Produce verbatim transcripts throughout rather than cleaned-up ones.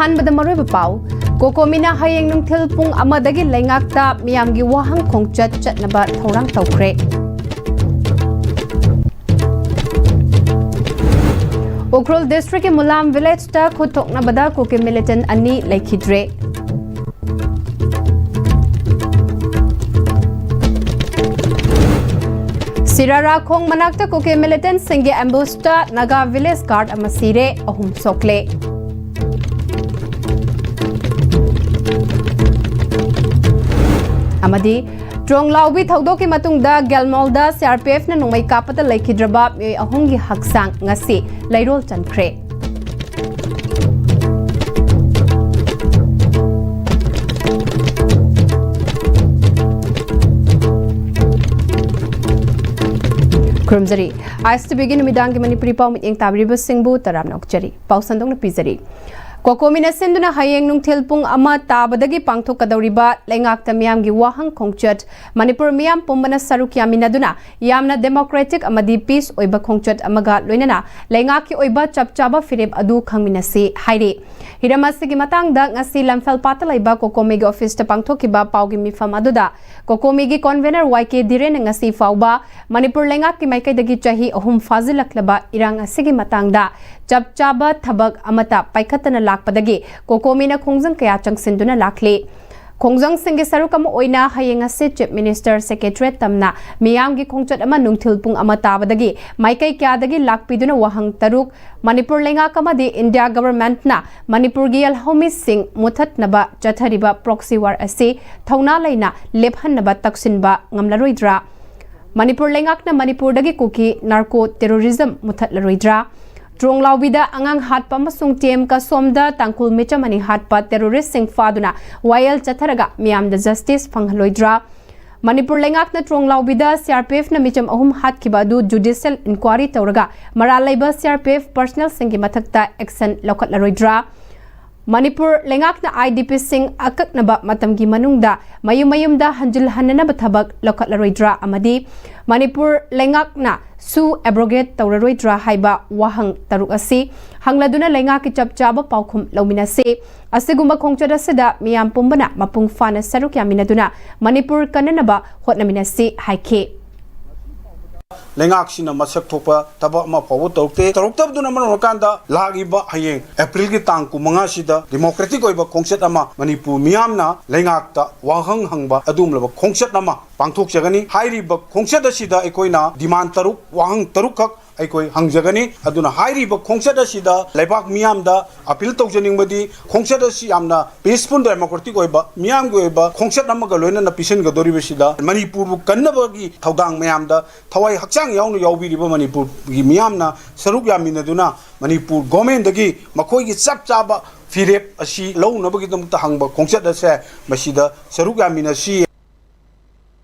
ꯑꯍꯥꯟꯕꯗ ꯃꯔꯨꯑꯣꯏꯕ ꯄꯥꯎ꯫ ꯀꯣꯀꯣꯃꯤꯅ ꯍꯌꯦꯡ ꯅꯨꯡꯊꯤꯜ ꯄꯨꯡ ꯑꯃꯗꯒꯤ ꯂꯩꯉꯥꯛꯇ ꯃꯤꯌꯥꯝꯒꯤ ꯋꯥꯍꯪ ꯈꯣꯡꯆꯠ ꯆꯠꯅꯕ ꯊꯧꯔꯥꯡ ꯇꯧꯈ꯭ꯔꯦ꯫ ꯎꯈ꯭ꯔꯨꯜ ꯗꯤꯁꯇ꯭ꯔꯤꯛꯀꯤ ꯃꯨꯂꯥꯝ ꯚꯤꯂꯦꯖꯇ ꯈꯨꯠ ꯊꯣꯛꯅꯕꯗ ꯀꯨꯀꯤ ꯃꯤꯂꯤꯇꯦꯟ ꯑꯅꯤ ꯂꯩꯈꯤꯗ꯭ꯔꯦ꯫ ꯁꯤꯔꯥꯔꯥꯈꯣꯡ ꯃꯅꯥꯛꯇ ꯀꯨꯀꯤ ꯃꯤꯂꯤꯇꯦꯟꯁꯤꯡꯒꯤ ꯑꯦꯝꯕꯨꯁꯇ ꯅꯥꯒꯥ ꯚꯤꯂꯦꯖ ꯒꯥꯔꯗ ꯑꯃ ꯁꯤꯔꯦ, ꯑꯍꯨꯝ ꯁꯣꯛꯂꯦ꯫ ꯑꯃꯗꯤ ꯇ꯭ꯔꯣꯡꯂꯥꯎꯕꯤ ꯊꯧꯗꯣꯛꯀꯤ ꯃꯇꯨꯡꯗ ꯒꯦꯜꯃꯣꯜꯗ ꯁꯤ ꯑꯥꯔ ꯄꯤ ꯑꯦꯐꯅ ꯅꯣꯡꯃꯩ ꯀꯥꯞꯄꯗ ꯂꯩꯈꯤꯗ꯭ꯔꯕ ꯃꯤꯑꯣꯏ ꯑꯍꯨꯝꯒꯤ ꯍꯛꯆꯥꯡ ꯉꯁꯤ ꯂꯩꯔꯣꯜ ꯆꯟꯈ꯭ꯔꯦ꯫ ꯈꯨꯔꯨꯝꯖꯔꯤ꯫ ꯑꯥꯏ ꯑꯦꯁ ꯇꯤ ꯚꯤꯒꯤ ꯅꯨꯃꯤꯗꯥꯡꯒꯤ ꯃꯅꯤꯄꯨꯔꯤ ꯄꯥꯎ ꯃꯤꯠꯌꯦꯡ ꯇꯥꯕꯤꯔꯤꯕꯁꯤꯡꯕꯨ ꯇꯔꯥꯝꯅ ꯑꯣꯛꯆꯔꯤ꯫ ꯄꯥꯎ ꯁꯟꯗꯣꯛꯅ ꯄꯤꯖꯔꯤ꯫ ꯀꯣꯀꯣꯃꯤꯅ ꯁꯤꯟꯗꯨꯅ ꯍꯌꯦꯡ ꯅꯨꯡꯊꯤꯜ ꯄꯨꯡ ꯑꯃ ꯇꯥꯕꯗꯒꯤ ꯄꯥꯡꯊꯣꯛꯀꯗꯧꯔꯤꯕ ꯂꯩꯉꯥꯛꯇ ꯃꯤꯌꯥꯝꯒꯤ ꯋꯥꯍꯪ ꯈꯣꯡꯆꯠ ꯃꯅꯤꯄꯨꯔ ꯃꯤꯌꯥꯝ ꯄꯨꯝꯕꯅ ꯁꯔꯨꯛ ꯌꯥꯃꯤꯟꯅꯗꯨꯅ ꯌꯥꯝꯅ ꯗꯦꯃꯣꯀ꯭ꯔꯦꯇꯤꯛ ꯑꯃꯗꯤ ꯄꯤꯁ ꯑꯣꯏꯕ ꯈꯣꯡꯆꯠ ꯑꯃꯒ ꯂꯣꯏꯅꯅ ꯂꯩꯉꯥꯛꯀꯤ ꯑꯣꯏꯕ ꯆꯞ ꯆꯥꯕ ꯐꯤꯔꯦꯞ ꯑꯗꯨ ꯈꯪꯃꯤꯟꯅꯁꯤ ꯍꯥꯏꯔꯤ꯫ ꯍꯤꯔꯝ ꯑꯁꯤꯒꯤ ꯃꯇꯥꯡꯗ ꯉꯁꯤ ꯂꯝꯐꯦꯜꯄꯥꯠꯇ ꯂꯩꯕ ꯀꯣꯀꯣꯃꯤꯒꯤ ꯑꯣꯐꯤꯁꯇ ꯄꯥꯡꯊꯣꯛꯈꯤꯕ ꯄꯥꯎꯒꯤ ꯃꯤꯐꯝ ꯑꯗꯨꯗ ꯀꯣꯀꯣꯃꯤꯒꯤ ꯀꯣꯟꯚꯦꯅꯔ ꯋꯥꯏ ꯀꯦ ꯙꯤꯔꯦꯟꯅ ꯉꯁꯤ ꯐꯥꯎꯕ ꯃꯅꯤꯄꯨꯔ ꯂꯩꯉꯥꯛꯀꯤ ꯃꯥꯏꯀꯩꯗꯒꯤ ꯆꯍꯤ ꯑꯍꯨꯝ ꯐꯥꯖꯤꯜꯂꯛꯂꯕ ꯏꯔꯥꯡ ꯑꯁꯤꯒꯤ ꯃꯇꯥꯡꯗ ꯆꯞ ꯆꯥꯕ ꯊꯕꯛ ꯑꯃꯠꯇ ꯄꯥꯏꯈꯠꯇꯅ ꯂꯥꯛꯄꯗꯒꯤ ꯀꯣꯀꯣꯃꯤꯅ ꯈꯣꯡꯖꯪ ꯀꯌꯥ ꯆꯪꯁꯤꯟꯗꯨꯅ ꯂꯥꯛꯂꯤ꯫ ꯈꯣꯡꯖꯪꯁꯤꯡꯒꯤ ꯁꯔꯨꯛ ꯑꯃ ꯑꯣꯏꯅ ꯍꯌꯦꯡ ꯑꯁꯤ ꯆꯤꯐ ꯃꯤꯅꯤꯁꯇꯔ ꯁꯦꯀ꯭ꯔꯦꯇꯔꯤꯌꯦꯠ ꯇꯝꯅ ꯃꯤꯌꯥꯝꯒꯤ ꯈꯣꯡꯆꯠ ꯑꯃ ꯅꯨꯡꯊꯤꯜ ꯄꯨꯡ ꯑꯃ ꯇꯥꯕꯗꯒꯤ ꯃꯥꯏꯀꯩ ꯀꯌꯥꯗꯒꯤ ꯂꯥꯛꯄꯤꯗꯨꯅ ꯋꯥꯍꯪ ꯇꯔꯨꯛ, ꯃꯅꯤꯄꯨꯔ ꯂꯩꯉꯥꯛ ꯑꯃꯗꯤ ꯏꯟꯗꯤꯌꯥ ꯒꯚꯔꯟꯃꯦꯟꯠꯅ ꯃꯅꯤꯄꯨꯔꯒꯤ ꯌꯦꯜꯍꯧꯃꯤꯁꯤꯡ ꯃꯨꯊꯠꯅꯕ ꯆꯠꯊꯔꯤꯕ ꯄ꯭ꯔꯣꯛꯁꯤ ꯋꯥꯔ ꯑꯁꯤ ꯊꯧꯅꯥ ꯂꯩꯅ ꯂꯦꯞꯍꯟꯅꯕ ꯇꯛꯁꯤꯟꯕ ꯉꯝꯂꯔꯣꯏꯗ꯭ꯔꯥ? ꯃꯅꯤꯄꯨꯔ ꯂꯩꯉꯥꯛꯅ ꯃꯅꯤꯄꯨꯔꯗꯒꯤ ꯀꯨꯀꯤ ꯅꯥꯔꯀꯣ ꯇꯦꯔꯣꯔꯤꯖꯝ ꯃꯨꯊꯠꯂꯔꯣꯏꯗ꯭ꯔꯥ? ꯇ꯭ꯔꯣꯡꯂꯥꯎꯕꯤꯗ ꯑꯉꯥꯡ ꯍꯥꯠꯄ ꯑꯃꯁꯨꯡ ꯇꯤ ꯑꯦꯝ ꯀꯁꯣꯝꯗ ꯇꯥꯡꯈꯨꯜ ꯃꯤꯆꯝ ꯑꯅꯤ ꯍꯥꯠꯄ ꯇꯦꯔꯣꯔꯤꯁ꯭ꯠꯁꯤꯡ ꯐꯥꯗꯨꯅ ꯋꯥꯌꯦꯜ ꯆꯠꯊꯔꯒ ꯃꯤꯌꯥꯝꯗ ꯖꯁꯇꯤꯁ ꯐꯪꯍꯜꯂꯣꯏꯗ꯭ꯔꯥ? ꯃꯅꯤꯄꯨꯔ ꯂꯩꯉꯥꯛꯅ ꯇ꯭ꯔꯣꯡꯂꯥꯎꯕꯤꯗ ꯁꯤ ꯑꯥꯔ ꯄꯤ ꯑꯦꯐꯅ ꯃꯤꯆꯝ ꯑꯍꯨꯝ ꯍꯥꯠꯈꯤꯕ ꯑꯗꯨ ꯖꯨꯗꯤꯁꯤꯌꯦꯜ ꯏꯟꯀ꯭ꯋꯥꯔꯤ ꯇꯧꯔꯒ ꯃꯔꯥꯜ ꯂꯩꯕ ꯁꯤ ꯑꯥꯔ ꯄꯤ ꯑꯦꯐ ꯄꯔꯁꯅꯦꯜꯁꯤꯡꯒꯤ ꯃꯊꯛꯇ ꯑꯦꯛꯁꯟ ꯂꯧꯈꯠꯂꯔꯣꯏꯗ꯭ꯔꯥ? ꯃꯅꯤꯄꯨꯔ ꯂꯩꯉꯥꯛꯅ IDPꯁꯤꯡ ꯑꯀꯛꯅꯕ ꯃꯇꯝꯒꯤ ꯃꯅꯨꯡꯗ ꯃꯌꯨꯝ ꯃꯌꯨꯝꯗ ꯍꯟꯖꯤꯜꯍꯟꯅꯅꯕ ꯊꯕꯛ ꯂꯧꯈꯠꯂꯔꯣꯏꯗ꯭ꯔꯥ ꯑꯃꯗꯤ ꯃꯅꯤꯄꯨꯔ ꯂꯩꯉꯥꯛꯅ ꯁꯨ abrogate ꯇꯧꯔꯔꯣꯏꯗ꯭ꯔꯥ ꯍꯥꯏꯕ ꯋꯥꯍꯪ ꯇꯔꯨꯛ ꯑꯁꯤ ꯍꯪꯂꯗꯨꯅ ꯂꯩꯉꯥꯛꯀꯤ ꯆꯞ ꯆꯥꯕ ꯄꯥꯎꯈꯨꯝ ꯂꯧꯃꯤꯟꯅꯁꯤ꯫ ꯑꯁꯤꯒꯨꯝꯕ ꯈꯣꯡꯆꯠ ꯑꯁꯤꯗ ꯃꯤꯌꯥꯝ ꯄꯨꯝꯕꯅ ꯃꯄꯨꯡ ꯐꯥꯅ ꯁꯔꯨꯛ ꯌꯥꯃꯤꯟꯅꯗꯨꯅ ꯃꯅꯤꯄꯨꯔ ꯀꯟꯅꯅꯕ ꯍꯣꯠꯅꯃꯤꯟꯅꯁꯤ ꯍꯥꯏꯈꯤ꯫ ꯂꯩꯉꯥꯛꯁꯤꯅ ꯃꯁꯛ ꯊꯣꯛꯄ ꯊꯕꯛ ꯑꯃ ꯐꯥꯎꯕ ꯇꯧꯔꯛꯇꯦ꯫ ꯇꯧꯔꯛꯇꯕꯗꯨꯅ ꯃꯔꯝ ꯑꯣꯏꯔꯀꯥꯟꯗ ꯂꯥꯛꯂꯤꯕ ꯍꯌꯦꯡ ꯑꯦꯄ꯭ꯔꯤꯜꯒꯤ ꯇꯥꯡ ꯀꯨꯟꯃꯉꯥꯁꯤꯗ democratic ꯑꯣꯏꯕ ꯈꯣꯡꯆꯠ ꯑꯃ ꯃꯅꯤꯄꯨꯔ ꯃꯤꯌꯥꯝꯅ ꯂꯩꯉꯥꯛꯇ ꯋꯥꯍꯪ ꯍꯪꯕ ꯑꯗꯨꯒꯨꯝꯂꯕ ꯈꯣꯡꯆꯠ ꯑꯃ ꯄꯥꯡꯊꯣꯛꯆꯒꯅꯤ꯫ ꯍꯥꯏꯔꯤꯕ ꯈꯣꯡꯆꯠ ꯑꯁꯤꯗ ꯑꯩꯈꯣꯏꯅ demand ꯇꯔꯨꯛ, ꯋꯥꯍꯪ ꯇꯔꯨꯛꯈꯛ ꯑꯩꯈꯣꯏ ꯍꯪꯖꯒꯅꯤ꯫ ꯑꯗꯨꯅ ꯍꯥꯏꯔꯤꯕ ꯈꯣꯡꯆꯠ ꯑꯁꯤꯗ ꯂꯩꯕꯥꯛ ꯃꯤꯌꯥꯝꯗ appeal ꯇꯧꯖꯅꯤꯡꯕꯗꯤ ꯈꯣꯡꯆꯠ ꯑꯁꯤ ꯌꯥꯝꯅ peaceful democratic ꯑꯣꯏꯕ ꯃꯤꯌꯥꯝꯒꯤ ꯑꯣꯏꯕ ꯈꯣꯡꯆꯠ ꯑꯃꯒ ꯂꯣꯏꯅꯅ ꯄꯤꯁꯤꯟꯒꯗꯧꯔꯤꯕꯁꯤꯗ ꯃꯅꯤꯄꯨꯔꯕꯨ ꯀꯟꯅꯕꯒꯤ ꯊꯧꯗꯥꯡ ꯃꯌꯥꯝꯗ ꯊꯋꯥꯏ ꯍꯛꯆꯥꯡ ꯌꯥꯎꯅ ꯌꯥꯎꯕꯤꯔꯤꯕ ꯃꯅꯤꯄꯨꯔꯒꯤ ꯃꯤꯌꯥꯝꯅ ꯁꯔꯨꯛ ꯌꯥꯃꯤꯟꯅꯗꯨꯅ ꯃꯅꯤꯄꯨꯔ governmentꯗꯒꯤ ꯃꯈꯣꯏꯒꯤ ꯆꯞ ꯆꯥꯕ ꯐꯤꯔꯦꯞ ꯑꯁꯤ ꯂꯧꯅꯕꯒꯤꯗꯃꯛꯇ ꯍꯪꯕ ꯈꯣꯡꯆꯠ ꯑꯁꯦ ꯃꯁꯤꯗ ꯁꯔꯨꯛ ꯌꯥꯃꯤꯟꯅꯁꯤ꯫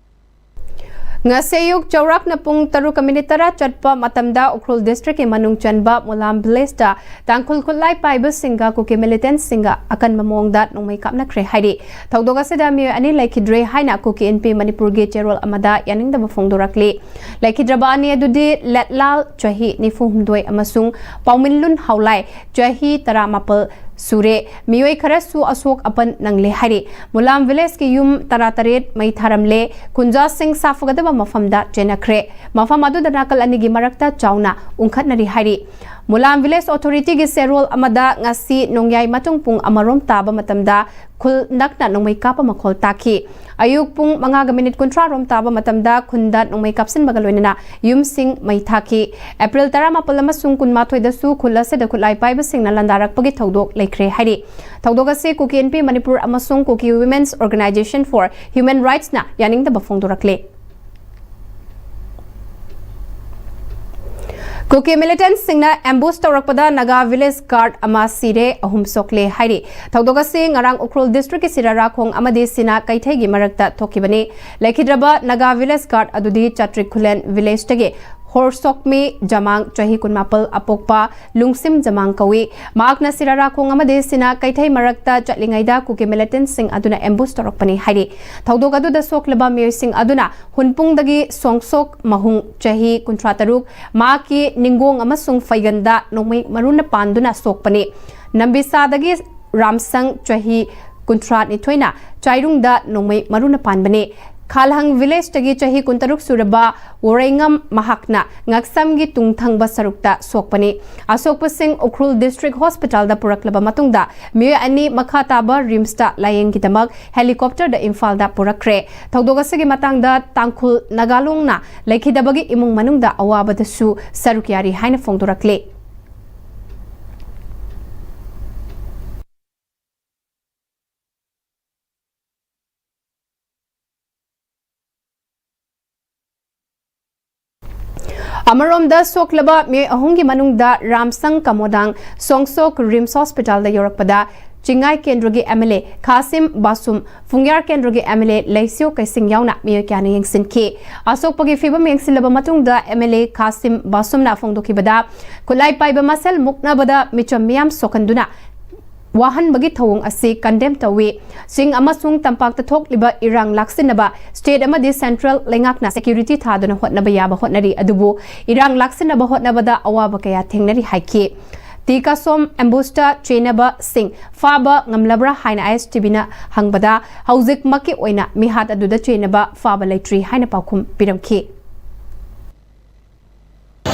ꯉꯁꯤ ꯑꯌꯨꯛ ꯆꯥꯎꯔꯥꯛꯅ ꯄꯨꯡ ꯇꯔꯨꯛꯀ ꯃꯤꯅꯤꯠ ꯇꯔꯥ ꯆꯠꯄ ꯃꯇꯝꯗ ꯎꯈ꯭ꯔꯨꯜ districtꯀꯤ ꯃꯅꯨꯡ ꯆꯟꯕ ꯃꯨꯂꯥꯝ villageꯇ ꯇꯥꯡꯈꯨꯜ ꯈꯨꯠꯂꯥꯏ ꯄꯥꯏꯕꯁꯤꯡꯒ ꯀꯨꯀꯤ militantꯁꯤꯡꯒ ꯑꯀꯟꯕ ꯃꯑꯣꯡꯗ ꯅꯣꯡꯃꯩ ꯀꯥꯞꯅꯈ꯭ꯔꯦ ꯍꯥꯏꯔꯤ꯫ ꯊꯧꯗꯣꯛ ꯑꯁꯤꯗ ꯃꯤꯑꯣꯏ ꯑꯅꯤ ꯂꯩꯈꯤꯗ꯭ꯔꯦ ꯍꯥꯏꯅ ꯀꯨꯀꯤ ꯏꯟꯄꯤ ꯃꯅꯤꯄꯨꯔꯒꯤ ꯆꯦꯔꯣꯜ ꯑꯃꯗ ꯌꯥꯅꯤꯡꯗꯕ ꯐꯣꯡꯗꯣꯔꯛꯂꯤ꯫ ꯂꯩꯈꯤꯗ꯭ꯔꯕ ꯑꯅꯤ ꯑꯗꯨꯗꯤ ꯂꯦꯠꯂꯥꯜ ꯆꯍꯤ ꯅꯤꯐꯨ ꯍꯨꯝꯗꯣꯏ ꯑꯃꯁꯨꯡ ꯄꯥꯎꯃꯤꯟꯂꯨꯟ ꯍꯥꯎꯂꯥꯏ ꯆꯍꯤ ꯇꯔꯥꯃꯥꯄꯜ ꯁꯨꯔꯦ꯫ ꯃꯤꯑꯣꯏ ꯈꯔꯁꯨ ꯑꯁꯣꯛ ꯑꯄꯟ ꯅꯪꯂꯦ ꯍꯥꯏꯔꯤ꯫ ꯃꯨꯂꯥꯝ villageꯀꯤ ꯌꯨꯝ ꯇꯔꯥꯇꯔꯦꯠ ꯃꯩ ꯊꯥꯔꯝꯂꯦ꯫ ꯈꯨꯟꯖꯥꯁꯤꯡ ꯁꯥꯐꯒꯗꯕ ꯃꯐꯝꯗ ꯆꯦꯟꯅꯈ꯭ꯔꯦ꯫ ꯃꯐꯝ ꯑꯗꯨꯗ ꯅꯥꯀꯜ ꯑꯅꯤꯒꯤ ꯃꯔꯛꯇ ꯆꯥꯎꯅ ꯎꯪꯈꯠꯅꯔꯤ ꯍꯥꯏꯔꯤ꯫ ꯃꯨꯂꯥꯝ village authorityꯒꯤ ꯆꯦꯔꯣꯜ ꯑꯃꯗ ꯉꯁꯤ ꯅꯣꯡꯌꯥꯏ ꯃꯇꯨꯡ ꯄꯨꯡ ꯑꯃꯔꯣꯝ ꯇꯥꯕ ꯃꯇꯝꯗ ꯈꯨꯜ ꯅꯛꯅ ꯅꯣꯡꯃꯩ ꯀꯥꯞꯄ ꯃꯈꯣꯜ ꯇꯥꯈꯤ꯫ ꯑꯌꯨꯛ ꯄꯨꯡ ꯃꯉꯥꯒ ꯃꯤꯅꯤꯠ ꯀꯨꯟꯊ꯭ꯔꯥ ꯔꯣꯝ ꯇꯥꯕ ꯃꯇꯝꯗ ꯈꯨꯟꯗ ꯅꯣꯡꯃꯩ ꯀꯥꯞꯁꯤꯟꯕꯒ ꯂꯣꯏꯅꯅ ꯌꯨꯝꯁꯤꯡ ꯃꯩ ꯊꯥꯈꯤ꯫ ꯑꯦꯄ꯭ꯔꯤꯜ ꯇꯔꯥꯃꯥꯄꯜ ꯑꯃꯁꯨꯡ ꯀꯨꯟꯃꯥꯊꯣꯏꯗꯁꯨ ꯈꯨꯜ ꯑꯁꯤꯗ ꯈꯨꯠꯂꯥꯏ ꯄꯥꯏꯕꯁꯤꯡꯅ ꯂꯥꯟꯗꯥꯔꯛꯄꯒꯤ ꯊꯧꯗꯣꯛ ꯂꯩꯈ꯭ꯔꯦ ꯍꯥꯏꯔꯤ꯫ ꯊꯧꯗꯣꯛ ꯑꯁꯤ ꯀꯨꯀꯤ ꯏꯟꯄꯤ ꯃꯅꯤꯄꯨꯔ ꯑꯃꯁꯨꯡ Kuki Women's Organisation for Human Rightsꯅ ꯌꯥꯅꯤꯡꯗꯕ ꯐꯣꯡꯗꯣꯔꯛꯂꯤ꯫ ꯀꯨꯀꯤ militantꯁꯤꯡꯅ ambush ꯇꯧꯔꯛꯄꯗ ꯅꯥꯒꯥ village guard ꯑꯃ ꯁꯤꯔꯦ, ꯑꯍꯨꯝ ꯁꯣꯛꯂꯦ ꯍꯥꯏꯔꯤ꯫ ꯊꯧꯗꯣꯛ ꯑꯁꯤ ꯉꯔꯥꯡ ꯎꯈ꯭ꯔꯨꯜ districtꯀꯤ ꯁꯤꯔꯥꯔꯥꯈꯣꯡ ꯑꯃꯗꯤ ꯁꯤꯅꯥ ꯀꯩꯊꯩꯒꯤ ꯃꯔꯛꯇ ꯊꯣꯛꯈꯤꯕꯅꯤ꯫ ꯂꯩꯈꯤꯗ꯭ꯔꯕ ꯅꯥꯒꯥ village guard ꯑꯗꯨꯗꯤ ꯆꯥꯇ꯭ꯔꯤꯛ ꯈꯨꯂꯦꯟ villageꯇꯒꯤ ꯍꯣꯔꯁꯣꯛꯃꯤ ꯖꯃꯥꯡ, ꯆꯍꯤ ꯀꯨꯟꯃꯥꯄꯜ ꯑꯄꯣꯛꯄ ꯂꯨꯡꯁꯤꯝ ꯖꯃꯥꯡ ꯀꯧꯏ꯫ ꯃꯍꯥꯛꯅ ꯁꯤꯔꯥꯔꯥꯈꯣꯡ ꯑꯃꯗꯤ ꯁꯤꯅꯥ ꯀꯩꯊꯩ ꯃꯔꯛꯇ ꯆꯠꯂꯤꯉꯩꯗ ꯀꯨꯀꯤ militantꯁꯤꯡ ꯑꯗꯨꯅ ambush ꯇꯧꯔꯛꯄꯅꯤ ꯍꯥꯏꯔꯤ꯫ ꯊꯧꯗꯣꯛ ꯑꯗꯨꯗ ꯁꯣꯛꯂꯕ ꯃꯤꯑꯣꯏꯁꯤꯡ ꯑꯗꯨꯅ ꯍꯨꯟꯄꯨꯡꯗꯒꯤ ꯁꯣꯡꯁꯣꯛ ꯃꯍꯨꯡ, ꯆꯍꯤ ꯀꯨꯟꯊ꯭ꯔꯥ ꯇꯔꯨꯛ, ꯃꯍꯥꯛꯀꯤ ꯅꯤꯡꯒꯣꯡ ꯑꯃꯁꯨꯡ ꯐꯩꯒꯟꯗ ꯅꯣꯡꯃꯩ ꯃꯔꯨꯅ ꯄꯥꯟꯗꯨꯅ ꯁꯣꯛꯄꯅꯤ꯫ ꯅꯝꯕꯤꯁꯥꯗꯒꯤ ꯔꯥꯝꯁꯪ, ꯆꯍꯤ ꯀꯨꯟꯊ꯭ꯔꯥ ꯅꯤꯊꯣꯏꯅ ꯆꯥꯏꯔꯨꯡꯗ ꯅꯣꯡꯃꯩ ꯃꯔꯨꯅ ꯄꯥꯟꯕꯅꯤ꯫ ꯈꯥꯜꯍꯪ villageꯇꯒꯤ ꯆꯍꯤ ꯀꯨꯟꯇꯔꯨꯛ ꯁꯨꯔꯕ ꯋꯣꯔꯩꯉꯝ ꯃꯍꯥꯛꯅ ꯉꯛꯁꯝꯒꯤ ꯇꯨꯡ ꯊꯪꯕ ꯁꯔꯨꯛꯇ ꯁꯣꯛꯄꯅꯤ꯫ ꯑꯁꯣꯛꯄꯁꯤꯡ ꯎꯈ꯭ꯔꯨꯜ district hospitalꯗ ꯄꯨꯔꯛꯂꯕ ꯃꯇꯨꯡꯗ ꯃꯤꯑꯣꯏ ꯑꯅꯤ ꯃꯈꯥ ꯇꯥꯕ RIMSꯇ ꯂꯥꯌꯦꯡꯒꯤꯗꯃꯛ helicopterꯗ ꯏꯝꯐꯥꯜꯗ ꯄꯨꯔꯛꯈ꯭ꯔꯦ꯫ ꯊꯧꯗꯣꯛ ꯑꯁꯤꯒꯤ ꯃꯇꯥꯡꯗ ꯇꯥꯡꯈꯨꯜ ꯅꯥꯒꯥꯂꯣꯡꯅ ꯂꯩꯈꯤꯗꯕꯒꯤ ꯏꯃꯨꯡ ꯃꯅꯨꯡꯗ ꯑꯋꯥꯕꯗꯁꯨ ꯁꯔꯨꯛ ꯌꯥꯔꯤ ꯍꯥꯏꯅ ꯐꯣꯡꯗꯣꯔꯛꯂꯤ꯫ ꯑꯃꯔꯣꯝꯗ, ꯁꯣꯛꯂꯕ ꯃꯤꯑꯣꯏ ꯑꯍꯨꯝꯒꯤ ꯃꯅꯨꯡꯗ ꯔꯥꯝꯁꯪ ꯀꯃꯣꯗꯥꯡ ꯁꯣꯡꯁꯣꯛ RIMS hospitalꯗ ꯌꯧꯔꯛꯄꯗ ꯆꯤꯡꯉꯥꯏ ꯀꯦꯟꯗ꯭ꯔꯒꯤ MLA ꯈꯥꯁꯤꯝ ꯕꯥꯁꯨꯝ, ꯐꯨꯡꯌꯥꯔ ꯀꯦꯟꯗ꯭ꯔꯒꯤ MLA ꯂꯩꯁꯤꯌꯣ ꯀꯩꯁꯤꯡ ꯌꯥꯎꯅ ꯃꯤꯑꯣꯏ ꯀꯌꯥꯅ ꯌꯦꯡꯁꯤꯟꯈꯤ꯫ ꯑꯁꯣꯛꯄꯒꯤ ꯐꯤꯕꯝ ꯌꯦꯡꯁꯤꯜꯂꯕ ꯃꯇꯨꯡꯗ MLA ꯈꯥꯁꯤꯝ ꯕꯥꯁꯨꯝꯅ ꯐꯣꯡꯗꯣꯛꯈꯤꯕꯗ, ꯈꯨꯠꯂꯥꯏ ꯄꯥꯏꯕ ꯃꯁꯦꯜ ꯃꯨꯛꯅꯕꯗ ꯃꯤꯆꯝ ꯃꯤꯌꯥꯝ ꯁꯣꯛꯍꯟꯗꯨꯅ ꯋꯥꯍꯟꯕꯒꯤ ꯊꯧꯑꯣꯡ ꯑꯁꯤ condemn ꯇꯧꯏ꯫ ꯆꯤꯡ ꯑꯃꯁꯨꯡ ꯇꯝꯄꯥꯛꯇ ꯊꯣꯛꯂꯤꯕ ꯏꯔꯥꯡ ꯂꯥꯛꯁꯤꯟꯅꯕ state ꯑꯃꯗꯤ central ꯂꯩꯉꯥꯛꯅ security ꯊꯥꯗꯨꯅ ꯍꯣꯠꯅꯕ ꯌꯥꯕ ꯍꯣꯠꯅꯔꯤ, ꯑꯗꯨꯕꯨ ꯏꯔꯥꯡ ꯂꯥꯛꯁꯤꯟꯅꯕ ꯍꯣꯠꯅꯕꯗ ꯑꯋꯥꯕ ꯀꯌꯥ ꯊꯦꯡꯅꯔꯤ ꯍꯥꯏꯈꯤ꯫ ꯇꯤ ꯀꯥꯁꯣꯝ ambushꯇ ꯆꯦꯟꯅꯕꯁꯤꯡ ꯐꯥꯕ ꯉꯝꯂꯕ꯭ꯔꯥ ꯍꯥꯏꯅ ISTVꯅ ꯍꯪꯕꯗ, ꯍꯧꯖꯤꯛꯃꯛꯀꯤ ꯑꯣꯏꯅ ꯃꯤꯍꯥꯠ ꯑꯗꯨꯗ ꯆꯦꯟꯅꯕ ꯐꯥꯕ ꯂꯩꯇ꯭ꯔꯤ ꯍꯥꯏꯅ ꯄꯥꯎꯈꯨꯝ ꯄꯤꯔꯝꯈꯤ꯫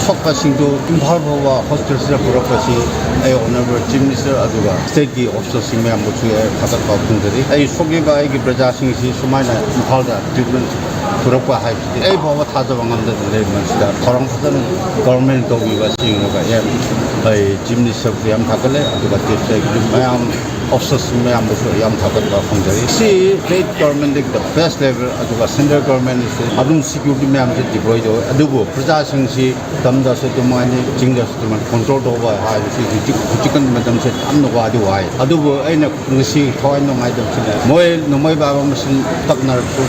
ꯁꯣꯛꯄꯁꯤꯡꯗꯨ ꯏꯝꯐꯥꯜ ꯐꯥꯎꯕ hospitalꯁꯤꯗ ꯄꯨꯔꯛꯄꯁꯤ ꯑꯩ honourable chief minister ꯑꯗꯨꯒ stateꯀꯤ officerꯁꯤꯡ ꯃꯌꯥꯝꯕꯨꯁꯨ ꯑꯩ ꯊꯥꯒꯠꯄ ꯐꯣꯡꯖꯔꯤ꯫ ꯑꯩ ꯁꯣꯛꯂꯤꯕ ꯑꯩꯒꯤ ꯄ꯭ꯔꯖꯥꯁꯤꯡꯁꯤ ꯁꯨꯃꯥꯏꯅ ꯏꯝꯐꯥꯜꯗ treatment ꯄꯨꯔꯛꯄ ꯍꯥꯏꯕꯁꯤꯗꯤ ꯑꯩ ꯐꯥꯎꯕ ꯊꯥꯖꯕ ꯉꯝꯗꯅ ꯂꯩꯔꯤꯕꯁꯤꯗ ꯊꯧꯔꯥꯡ ꯐꯖꯅ government ꯇꯧꯕꯤꯕ ꯁꯤꯒꯨꯝꯕ ꯌꯥꯝ ꯑꯩ chief ministerꯕꯨ ꯌꯥꯝ ꯊꯥꯒꯠꯂꯦ꯫ ꯑꯗꯨꯒ chief secretary ꯃꯌꯥꯝ ꯑꯣꯐꯤꯁꯔꯁꯤꯡ ꯃꯌꯥꯝꯗꯁꯨ ꯌꯥꯝ ꯊꯥꯒꯠꯄ ꯐꯣꯡꯖꯔꯤ꯫ ꯁꯤ ꯁ꯭ꯇꯦꯠ ꯒꯣꯔꯃꯦꯟꯗꯒꯤ ꯗ ꯕꯦꯁ ꯂꯦꯚꯦꯜ, ꯑꯗꯨꯒ ꯁꯦꯟꯇ꯭ꯔꯦꯜ ꯒꯣꯔꯃꯦꯟꯗꯁꯨ ꯑꯗꯨꯝ ꯁꯦꯀ꯭ꯌꯨꯔꯤꯇꯤ ꯃꯌꯥꯝꯁꯦ ꯗꯤꯄ꯭ꯂꯣꯏ ꯇꯧꯋꯦ꯫ ꯑꯗꯨꯕꯨ ꯄ꯭ꯔꯖꯥꯁꯤꯡꯁꯤ ꯇꯝꯗꯁꯨ ꯑꯗꯨꯃꯥꯏꯅ, ꯆꯤꯡꯗꯁꯨ ꯑꯗꯨꯃꯥꯏꯅ ꯀꯣꯟꯇ꯭ꯔꯣꯜ ꯇꯧꯕ ꯍꯥꯏꯕꯁꯤ ꯍꯧꯖꯤꯛ, ꯍꯧꯖꯤꯛꯀꯥꯟꯒꯤ ꯃꯇꯝꯁꯦ ꯌꯥꯝꯅ ꯋꯥꯗꯤ ꯋꯥꯏ꯫ ꯑꯗꯨꯕꯨ ꯑꯩꯅ ꯉꯁꯤ ꯊꯋꯥꯏ ꯅꯨꯡꯉꯥꯏꯇꯕꯁꯤꯅ, ꯃꯣꯏ ꯅꯣꯡꯃꯩ ꯄꯥꯏꯕ ꯃꯁꯤꯡ ꯇꯞꯅꯔꯁꯨ,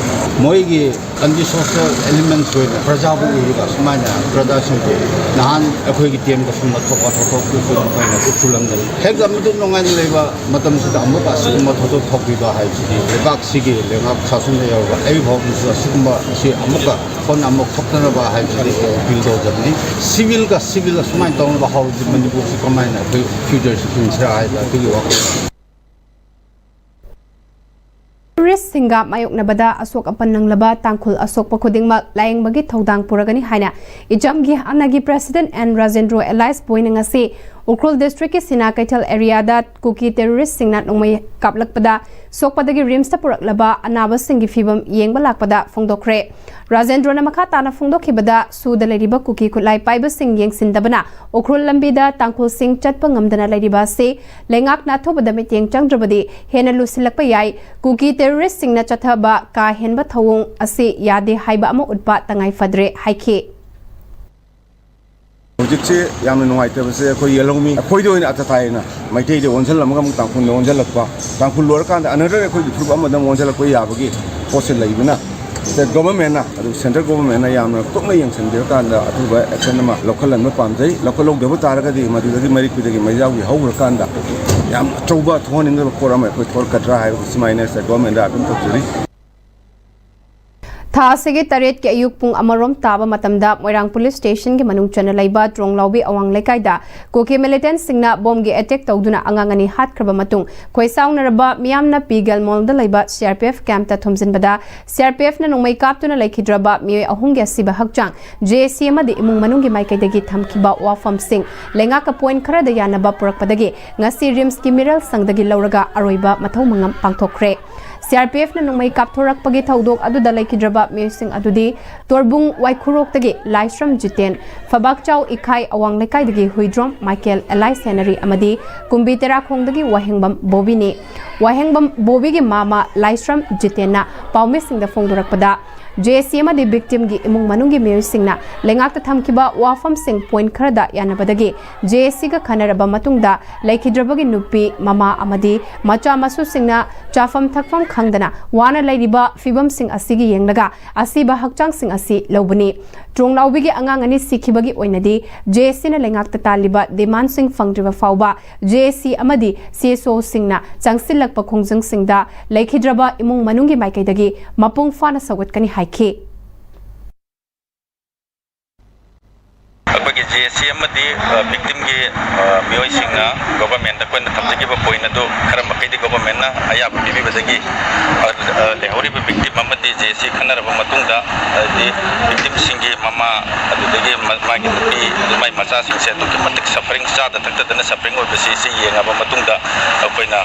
ꯃꯣꯏꯒꯤ ꯑꯦꯟꯇꯤ ꯁꯣꯁꯤꯌꯦꯜ ꯑꯦꯂꯤꯃꯦꯟꯁ ꯑꯣꯏꯅ ꯄ꯭ꯔꯖꯥꯕꯨ ꯎꯔꯒ ꯁꯨꯃꯥꯏꯅ ꯄ꯭ꯔꯖꯥꯁꯤꯡꯕꯨ ꯅꯍꯥꯟ ꯑꯩꯈꯣꯏꯒꯤ ꯇꯦꯝꯗ ꯁꯨꯝꯕ ꯊꯣꯛꯄ ꯊꯧꯗꯣꯛꯇꯨꯁꯨ ꯃꯈꯣꯏꯅ ꯎꯠꯁꯨ ꯎꯠꯂꯝꯗꯅ ꯍꯦꯛ ꯑꯃꯗꯨ ꯅꯨꯡꯉꯥꯏꯅ ꯂꯩꯕ ꯃꯇꯝꯁꯤꯗ ꯑꯃꯨꯛ ꯑꯁꯤꯒꯨꯝꯕ ꯊꯧꯗꯣꯛ ꯊꯣꯛꯄꯤꯕ ꯍꯥꯏꯕꯁꯤꯗꯤ ꯂꯩꯕꯥꯛꯁꯤꯒꯤ ꯂꯩꯉꯥꯛ ꯁꯥꯁꯟꯗ ꯌꯥꯎꯔꯒ ꯑꯩ ꯐꯥꯎꯕꯁꯨ ꯑꯁꯤꯒꯨꯝꯕ ꯑꯁꯤ ꯑꯃꯨꯛꯀ ꯍꯟꯅ ꯑꯃꯨꯛ ꯊꯣꯛꯇꯅꯕ ꯍꯥꯏꯕꯁꯤꯗꯤ ꯑꯩ ꯑꯄꯤꯜ ꯇꯧꯖꯕꯅꯤ꯫ ꯁꯤꯚꯤꯜꯒ ꯁꯤꯚꯤꯜ ꯑꯁꯨꯃꯥꯏꯅ ꯇꯧꯅꯕ ꯍꯧꯔꯗꯤ ꯃꯅꯤꯄꯨꯔꯁꯤ ꯀꯃꯥꯏꯅ ꯑꯩꯈꯣꯏ ꯐ꯭ꯌꯨꯆꯔꯁꯤ ꯍꯤꯡꯁꯤꯔꯥ ꯍꯥꯏꯕ ꯑꯩꯈꯣꯏꯒꯤ ꯋꯥꯈꯜ꯫ ꯇꯦꯔꯣꯔꯤꯁ꯭ꯠꯁꯤꯡꯒ ꯃꯥꯌꯣꯛꯅꯕꯗ ꯑꯁꯣꯛ ꯑꯄꯟ ꯅꯪꯂꯕ ꯇꯥꯡꯈꯨꯜ ꯑꯁꯣꯛꯄ ꯈꯨꯗꯤꯡꯃꯛ ꯂꯥꯌꯦꯡꯕꯒꯤ ꯊꯧꯗꯥꯡ ꯄꯨꯔꯒꯅꯤ ꯍꯥꯏꯅ ꯏꯆꯝꯒꯤ ꯍꯥꯟꯅꯒꯤ ꯄ꯭ꯔꯦꯁꯤꯗꯦꯟꯠ ꯑꯦꯟ ꯔꯥꯖꯦꯟꯗ꯭ꯔꯣ ꯑꯦꯂꯥꯏꯁ ꯕꯣꯏꯅ ꯉꯁꯤ ꯎꯈ꯭ꯔꯨꯜ ꯗꯤꯁꯇ꯭ꯔꯤꯛꯀꯤ ꯁꯤꯅꯥ ꯀꯩꯊꯦꯜ ꯑꯦꯔꯤꯌꯥꯗ ꯀꯨꯀꯤ ꯇꯦꯔꯣꯔꯤꯁ꯭ꯠꯁꯤꯡꯅ ꯅꯣꯡꯃꯩ ꯀꯥꯞꯂꯛꯄꯗ ꯁꯣꯛꯄꯗꯒꯤ ꯔꯤꯝꯁꯇ ꯄꯨꯔꯛꯂꯕ ꯑꯅꯥꯕꯁꯤꯡꯒꯤ ꯐꯤꯕꯝ ꯌꯦꯡꯕ ꯂꯥꯛꯄꯗ ꯐꯣꯡꯗꯣꯛꯈ꯭ꯔꯦ꯫ ꯔꯥꯖꯦꯟꯗ꯭ꯔꯣꯅ ꯃꯈꯥ ꯇꯥꯅ ꯐꯣꯡꯗꯣꯛꯈꯤꯕꯗ, ꯁꯨꯗ ꯂꯩꯔꯤꯕ ꯀꯨꯀꯤ ꯈꯨꯠꯂꯥꯏ ꯄꯥꯏꯕꯁꯤꯡ ꯌꯦꯡꯁꯤꯟꯗꯕꯅ ꯎꯈ꯭ꯔꯨꯜ ꯂꯝꯕꯤꯗ ꯇꯥꯡꯈꯨꯜꯁꯤꯡ ꯆꯠꯄ ꯉꯝꯗꯅ ꯂꯩꯔꯤꯕ ꯑꯁꯤ ꯂꯩꯉꯥꯛꯅ ꯑꯊꯨꯕꯗ ꯃꯤꯠꯌꯦꯡ ꯆꯪꯗ꯭ꯔꯕꯗꯤ ꯍꯦꯟꯅ ꯂꯨꯁꯤꯜꯂꯛꯄ ꯌꯥꯏ꯫ ꯀꯨꯀꯤ ꯇꯦꯔꯣꯔꯤꯁ꯭ꯠꯁꯤꯡꯅ ꯆꯠꯊꯕ ꯀꯥ ꯍꯦꯟꯕ ꯊꯧꯑꯣꯡ ꯑꯁꯤ ꯌꯥꯗꯦ ꯍꯥꯏꯕ ꯑꯃ ꯎꯠꯄ ꯇꯉꯥꯏ ꯐꯗ꯭ꯔꯦ ꯍꯥꯏꯈꯤ꯫ ꯍꯧꯖꯤꯛꯁꯦ ꯌꯥꯝꯅ ꯅꯨꯡꯉꯥꯏꯇꯕꯁꯦ ꯑꯩꯈꯣꯏ ꯌꯦꯜꯍꯧꯃꯤ, ꯑꯩꯈꯣꯏꯗ ꯑꯣꯏꯅ ꯑꯇ ꯇꯥꯏꯌꯦꯅ ꯃꯩꯇꯩꯗ ꯑꯣꯟꯁꯤꯜꯂꯝꯃꯒ ꯑꯃꯨꯛ ꯇꯥꯡꯈꯨꯜꯗ ꯑꯣꯟꯁꯤꯜꯂꯛꯄ, ꯇꯥꯡꯈꯨꯜ ꯂꯣꯏꯔꯀꯥꯟꯗ ꯑꯅꯗꯔ ꯑꯩꯈꯣꯏꯒꯤ ꯐꯨꯔꯨꯞ ꯑꯃꯗ ꯑꯃꯨꯛ ꯑꯣꯟꯁꯤꯜꯂꯛꯄ ꯌꯥꯕꯒꯤ ꯄꯣꯠꯁꯦ ꯂꯩꯕꯅ, ꯁ꯭ꯇꯦꯠ ꯒꯣꯚꯔꯟꯃꯦꯟꯠꯅ, ꯑꯗꯨ ꯁꯦꯟꯇ꯭ꯔꯦꯜ ꯒꯣꯚꯔꯟꯃꯦꯟꯠꯅ ꯌꯥꯝꯅ ꯀꯨꯞꯅ ꯌꯦꯡꯁꯤꯟꯕꯤꯔꯀꯥꯟꯗ ꯑꯊꯨꯕ ꯑꯦꯛꯁꯟ ꯑꯃ ꯂꯧꯈꯠꯍꯟꯕ ꯄꯥꯝꯖꯩ꯫ ꯂꯧꯈꯠꯍꯧꯗꯕ ꯇꯥꯔꯒꯗꯤ ꯃꯗꯨꯗꯒꯤ ꯃꯔꯤꯛꯇꯨꯗꯒꯤ ꯃꯩꯖꯥꯎꯒꯤ ꯍꯧꯈ꯭ꯔꯀꯥꯟꯗ ꯌꯥꯝ ꯑꯆꯧꯕ ꯊꯣꯛꯍꯟꯅꯤꯡꯗꯕ ꯄꯣꯠ ꯑꯃ ꯑꯩꯈꯣꯏ ꯊꯣꯛꯂꯛꯀꯗ꯭ꯔꯥ ꯍꯥꯏꯕꯁꯤ ꯁꯨꯃꯥꯏꯅ ꯁ꯭ꯇꯦꯠ ꯒꯣꯚꯔꯟꯃꯦꯟꯠꯗ ꯑꯄꯤꯜ ꯇꯧꯖꯔꯤ꯫ ꯊꯥ ꯑꯁꯤꯒꯤ ꯇꯔꯦꯠꯀꯤ ꯑꯌꯨꯛ ꯄꯨꯡ ꯑꯃꯔꯣꯝ ꯇꯥꯕ ꯃꯇꯝꯗ ꯃꯣꯏꯔꯥꯡ ꯄꯨꯂꯤꯁ ꯁ꯭ꯇꯦꯁꯟꯒꯤ ꯃꯅꯨꯡ ꯆꯟꯅ ꯂꯩꯕ ꯇ꯭ꯔꯣꯡꯂꯥꯎꯕꯤ ꯑꯋꯥꯡ ꯂꯩꯀꯥꯏꯗ ꯀꯨꯀꯤ ꯃꯤꯂꯤꯇꯦꯟꯠꯁꯤꯡꯅ ꯕꯣꯝꯒꯤ ꯑꯦꯇꯦꯛ ꯇꯧꯗꯨꯅ ꯑꯉꯥꯡ ꯑꯅꯤ ꯍꯥꯠꯈ꯭ꯔꯕ ꯃꯇꯨꯡ ꯈꯣꯏꯁꯥꯎꯅꯔꯕ ꯃꯤꯌꯥꯝꯅ ꯄꯤ ꯒꯦꯜꯃꯣꯜꯗ ꯂꯩꯕ C R P F ꯀꯦꯝꯞꯇ ꯊꯣꯝꯖꯤꯟꯕꯗ C R P ꯑꯦꯐꯅ ꯅꯣꯡꯃꯩ ꯀꯥꯞꯇꯨꯅ ꯂꯩꯈꯤꯗ꯭ꯔꯕ ꯃꯤꯑꯣꯏ ꯑꯍꯨꯝꯒꯤ ꯑꯁꯤꯕ ꯍꯛꯆꯥꯡ ꯖꯦ ꯑꯦ ꯁꯤ ꯑꯃꯗꯤ ꯏꯃꯨꯡ ꯃꯅꯨꯡꯒꯤ ꯃꯥꯏꯀꯩꯗꯒꯤ ꯊꯝꯈꯤꯕ ꯋꯥꯐꯝꯁꯤꯡ ꯂꯩꯉꯥꯛꯀ ꯄꯣꯏꯟꯠ ꯈꯔꯗ ꯌꯥꯅꯕ ꯄꯨꯔꯛꯄꯗꯒꯤ ꯉꯁꯤ ꯔꯤꯝꯁꯀꯤ ꯃꯤꯔꯦꯜ ꯁꯪꯗꯒꯤ ꯂꯧꯔꯒ ꯑꯔꯣꯏꯕ ꯃꯊꯧ ꯃꯉꯝ ꯄꯥꯡꯊꯣꯛꯈ꯭ꯔꯦ꯫ ꯁꯤ ꯑꯥꯔ ꯄꯤ ꯑꯦꯐꯅ ꯅꯣꯡꯃꯩ ꯀꯥꯞꯊꯣꯔꯛꯄꯒꯤ ꯊꯧꯗꯣꯛ ꯑꯗꯨꯗ ꯂꯩꯈꯤꯗ꯭ꯔꯕ ꯃꯤꯑꯣꯏꯁꯤꯡ ꯑꯗꯨꯗꯤ ꯇꯣꯔꯕꯨꯡ ꯋꯥꯏꯈꯨꯔꯣꯛꯇꯒꯤ ꯂꯥꯏꯁ꯭ꯔꯝ ꯖꯤꯇꯦꯟ, ꯐꯕꯥꯛꯆꯥꯎ ꯏꯈꯥꯏ ꯑꯋꯥꯡ ꯂꯩꯀꯥꯏꯗꯒꯤ ꯍꯨꯏꯗ꯭ꯔꯣꯝ ꯃꯥꯏꯀꯦꯜ ꯑꯦꯂꯥꯏꯁ ꯍꯦꯅꯔꯤ ꯑꯃꯗꯤ ꯀꯨꯝꯕꯤ ꯇꯦꯔꯥꯈꯣꯡꯗꯒꯤ ꯋꯥꯍꯦꯡꯕꯝ ꯕꯣꯕꯤꯅꯤ꯫ ꯋꯥꯍꯦꯡꯕꯝ ꯕꯣꯕꯤꯒꯤ ꯃꯃꯥ ꯂꯥꯏꯁ꯭ꯔꯝ ꯖꯤꯇꯦꯟꯅ ꯄꯥꯎꯃꯤꯁꯤꯡꯗ ꯐꯣꯡꯗꯣꯔꯛꯄꯗ, ꯖꯦ ꯑꯦꯁ ꯁꯤ ꯑꯃꯗꯤ ꯚꯤꯛꯇꯤꯝꯒꯤ ꯏꯃꯨꯡ ꯃꯅꯨꯡꯒꯤ ꯃꯤꯑꯣꯏꯁꯤꯡꯅ ꯂꯩꯉꯥꯛꯇ ꯊꯝꯈꯤꯕ ꯋꯥꯐꯝꯁꯤꯡ ꯄꯣꯏꯟꯠ ꯈꯔꯗ ꯌꯥꯅꯕꯗꯒꯤ ꯖꯦ ꯑꯦꯁ ꯁꯤꯒ ꯈꯟꯅꯔꯕ ꯃꯇꯨꯡꯗ ꯂꯩꯈꯤꯗ꯭ꯔꯕꯒꯤ ꯅꯨꯄꯤ, ꯃꯃꯥ ꯑꯃꯗꯤ ꯃꯆꯥ ꯃꯁꯨꯁꯤꯡꯅ ꯆꯥꯐꯝ ꯊꯛꯐꯝ ꯈꯪꯗꯅ ꯋꯥꯅ ꯂꯩꯔꯤꯕ ꯐꯤꯕꯝꯁꯤꯡ ꯑꯁꯤꯒꯤ ꯌꯦꯡꯂꯒ ꯑꯁꯤꯕ ꯍꯛꯆꯥꯡꯁꯤꯡ ꯑꯁꯤ ꯂꯧꯕꯅꯤ꯫ ꯇ꯭ꯔꯣꯡꯂꯥꯎꯕꯤꯒꯤ ꯑꯉꯥꯡ ꯑꯅꯤ ꯁꯤꯈꯤꯕꯒꯤ ꯑꯣꯏꯅꯗꯤ ꯖꯦ ꯑꯦꯁ ꯁꯤꯅ ꯂꯩꯉꯥꯛꯇ ꯇꯥꯜꯂꯤꯕ ꯗꯤꯃꯥꯟꯁꯤꯡ ꯐꯪꯗ꯭ꯔꯤꯕ ꯐꯥꯎꯕ ꯖꯦ ꯑꯦꯁ ꯁꯤ ꯑꯃꯗꯤ ꯁꯤ ꯑꯦꯁ ꯑꯣꯁꯤꯡꯅ ꯆꯪꯁꯤꯜꯂꯛꯄ ꯈꯣꯡꯖꯪꯁꯤꯡꯗ ꯂꯩꯈꯤꯗ꯭ꯔꯕ ꯏꯃꯨꯡ ꯃꯅꯨꯡꯒꯤ ꯃꯥꯏꯀꯩꯗꯒꯤ ꯃꯄꯨꯡ ꯐꯥꯅ ꯁꯧꯒꯠꯀꯅꯤ ꯍꯥꯏꯈꯤ꯫ ꯑꯩꯈꯣꯏꯒꯤ ꯖꯦ ꯑꯦꯁ ꯁꯤ ꯑꯃꯗꯤ, ꯑ, ꯚꯤꯛꯇꯤꯝꯒꯤ, ꯑ, ꯃꯤꯑꯣꯏꯁꯤꯡꯅ ꯒꯣꯚꯔꯟꯃꯦꯟꯗ ꯑꯩꯈꯣꯏꯅ ꯊꯝꯖꯈꯤꯕ ꯄꯣꯏꯟꯠ ꯑꯗꯨ ꯈꯔ ꯃꯈꯩꯗꯤ ꯒꯣꯚꯔꯟꯃꯦꯟꯅ ꯑꯌꯥꯕ ꯄꯤꯕꯤꯕꯗꯒꯤ, ꯑ, ꯑ, ꯂꯩꯍꯧꯔꯤꯕ ꯚꯤꯛꯇꯤꯝ ꯑꯃꯗꯤ ꯖꯦ ꯑꯦꯁ ꯁꯤ ꯈꯟꯅꯔꯕ ꯃꯇꯨꯡꯗ, ꯍꯥꯏꯗꯤ ꯚꯤꯛꯇꯤꯝꯁꯤꯡꯒꯤ ꯃꯃꯥ, ꯑꯗꯨꯗꯒꯤ ꯃ-, ꯃꯥꯒꯤ ꯅꯨꯄꯤ, ꯑꯗꯨ ꯃꯥꯒꯤ ꯃꯆꯥꯁꯤꯡꯁꯦ ꯑꯗꯨꯛꯀꯤ ꯃꯇꯤꯛ ꯁꯐꯔꯤꯡ, ꯆꯥꯗ ꯊꯛꯇꯗꯅ ꯁꯐꯔꯤꯡ ꯑꯣꯏꯕꯁꯤ ꯁꯤ ꯌꯦꯡꯉꯕ ꯃꯇꯨꯡꯗ ꯑꯩꯈꯣꯏꯅ,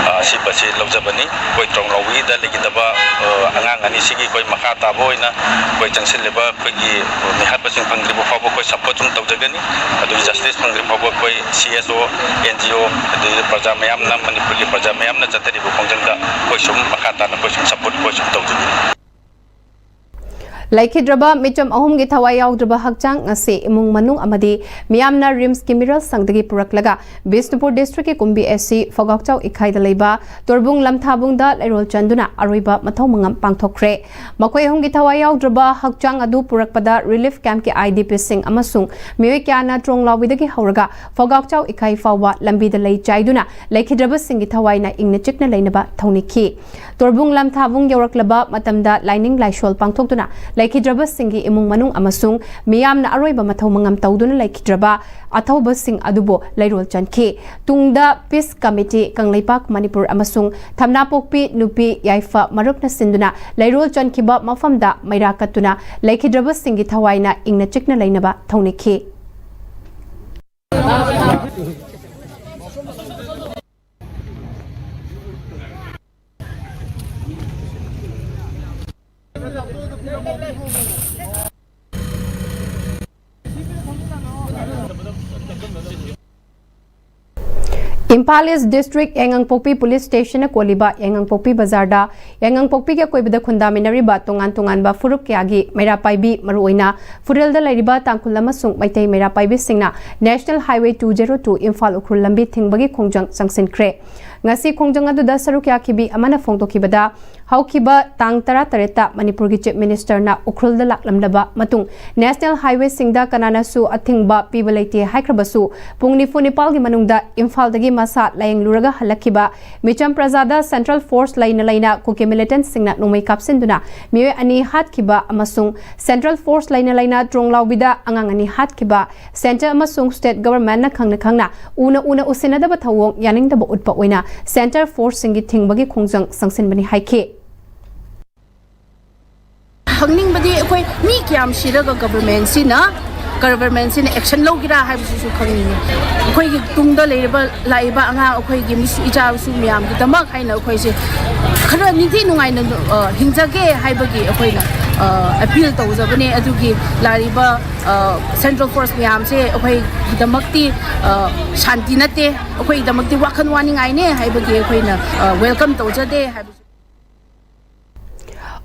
ꯑ, ꯑꯁꯤꯕꯁꯤ ꯂꯧꯖꯕꯅꯤ꯫ ꯑꯩꯈꯣꯏ ꯇ꯭ꯔꯣꯡꯂꯥꯎꯕꯤꯗ ꯂꯩꯒꯗꯕ, ꯑ, ꯑꯉꯥꯡ ꯑꯅꯤꯁꯤꯒꯤ ꯑꯩꯈꯣꯏ ꯃꯈꯥ ꯇꯥꯕ ꯑꯣꯏꯅ ꯑꯩꯈꯣꯏ ꯆꯪꯁꯤꯜꯂꯤꯕ ꯑꯩꯈꯣꯏꯒꯤ ꯃꯤꯍꯥꯠꯄꯁꯤꯡ ꯐꯪꯗ꯭ꯔꯤꯕ ꯐꯥꯎꯕ ꯑꯩꯈꯣꯏ ꯁꯄꯣꯔꯠ ꯁꯨꯝ ꯇꯧꯖꯒꯅꯤ꯫ ꯑꯗꯨꯒꯤ ꯖꯁꯇꯤꯁ ꯐꯪꯗ꯭ꯔꯤꯕ ꯐꯥꯎꯕ ꯑꯩꯈꯣꯏ ꯁꯤ ꯑꯦꯁ ꯑꯣ, ꯑꯦꯟ ꯖꯤ ꯑꯣ, ꯑꯗꯨꯒꯤ ꯄ꯭ꯔꯖꯥ ꯃꯌꯥꯝꯅ, ꯃꯅꯤꯄꯨꯔꯒꯤ ꯄ꯭ꯔꯖꯥ ꯃꯌꯥꯝꯅ ꯆꯠꯊꯔꯤꯕ ꯈꯣꯡꯖꯪꯗ ꯑꯩꯈꯣꯏ ꯁꯨꯝ ꯃꯈꯥ ꯇꯥꯅ ꯑꯩꯈꯣꯏ ꯁꯨꯝ ꯁꯄꯣꯔꯠ ꯑꯩꯈꯣꯏ ꯁꯨꯝ ꯇꯧꯖꯒꯅꯤ꯫ ꯂꯩꯈꯤꯗ꯭ꯔꯕ ꯃꯤꯆꯝ ꯑꯍꯨꯝꯒꯤ ꯊꯋꯥꯏ ꯌꯥꯎꯗ꯭ꯔꯕ ꯍꯛꯆꯥꯡ ꯑꯁꯤ ꯏꯃꯨꯡ ꯃꯅꯨꯡ ꯑꯃꯗꯤ ꯃꯤꯌꯥꯝꯅ ꯔꯤꯝꯁꯀꯤ ꯃꯤꯔꯣꯜ ꯁꯪꯗꯒꯤ ꯄꯨꯔꯛꯂꯒ ꯕꯤꯁꯅꯨꯄꯨꯔ ꯗꯤꯁꯇ꯭ꯔꯤꯛꯀꯤ ꯀꯨꯝꯕꯤ ꯑꯦꯁ ꯁꯤ ꯐꯧꯒꯥꯛꯆꯥꯎ ꯏꯈꯥꯏꯗ ꯂꯩꯕ ꯇꯣꯔꯕꯨꯡ ꯂꯝꯊꯥꯕꯨꯡꯗ ꯂꯩꯔꯣꯜ ꯆꯟꯗꯨꯅ ꯑꯔꯣꯏꯕ ꯃꯊꯧ ꯃꯉꯝ ꯄꯥꯡꯊꯣꯛꯈ꯭ꯔꯦ꯫ ꯃꯈꯣꯏ ꯑꯍꯨꯝꯒꯤ ꯊꯋꯥꯏ ꯌꯥꯎꯗ꯭ꯔꯕ ꯍꯛꯆꯥꯡ ꯑꯗꯨ ꯄꯨꯔꯛꯄꯗ ꯔꯤꯂꯤꯐ ꯀꯦꯝꯞꯀꯤ ꯑꯥꯏ ꯗꯤ ꯄꯤꯁꯤꯡ ꯑꯃꯁꯨꯡ ꯃꯤꯑꯣꯏ ꯀꯌꯥꯅ ꯇ꯭ꯔꯣꯡꯂꯥꯎꯕꯤꯗꯒꯤ ꯍꯧꯔꯒ ꯐꯧꯒꯥꯛꯆꯥꯎ ꯏꯈꯥꯏ ꯐꯥꯎꯕ ꯂꯝꯕꯤꯗ ꯂꯩ ꯆꯥꯏꯗꯨꯅ ꯂꯩꯈꯤꯗ꯭ꯔꯕꯁꯤꯡꯒꯤ ꯊꯋꯥꯏꯅ ꯏꯪꯅ ꯆꯤꯛꯅ ꯂꯩꯅꯕ ꯊꯧꯅꯤꯈꯤ꯫ ꯇꯣꯔꯕꯨꯡ ꯂꯝꯊꯥꯕꯨꯡ ꯌꯧꯔꯛꯂꯕ ꯃꯇꯝꯗ ꯂꯥꯏꯅꯤꯡ ꯂꯥꯏꯁꯣꯜ ꯄꯥꯡꯊꯣꯛꯇꯨꯅ ꯂꯩꯈꯤꯗ꯭ꯔꯕꯁꯤꯡꯒꯤ ꯏꯃꯨꯡ ꯃꯅꯨꯡ ꯑꯃꯁꯨꯡ ꯃꯤꯌꯥꯝꯅ ꯑꯔꯣꯏꯕ ꯃꯊꯧ ꯃꯉꯝ ꯇꯧꯗꯨꯅ ꯂꯩꯈꯤꯗ꯭ꯔꯕ ꯑꯊꯧꯕꯁꯤꯡ ꯑꯗꯨꯕꯨ ꯂꯩꯔꯣꯜ ꯆꯟꯈꯤ꯫ ꯇꯨꯡꯗ ꯄꯤꯁ ꯀꯃꯤꯇꯤ, ꯀꯪꯂꯩꯄꯥꯛ ꯃꯅꯤꯄꯨꯔ ꯑꯃꯁꯨꯡ ꯊꯝꯅꯥꯄꯣꯛꯄꯤ ꯅꯨꯄꯤ ꯌꯥꯏꯐ ꯃꯔꯨꯞꯅ ꯁꯤꯟꯗꯨꯅ ꯂꯩꯔꯣꯜ ꯆꯟꯈꯤꯕ ꯃꯐꯝꯗ ꯃꯩꯔꯥ ꯀꯠꯇꯨꯅ ꯂꯩꯈꯤꯗ꯭ꯔꯕꯁꯤꯡꯒꯤ ꯊꯋꯥꯏꯅ ꯏꯪꯅ ꯆꯤꯛꯅ ꯂꯩꯅꯕ ꯊꯧꯅꯤꯈꯤ꯫ ꯏꯝꯐꯥꯜ ꯏꯁ ꯗꯤꯁꯇ꯭ꯔꯤꯛ ꯌꯥꯏꯉꯪꯄꯣꯛꯄꯤ ꯄꯨꯂꯤꯁ ꯁ꯭ꯇꯦꯁꯟꯅ ꯀꯣꯜꯂꯤꯕ ꯌꯥꯏꯉꯪꯄꯣꯛꯄꯤ ꯕꯖꯥꯔꯗ ꯌꯥꯏꯉꯪꯄꯣꯛꯄꯤꯒꯤ ꯑꯀꯣꯏꯕꯗ ꯈꯨꯟꯗꯥꯃꯤꯟꯅꯔꯤꯕ ꯇꯣꯉꯥꯟ ꯇꯣꯉꯥꯟꯕ ꯐꯨꯔꯨꯞ ꯀꯌꯥꯒꯤ ꯃꯩꯔꯥ ꯄꯥꯏꯕꯤ, ꯃꯔꯨꯑꯣꯏꯅ ꯐꯨꯔꯦꯜꯗ ꯂꯩꯔꯤꯕ ꯇꯥꯡꯈꯨꯜ ꯑꯃꯁꯨꯡ Meitei ꯃꯩꯔꯥ ꯄꯥꯏꯕꯤꯁꯤꯡꯅ National Highway two zero two Imphal Ukhrul ꯂꯝꯕꯤ ꯊꯤꯡꯕꯒꯤ ꯈꯣꯡꯖꯪ ꯆꯪꯁꯤꯟꯈ꯭ꯔꯦ꯫ ꯉꯁꯤ ꯈꯣꯡꯖꯪ ꯑꯗꯨꯗ ꯁꯔꯨꯛ ꯌꯥꯈꯤꯕꯤ ꯑꯃꯅ ꯐꯣꯡꯗꯣꯛꯈꯤꯕꯗ, ꯍꯧꯈꯤꯕ ꯇꯥꯡ ꯇꯔꯥꯇꯔꯦꯠꯇ ꯃꯅꯤꯄꯨꯔꯒꯤ ꯆꯤꯐ ꯃꯤꯅꯤꯁꯇꯔꯅ ꯎꯈ꯭ꯔꯨꯜꯗ ꯂꯥꯛꯂꯝꯂꯕ ꯃꯇꯨꯡ, ꯅꯦꯁꯅꯦꯜ ꯍꯥꯏꯋꯦꯁꯤꯡꯗ ꯀꯅꯥꯅꯁꯨ ꯑꯊꯤꯡꯕ ꯄꯤꯕ ꯂꯩꯇꯦ ꯍꯥꯏꯈ꯭ꯔꯕꯁꯨ, ꯄꯨꯡ ꯅꯤꯐꯨ ꯅꯤꯄꯥꯜꯒꯤ ꯃꯅꯨꯡꯗ ꯏꯝꯐꯥꯜꯗꯒꯤ ꯃꯁꯥ ꯂꯥꯌꯦꯡꯂꯨꯔꯒ ꯍꯜꯂꯛꯈꯤꯕ ꯃꯤꯆꯝ ꯄ꯭ꯔꯖꯥꯗ ꯁꯦꯟꯇ꯭ꯔꯦꯜ ꯐꯣꯔꯁ ꯂꯩꯅ ꯂꯩꯅ ꯀꯨꯀꯤ ꯃꯤꯂꯤꯇꯦꯟꯠꯁꯤꯡꯅ ꯅꯣꯡꯃꯩ ꯀꯥꯞꯁꯤꯟꯗꯨꯅ ꯃꯤꯑꯣꯏ ꯑꯅꯤ ꯍꯥꯠꯈꯤꯕ ꯑꯃꯁꯨꯡ ꯁꯦꯟꯇ꯭ꯔꯦꯜ ꯐꯣꯔꯁ ꯂꯩꯅ ꯂꯩꯅ ꯇ꯭ꯔꯣꯡꯂꯥꯎꯕꯤꯗ ꯑꯉꯥꯡ ꯑꯅꯤ ꯍꯥꯠꯈꯤꯕ, ꯁꯦꯟꯇꯔ ꯑꯃꯁꯨꯡ ꯁ꯭ꯇꯦꯠ ꯒꯚꯔꯟꯃꯦꯟꯠꯅ ꯈꯪꯅ ꯈꯪꯅ ꯎꯅ ꯎꯅ ꯎꯁꯤꯟꯅꯗꯕ ꯊꯧꯑꯣꯡ ꯌꯥꯅꯤꯡꯗꯕ ꯎꯠꯄ ꯑꯣꯏꯅ ꯁꯦꯟꯇꯔ ꯐꯣꯔꯁꯁꯤꯡꯒꯤ ꯊꯤꯡꯕꯒꯤ ꯈꯣꯡꯖꯪ ꯆꯪꯁꯤꯟꯕꯅꯤ ꯍꯥꯏꯈꯤ꯫ ꯈꯪꯅꯤꯡꯕꯗꯤ ꯑꯩꯈꯣꯏ ꯃꯤ ꯀꯌꯥꯝ ꯁꯤꯔꯒ ꯒꯚꯔꯟꯃꯦꯟꯠꯁꯤꯅ, ꯒꯚꯔꯟꯃꯦꯟꯠꯁꯤꯅ ꯑꯦꯛꯁꯟ ꯂꯧꯒꯦꯔꯥ ꯍꯥꯏꯕꯁꯤꯁꯨ ꯈꯪꯅꯤꯡꯉꯤ꯫ ꯑꯩꯈꯣꯏꯒꯤ ꯇꯨꯡꯗ ꯂꯩꯔꯤꯕ, ꯂꯥꯛꯏꯕ ꯑꯉꯥꯡ, ꯑꯩꯈꯣꯏꯒꯤ ꯃꯤꯁꯨ, ꯏꯆꯥꯁꯨ ꯃꯌꯥꯝꯒꯤꯗꯃꯛ ꯍꯥꯏꯅ ꯑꯩꯈꯣꯏꯁꯦ ꯈꯔ ꯅꯤꯡꯊꯤ ꯅꯨꯡꯉꯥꯏꯅ, ꯑ, ꯍꯤꯡꯖꯒꯦ ꯍꯥꯏꯕꯒꯤ ꯑꯩꯈꯣꯏꯅ, ꯑ, ꯑꯄꯤꯜ ꯇꯧꯖꯕꯅꯦ꯫ ꯑꯗꯨꯒꯤ ꯂꯥꯛꯂꯤꯕ, ꯑ, ꯁꯦꯟꯇ꯭ꯔꯦꯜ ꯐꯣꯔꯁ ꯃꯌꯥꯝꯁꯦ ꯑꯩꯈꯣꯏꯒꯤꯗꯃꯛꯇꯤ, ꯑ, ꯁꯥꯟꯇꯤ ꯅꯠꯇꯦ, ꯑꯩꯈꯣꯏꯒꯤꯗꯃꯛꯇꯤ ꯋꯥꯈꯜ ꯋꯥꯅꯤꯡꯉꯥꯏꯅꯦ ꯍꯥꯏꯕꯒꯤ ꯑꯩꯈꯣꯏꯅ, ꯑ, ꯋꯦꯜꯀꯝ ꯇꯧꯖꯗꯦ ꯍꯥꯏꯕꯁꯨ꯫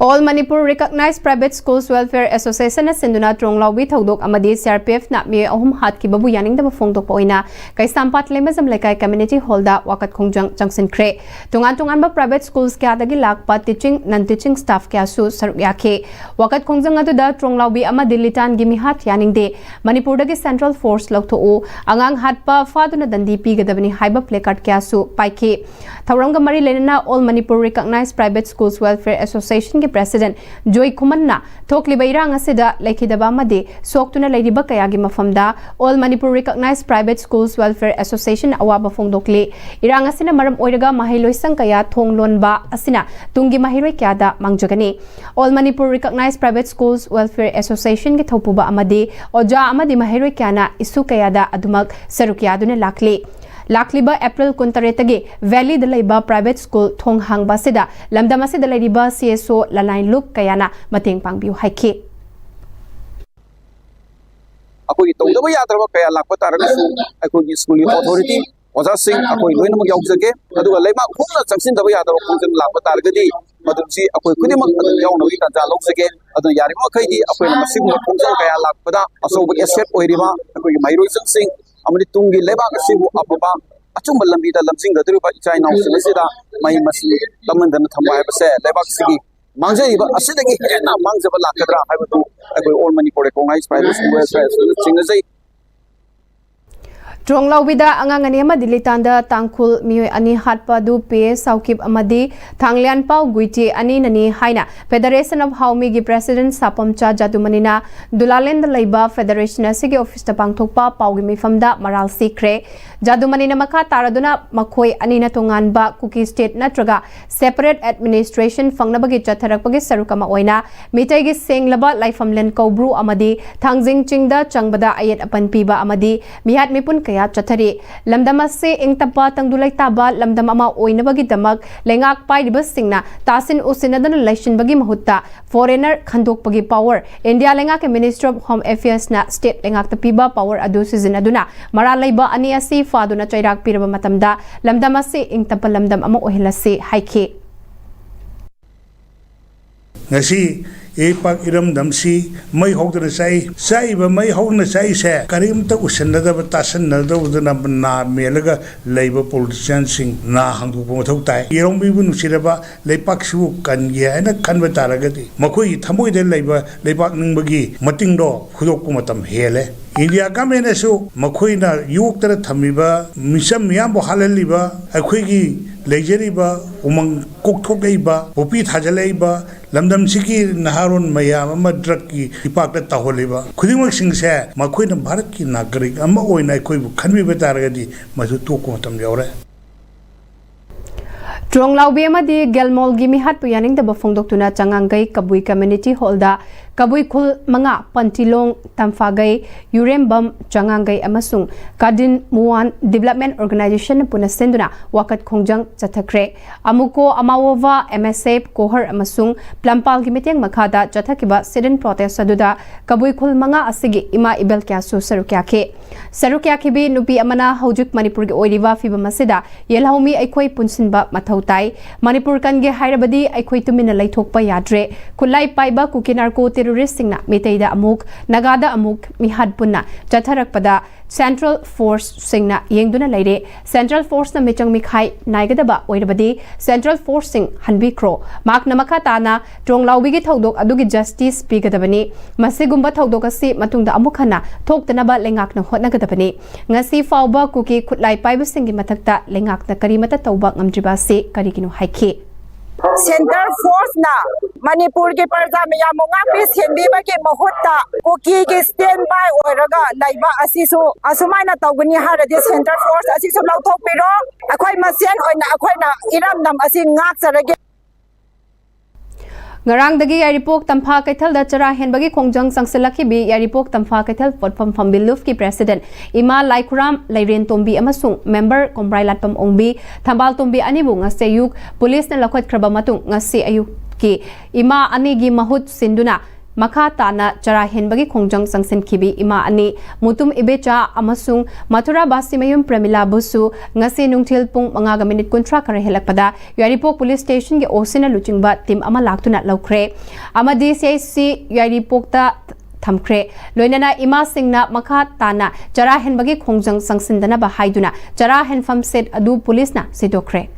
All Manipur Recognized Private Schools Welfare Associationꯅ ꯁꯤꯟꯗꯨꯅ ꯇ꯭ꯔꯣꯡꯂꯥꯎꯕꯤ ꯊꯧꯗꯣꯛ ꯑꯃꯗꯤ CRPFꯅ ꯃꯤꯑꯣꯏ ꯑꯍꯨꯝ ꯍꯥꯠꯈꯤꯕꯕꯨ ꯌꯥꯅꯤꯡꯗꯕ ꯐꯣꯡꯗꯣꯛꯄ ꯑꯣꯏꯅ ꯀꯩꯁꯥꯝꯄꯥꯠ ꯂꯩꯃꯖꯝ ꯂꯩꯀꯥꯏ ꯀꯝꯃ꯭ꯌꯨꯅꯤꯇꯤ ꯍꯣꯜꯗ ꯋꯥꯀꯠ ꯈꯣꯡꯖꯪ ꯆꯪꯁꯤꯟꯈ꯭ꯔꯦ꯫ ꯇꯣꯉꯥꯟ ꯇꯣꯉꯥꯟꯕ ꯄ꯭ꯔꯥꯏꯚꯦꯠ ꯁ꯭ꯀꯨꯜꯁ ꯀꯌꯥꯗꯒꯤ ꯂꯥꯛꯄ ꯇꯤꯆꯤꯡ, ꯅꯟ ꯇꯤꯆꯤꯡ ꯁ꯭ꯇꯥꯐ ꯀꯌꯥꯁꯨ ꯁꯔꯨꯛ ꯌꯥꯈꯤ꯫ ꯋꯥꯀꯠ ꯈꯣꯡꯖꯪ ꯑꯗꯨꯗ ꯇ꯭ꯔꯣꯡꯂꯥꯎꯕꯤ ꯑꯃꯗꯤ ꯂꯤꯇꯥꯟꯒꯤ ꯃꯤꯍꯥꯠ ꯌꯥꯅꯤꯡꯗꯦ, ꯃꯅꯤꯄꯨꯔꯗꯒꯤ ꯁꯦꯟꯇ꯭ꯔꯦꯜ ꯐꯣꯔꯁ ꯂꯧꯊꯣꯛꯎ, ꯑꯉꯥꯡ ꯍꯥꯠꯄ ꯐꯥꯗꯨꯅ ꯗꯟꯗꯤ ꯄꯤꯒꯗꯕꯅꯤ ꯍꯥꯏꯕ ꯄ꯭ꯂꯦꯀꯥꯔꯗ ꯀꯌꯥꯁꯨ ꯄꯥꯏꯈꯤ꯫ ꯊꯧꯔꯝꯒ ꯃꯔꯤ ꯂꯩꯅꯅ All Manipur Recognized Private Schools Welfare Associationꯒꯤ ꯄ꯭ꯔꯦꯁꯤꯗꯦꯟꯠ ꯖꯣꯏ ꯈꯨꯃꯟꯅ ꯊꯣꯛꯂꯤꯕ ꯏꯔꯥꯡ ꯑꯁꯤꯗ ꯂꯩꯈꯤꯗꯕ ꯑꯃꯗꯤ ꯁꯣꯛꯇꯨꯅ ꯂꯩꯔꯤꯕ ꯀꯌꯥꯒꯤ ꯃꯐꯝꯗ All Manipur Recognized Private Schools Welfare Association ꯑꯋꯥꯕ ꯐꯣꯡꯗꯣꯛꯂꯤ꯫ ꯏꯔꯥꯡ ꯑꯁꯤꯅ ꯃꯔꯝ ꯑꯣꯏꯔꯒ ꯃꯍꯩ ꯂꯣꯏꯁꯪ ꯀꯌꯥ ꯊꯣꯡ ꯂꯣꯟꯕ ꯑꯁꯤꯅ ꯇꯨꯡꯒꯤ ꯃꯍꯩꯔꯣꯏ ꯀꯌꯥꯗ ꯃꯥꯡꯖꯒꯅꯤ꯫ All Manipur Recognized Private Schools Welfare Associationꯒꯤ ꯊꯧꯄꯨꯕ ꯑꯃꯗꯤ ꯑꯣꯖꯥ ꯑꯃꯗꯤ ꯃꯍꯩꯔꯣꯏ ꯀꯌꯥꯅ ꯏꯁꯨ ꯀꯌꯥꯗ ꯑꯗꯨꯃꯛ ꯁꯔꯨꯛ ꯌꯥꯗꯨꯅ ꯂꯥꯛꯂꯤ꯫ ꯂꯥꯛꯂꯤꯕ ꯑꯦꯄ꯭ꯔꯤꯜ ꯀꯨꯟꯇꯔꯦꯠꯇꯒꯤ ꯚꯦꯂꯤꯗ ꯂꯩꯕ ꯄ꯭ꯔꯥꯏꯚꯦꯠ ꯁ꯭ꯀꯨꯜ ꯊꯣꯡ ꯍꯥꯡꯕ ꯑꯁꯤꯗ ꯂꯝꯗꯝ ꯑꯁꯤꯗ ꯂꯩꯔꯤꯕ ꯁꯤ ꯑꯦꯁ ꯑꯣ ꯂꯅꯥꯏ ꯂꯨꯞ ꯀꯌꯥꯅ ꯃꯇꯦꯡ ꯄꯥꯡꯕꯤꯌꯨ ꯍꯥꯏꯈꯤ꯫ ꯑꯩꯈꯣꯏꯒꯤ ꯇꯧꯗꯕ ꯌꯥꯗ꯭ꯔꯕ ꯀꯌꯥ ꯂꯥꯛꯄ ꯇꯥꯔꯒꯁꯨ ꯑꯩꯈꯣꯏꯒꯤ ꯁ꯭ꯀꯨꯜꯒꯤ ꯑꯣꯊꯣꯔꯤꯇꯤ, ꯑꯣꯖꯥꯁꯤꯡ, ꯑꯩꯈꯣꯏ ꯂꯣꯏꯅꯃꯛ ꯌꯥꯎꯖꯒꯦ꯫ ꯑꯗꯨꯒ ꯂꯩꯕꯥꯛ ꯍꯨꯝꯅ ꯆꯪꯁꯤꯟꯗꯕ ꯌꯥꯗꯕ ꯈꯣꯡꯖꯪ ꯂꯥꯛꯄ ꯇꯥꯔꯒꯗꯤ ꯃꯗꯨꯁꯤ ꯑꯩꯈꯣꯏ ꯈꯨꯗꯤꯡꯃꯛ ꯑꯗꯨꯝ ꯌꯥꯎꯅꯕꯒꯤ ꯇꯥꯟꯖꯥ ꯂꯧꯖꯒꯦ꯫ ꯑꯗꯨꯅ ꯌꯥꯔꯤꯕ ꯃꯈꯩꯗꯤ ꯑꯩꯈꯣꯏꯅ ꯃꯁꯤꯒꯨꯝꯕ ꯈꯣꯡꯖꯪ ꯀꯌꯥ ꯂꯥꯛꯄꯗ ꯑꯆꯧꯕ ꯑꯦꯁꯦꯠ ꯑꯣꯏꯔꯤꯕ ꯑꯩꯈꯣꯏꯒꯤ ꯃꯍꯩꯔꯣꯏꯁꯪꯁꯤꯡ ꯑꯃꯗꯤ ꯇꯨꯡꯒꯤ ꯂꯩꯕꯥꯛ ꯑꯁꯤꯕꯨ ꯑꯐꯕ ꯑꯆꯨꯝꯕ ꯂꯝꯕꯤꯗ ꯂꯝꯖꯤꯡꯒꯗꯧꯔꯤꯕ ꯏꯆꯥ ꯏꯅꯥꯎꯁꯤꯡ ꯑꯁꯤꯗ ꯃꯍꯩ ꯃꯁꯤꯡ ꯇꯝꯍꯟꯗꯅ ꯊꯝꯕ ꯍꯥꯏꯕꯁꯦ ꯂꯩꯕꯥꯛꯁꯤꯒꯤ ꯃꯥꯡꯖꯔꯤꯕ ꯑꯁꯤꯗꯒꯤ ꯍꯦꯟꯅ ꯃꯥꯡꯖꯕ ꯂꯥꯛꯀꯗ꯭ꯔꯥ ꯍꯥꯏꯕꯗꯨ ꯑꯩꯈꯣꯏ All Manipur Recognised Private School Welfare Association ꯅ ꯆꯤꯡꯅꯖꯩ꯫ ꯇ꯭ꯔꯣꯡꯂꯥꯎꯕꯤꯗ ꯑꯉꯥꯡ ꯑꯅꯤ ꯑꯃꯗꯤ ꯂꯤꯇꯥꯟꯗ ꯇꯥꯡꯈꯨꯜ ꯃꯤꯑꯣꯏ ꯑꯅꯤ ꯍꯥꯠꯄ ꯑꯗꯨ ꯄꯤ ꯑꯦ ꯁꯥꯎꯀꯤꯞ ꯑꯃꯗꯤ ꯊꯥꯡꯂꯤꯌꯥꯟꯄꯥꯎ ꯒꯨꯏꯇꯤ ꯑꯅꯤꯅꯅꯤ ꯍꯥꯏꯅ Federation of Haomi ꯒꯤ president ꯁꯥꯄꯝꯆꯥ ꯖꯥꯗꯨꯃꯅꯤꯅ ꯗꯨꯂꯥꯂꯦꯟꯗ ꯂꯩꯕ federation ꯑꯁꯤꯒꯤ office ꯇ ꯄꯥꯡꯊꯣꯛꯄ ꯄꯥꯎꯒꯤ ꯃꯤꯐꯝꯗ ꯃꯔꯥꯜ ꯁꯤꯈ꯭ꯔꯦ꯫ ꯖꯥꯗꯨꯃꯅꯤꯅ ꯃꯈꯥ ꯇꯥꯔꯗꯨꯅ ꯃꯈꯣꯏ ꯑꯅꯤꯅ ꯇꯣꯉꯥꯟꯕ ꯀꯨꯀꯤ state ꯅꯠꯇ꯭ꯔꯒ separate administration ꯐꯪꯅꯕꯒꯤ ꯆꯠꯊꯔꯛꯄꯒꯤ ꯁꯔꯨꯛ ꯑꯃ ꯑꯣꯏꯅ ꯃꯤꯇꯩꯒꯤ ꯁꯦꯡꯂꯕ ꯂꯥꯏꯐꯝꯂꯦꯟ ꯀꯧꯕ꯭ꯔꯨ ꯑꯃꯗꯤ ꯊꯥꯡꯖꯤꯡ ꯆꯤꯡꯗ ꯆꯪꯕꯗ ꯑꯌꯦꯠ ꯑꯄꯟ ꯄꯤꯕ ꯑꯃꯗꯤ ꯃꯤꯍꯥꯠ ꯃꯤꯄꯨꯟ ꯀꯌꯥ ꯆꯠꯊꯔꯤ꯫ ꯂꯝꯗꯝ ꯑꯁꯤ ꯏꯪ ꯇꯞꯄ ꯇꯪꯗꯨ ꯂꯩꯇꯥꯕ ꯂꯝꯗꯝ ꯑꯃ ꯑꯣꯏꯅꯕꯒꯤꯗꯃꯛ ꯂꯩꯉꯥꯛ ꯄꯥꯏꯔꯤꯕꯁꯤꯡꯅ ꯇꯥꯁꯤꯟ ꯎꯁꯤꯟꯅꯗꯅ ꯂꯩꯁꯤꯟꯕꯒꯤ ꯃꯍꯨꯠꯇ foreigner ꯈꯟꯗꯣꯛꯄꯒꯤ power, India ꯂꯩꯉꯥꯛꯀꯤ Ministry of Home Affairs ꯅ state ꯂꯩꯉꯥꯛꯇ ꯄꯤꯕ power ꯑꯗꯨ ꯁꯤꯖꯤꯟꯅꯗꯨꯅ ꯃꯔꯥꯜ ꯂꯩꯕ ꯑꯅꯤ ꯑꯁꯤ ꯐꯥꯗꯨꯅ ꯆꯩꯔꯥꯛ ꯄꯤꯔꯕ ꯃꯇꯝꯗ ꯂꯝꯗꯝ ꯑꯁꯤ ꯏꯪ ꯇꯞꯄ ꯂꯝꯗꯝ ꯑꯃ ꯑꯣꯏꯍꯜꯂꯁꯤ ꯍꯥꯏꯈꯤ꯫ ꯉꯁꯤ ꯏꯄꯥꯛ ꯏꯔꯝꯗꯝꯁꯤ ꯃꯩ ꯍꯧꯗꯅ ꯆꯥꯛꯏ꯫ ꯆꯥꯛꯏꯕ ꯃꯩ ꯍꯧꯗꯅ ꯆꯥꯛꯏꯁꯦ ꯀꯔꯤꯝꯇ ꯎꯁꯤꯟꯅꯗꯕ, ꯇꯥꯁꯤꯟꯅꯗꯕꯗꯨꯅ ꯅꯥ ꯃꯦꯜꯂꯒ ꯂꯩꯕ politician ꯁꯤꯡ ꯅꯥ ꯍꯥꯡꯗꯣꯛꯄ ꯃꯊꯧ ꯇꯥꯏ꯫ ꯏꯔꯣꯝꯕꯤꯕꯨ ꯅꯨꯡꯁꯤꯔꯕ ꯂꯩꯄꯥꯛꯁꯤꯕꯨ ꯀꯟꯒꯦ ꯍꯥꯏꯅ ꯈꯟꯕ ꯇꯥꯔꯒꯗꯤ ꯃꯈꯣꯏꯒꯤ ꯊꯃꯣꯏꯗ ꯂꯩꯕ ꯂꯩꯄꯥꯛ ꯅꯤꯡꯕꯒꯤ ꯃꯇꯤꯡꯗꯣ ꯐꯨꯗꯣꯛꯄ ꯃꯇꯝ ꯍꯦꯜꯂꯦ꯫ India government ꯅꯁꯨ ꯃꯈꯣꯏꯅ ꯌꯣꯛꯇꯅ ꯊꯝꯃꯤꯕ ꯃꯤꯆꯝ ꯃꯤꯌꯥꯝꯕꯨ ꯍꯥꯠꯍꯜꯂꯤꯕ, ꯑꯩꯈꯣꯏꯒꯤ ꯂꯩꯖꯔꯤꯕ ꯎꯃꯪ ꯀꯣꯛꯊꯣꯛꯂꯛꯏꯕ, ꯄꯣꯄꯤ ꯊꯥꯖꯤꯜꯂꯛꯏꯕ, ꯂꯝꯗꯝꯁꯤꯒꯤ ꯅꯍꯥꯔꯣꯟ ꯃꯌꯥꯝ ꯑꯃ drug ꯀꯤ ꯏꯄꯥꯛꯇ ꯇꯥꯎꯍꯜꯂꯤꯕ ꯈꯨꯗꯤꯡꯃꯛꯁꯤꯡꯁꯦ ꯃꯈꯣꯏꯅ ꯚꯥꯔꯠꯀꯤ ꯅꯥꯒꯔꯤꯛ ꯑꯃ ꯑꯣꯏꯅ ꯑꯩꯈꯣꯏꯕꯨ ꯈꯟꯕꯤꯕ ꯇꯥꯔꯒꯗꯤ ꯃꯗꯨ ꯇꯣꯛꯄ ꯃꯇꯝ ꯌꯧꯔꯦ꯫ ꯇ꯭ꯔꯣꯡꯂꯥꯎꯕꯤ ꯑꯃꯗꯤ ꯒꯦꯜꯃꯣꯜꯒꯤ ꯃꯤꯍꯥꯠꯄꯨ ꯌꯥꯅꯤꯡꯗꯕ ꯐꯣꯡꯗꯣꯛꯇꯨꯅ ꯆꯉꯥꯡꯒꯩ ꯀꯕꯨꯏ ꯀꯝꯃ꯭ꯌꯨꯅꯤꯇꯤ ꯍꯣꯜꯗ ꯀꯕꯨꯏ ꯈꯨꯜ ꯃꯉꯥ, ꯄꯟꯇꯤꯂꯣꯡ, ꯇꯝꯐꯥꯒꯩ, ꯌꯨꯔꯦꯝꯕꯝ, ꯆꯉꯥꯡꯒꯩ ꯑꯃꯁꯨꯡ ꯀꯥꯗꯤꯟ ꯃꯨꯋꯥꯟ ꯗꯤꯕꯦꯂꯞꯃꯦꯟ ꯑꯣꯔꯒꯅꯥꯏꯖꯦꯁꯟꯅ ꯄꯨꯟꯅ ꯁꯤꯟꯗꯨꯅ ꯋꯥꯀꯠ ꯈꯣꯡꯖꯪ ꯆꯠꯊꯈ꯭ꯔꯦ꯫ ꯑꯃꯨꯀꯣ, ꯑꯃꯥꯋꯣꯚꯥ, ꯑꯦꯝ ꯑꯦꯁ ꯑꯦꯐ, ꯀꯣꯍꯔ ꯑꯃꯁꯨꯡ ꯄ꯭ꯂꯝꯄꯥꯜꯒꯤ ꯃꯇꯦꯡ ꯃꯈꯥꯗ ꯆꯠꯊꯈꯤꯕ sit-in protest ꯑꯗꯨꯗ ꯀꯕꯨꯏ ꯈꯨꯜ ꯃꯉꯥ ꯑꯁꯤꯒꯤ ꯏꯃꯥ ꯏꯕꯦꯜ ꯀꯌꯥꯁꯨ ꯁꯔꯨꯛ ꯌꯥꯈꯤ꯫ ꯁꯔꯨꯛ ꯌꯥꯈꯤꯕꯤ ꯅꯨꯄꯤ ꯑꯃꯅ ꯍꯧꯖꯤꯛ ꯃꯅꯤꯄꯨꯔꯒꯤ ꯑꯣꯏꯔꯤꯕ ꯐꯤꯕꯝ ꯑꯁꯤꯗ ꯌꯦꯜꯍꯧꯃꯤ ꯑꯩꯈꯣꯏ ꯄꯨꯟꯁꯤꯟꯕ ꯃꯊꯧ ꯇꯥꯏ꯫ ꯃꯅꯤꯄꯨꯔ ꯀꯟꯒꯦ ꯍꯥꯏꯔꯕꯗꯤ ꯑꯩꯈꯣꯏ ꯇꯨꯃꯤꯟꯅ ꯂꯩꯊꯣꯛꯄ ꯌꯥꯗ꯭ꯔꯦ꯫ ꯈꯨꯠꯂꯥꯏ ꯄꯥꯏꯕ ꯀꯨꯀꯤ ꯅꯥꯔꯀꯣ ꯇꯦꯔꯣꯔꯤꯁꯁꯤꯡꯅ ꯃꯤꯇꯩꯗ ꯑꯃꯨꯛ, ꯅꯥꯒꯥꯗ ꯑꯃꯨꯛ ꯃꯤꯍꯥꯠ ꯄꯨꯟꯅ ꯆꯠꯊꯔꯛꯄꯗ ꯁꯦꯟꯇ꯭ꯔꯦꯜ ꯐꯣꯔꯁꯁꯤꯡꯅ ꯌꯦꯡꯗꯨꯅ ꯂꯩꯔꯦ꯫ ꯁꯦꯟꯇ꯭ꯔꯦꯜ ꯐꯣꯔꯁꯅ ꯃꯤꯆꯪ ꯃꯤꯈꯥꯏ ꯅꯥꯏꯒꯗꯕ ꯑꯣꯏꯔꯕꯗꯤ ꯁꯦꯟꯇ꯭ꯔꯦꯜ ꯐꯣꯔꯁꯁꯤꯡ ꯍꯟꯕꯤꯈ꯭ꯔꯣ꯫ ꯃꯍꯥꯛꯅ ꯃꯈꯥ ꯇꯥꯅ ꯇ꯭ꯔꯣꯡꯂꯥꯎꯕꯤꯒꯤ ꯊꯧꯗꯣꯛ ꯑꯗꯨꯒꯤ ꯖꯁꯇꯤꯁ ꯄꯤꯒꯗꯕꯅꯤ꯫ ꯃꯁꯤꯒꯨꯝꯕ ꯊꯧꯗꯣꯛ ꯑꯁꯤ ꯃꯇꯨꯡꯗ ꯑꯃꯨꯛ ꯍꯟꯅ ꯊꯣꯛꯇꯅꯕ ꯂꯩꯉꯥꯛꯅ ꯍꯣꯠꯅꯒꯗꯕꯅꯤ꯫ ꯉꯁꯤ ꯐꯥꯎꯕ ꯀꯨꯀꯤ ꯈꯨꯠꯂꯥꯏ ꯄꯥꯏꯕꯁꯤꯡꯒꯤ ꯃꯊꯛꯇ ꯂꯩꯉꯥꯛꯅ ꯀꯔꯤꯃꯠꯇ ꯇꯧꯕ ꯉꯝꯗ꯭ꯔꯤꯕ ꯑꯁꯤ ꯀꯔꯤꯒꯤꯅꯣ ꯍꯥꯏꯈꯤ꯫ ꯁꯦꯟꯇ꯭ꯔꯦꯜ ꯐꯣꯔꯁꯅ ꯃꯅꯤꯄꯨꯔꯒꯤ ꯄ꯭ꯔꯖꯥ ꯃꯌꯥꯝꯕꯨ ꯉꯥꯛꯄꯤ ꯁꯦꯟꯕꯤꯕꯒꯤ ꯃꯍꯨꯠꯇ ꯀꯨꯀꯤꯒꯤ ꯁ꯭ꯇꯦꯟ ꯕꯥꯏ ꯑꯣꯏꯔꯒ ꯂꯩꯕ ꯑꯁꯤꯁꯨ ꯑꯁꯨꯃꯥꯏꯅ ꯇꯧꯒꯅꯤ ꯍꯥꯏꯔꯗꯤ ꯁꯦꯟꯇ꯭ꯔꯦꯜ ꯐꯣꯔꯁ ꯑꯁꯤꯁꯨ ꯂꯧꯊꯣꯛꯄꯤꯔꯣ꯫ ꯑꯩꯈꯣꯏ ꯃꯁꯦꯟ ꯑꯣꯏꯅ ꯑꯩꯈꯣꯏꯅ ꯏꯔꯝꯗꯝ ꯑꯁꯤ ꯉꯥꯛꯆꯔꯒꯦ꯫ ꯉꯔꯥꯡꯗꯒꯤ ꯌꯥꯏꯔꯤꯄꯣꯛ ꯇꯝꯐꯥ ꯀꯩꯊꯦꯜꯗ ꯆꯔꯥ ꯍꯦꯟꯕꯒꯤ ꯈꯣꯡꯖꯪ ꯆꯪꯁꯤꯜꯂꯛꯈꯤꯕꯤ ꯌꯥꯏꯔꯤꯄꯣꯛ ꯇꯝꯐꯥ ꯀꯩꯊꯦꯜ ꯄꯣꯠꯐꯝ ꯐꯝꯕꯤ ꯂꯨꯞꯀꯤ ꯄ꯭ꯔꯦꯁꯤꯗꯦꯟꯠ ꯏꯃꯥ ꯂꯥꯏꯈꯨꯔꯥꯝ ꯂꯩꯔꯦꯟ ꯇꯣꯝꯕꯤ ꯑꯃꯁꯨꯡ ꯃꯦꯝꯕꯔ ꯀꯣꯝꯕ꯭ꯔꯥꯏ ꯂꯥꯠꯄꯝ ꯑꯣꯡꯕꯤ ꯊꯝꯕꯥꯜ ꯇꯣꯝꯕꯤ ꯑꯅꯤꯕꯨ ꯉꯁꯤ ꯑꯌꯨꯛ ꯄꯨꯂꯤꯁꯅ ꯂꯧꯈꯠꯈ꯭ꯔꯕ ꯃꯇꯨꯡ ꯉꯁꯤ ꯑꯌꯨꯛꯀꯤ ꯏꯃꯥ ꯑꯅꯤꯒꯤ ꯃꯍꯨꯠ ꯁꯤꯟꯗꯨꯅ ꯃꯈꯥ ꯇꯥꯅ ꯆꯔꯥ ꯍꯦꯟꯕꯒꯤ ꯈꯣꯡꯖꯪ ꯆꯪꯁꯤꯟꯈꯤꯕꯤ ꯏꯃꯥ ꯑꯅꯤ ꯃꯨꯇꯨꯝ ꯏꯕꯦꯆꯥ ꯑꯃꯁꯨꯡ ꯃꯊꯨꯔꯥ ꯕꯥꯁꯤꯃꯌꯨꯝ ꯄ꯭ꯔꯦꯃꯤꯂꯥꯕꯨꯁꯨ ꯉꯁꯤ ꯅꯨꯡꯊꯤꯜ ꯄꯨꯡ ꯃꯉꯥꯒ ꯃꯤꯅꯤꯠ ꯀꯨꯟꯊ꯭ꯔꯥ ꯈꯔ ꯍꯦꯜꯂꯛꯄꯗ ꯌꯥꯏꯔꯤꯄꯣꯛ ꯄꯨꯂꯤꯁ ꯁ꯭ꯇꯦꯁꯟꯒꯤ ꯑꯣꯁꯤꯅ ꯂꯨꯆꯤꯡꯕ ꯇꯤꯝ ꯑꯃ ꯂꯥꯛꯇꯨꯅ ꯂꯧꯈ꯭ꯔꯦ ꯑꯃꯗꯤ ꯁꯤ ꯑꯥꯏ ꯁꯤ ꯌꯥꯏꯔꯤꯄꯣꯛꯇ ꯊꯝꯈ꯭ꯔꯦ꯫ ꯂꯣꯏꯅꯅ ꯏꯃꯥꯁꯤꯡꯅ ꯃꯈꯥ ꯇꯥꯅ ꯆꯔꯥ ꯍꯦꯟꯕꯒꯤ ꯈꯣꯡꯖꯪ ꯆꯪꯁꯤꯟꯗꯅꯕ ꯍꯥꯏꯗꯨꯅ ꯆꯔꯥ ꯍꯦꯟꯐꯝ ꯁꯦꯠ ꯑꯗꯨ ꯄꯨꯂꯤꯁꯅ ꯁꯤꯗꯣꯛꯈ꯭ꯔꯦ꯫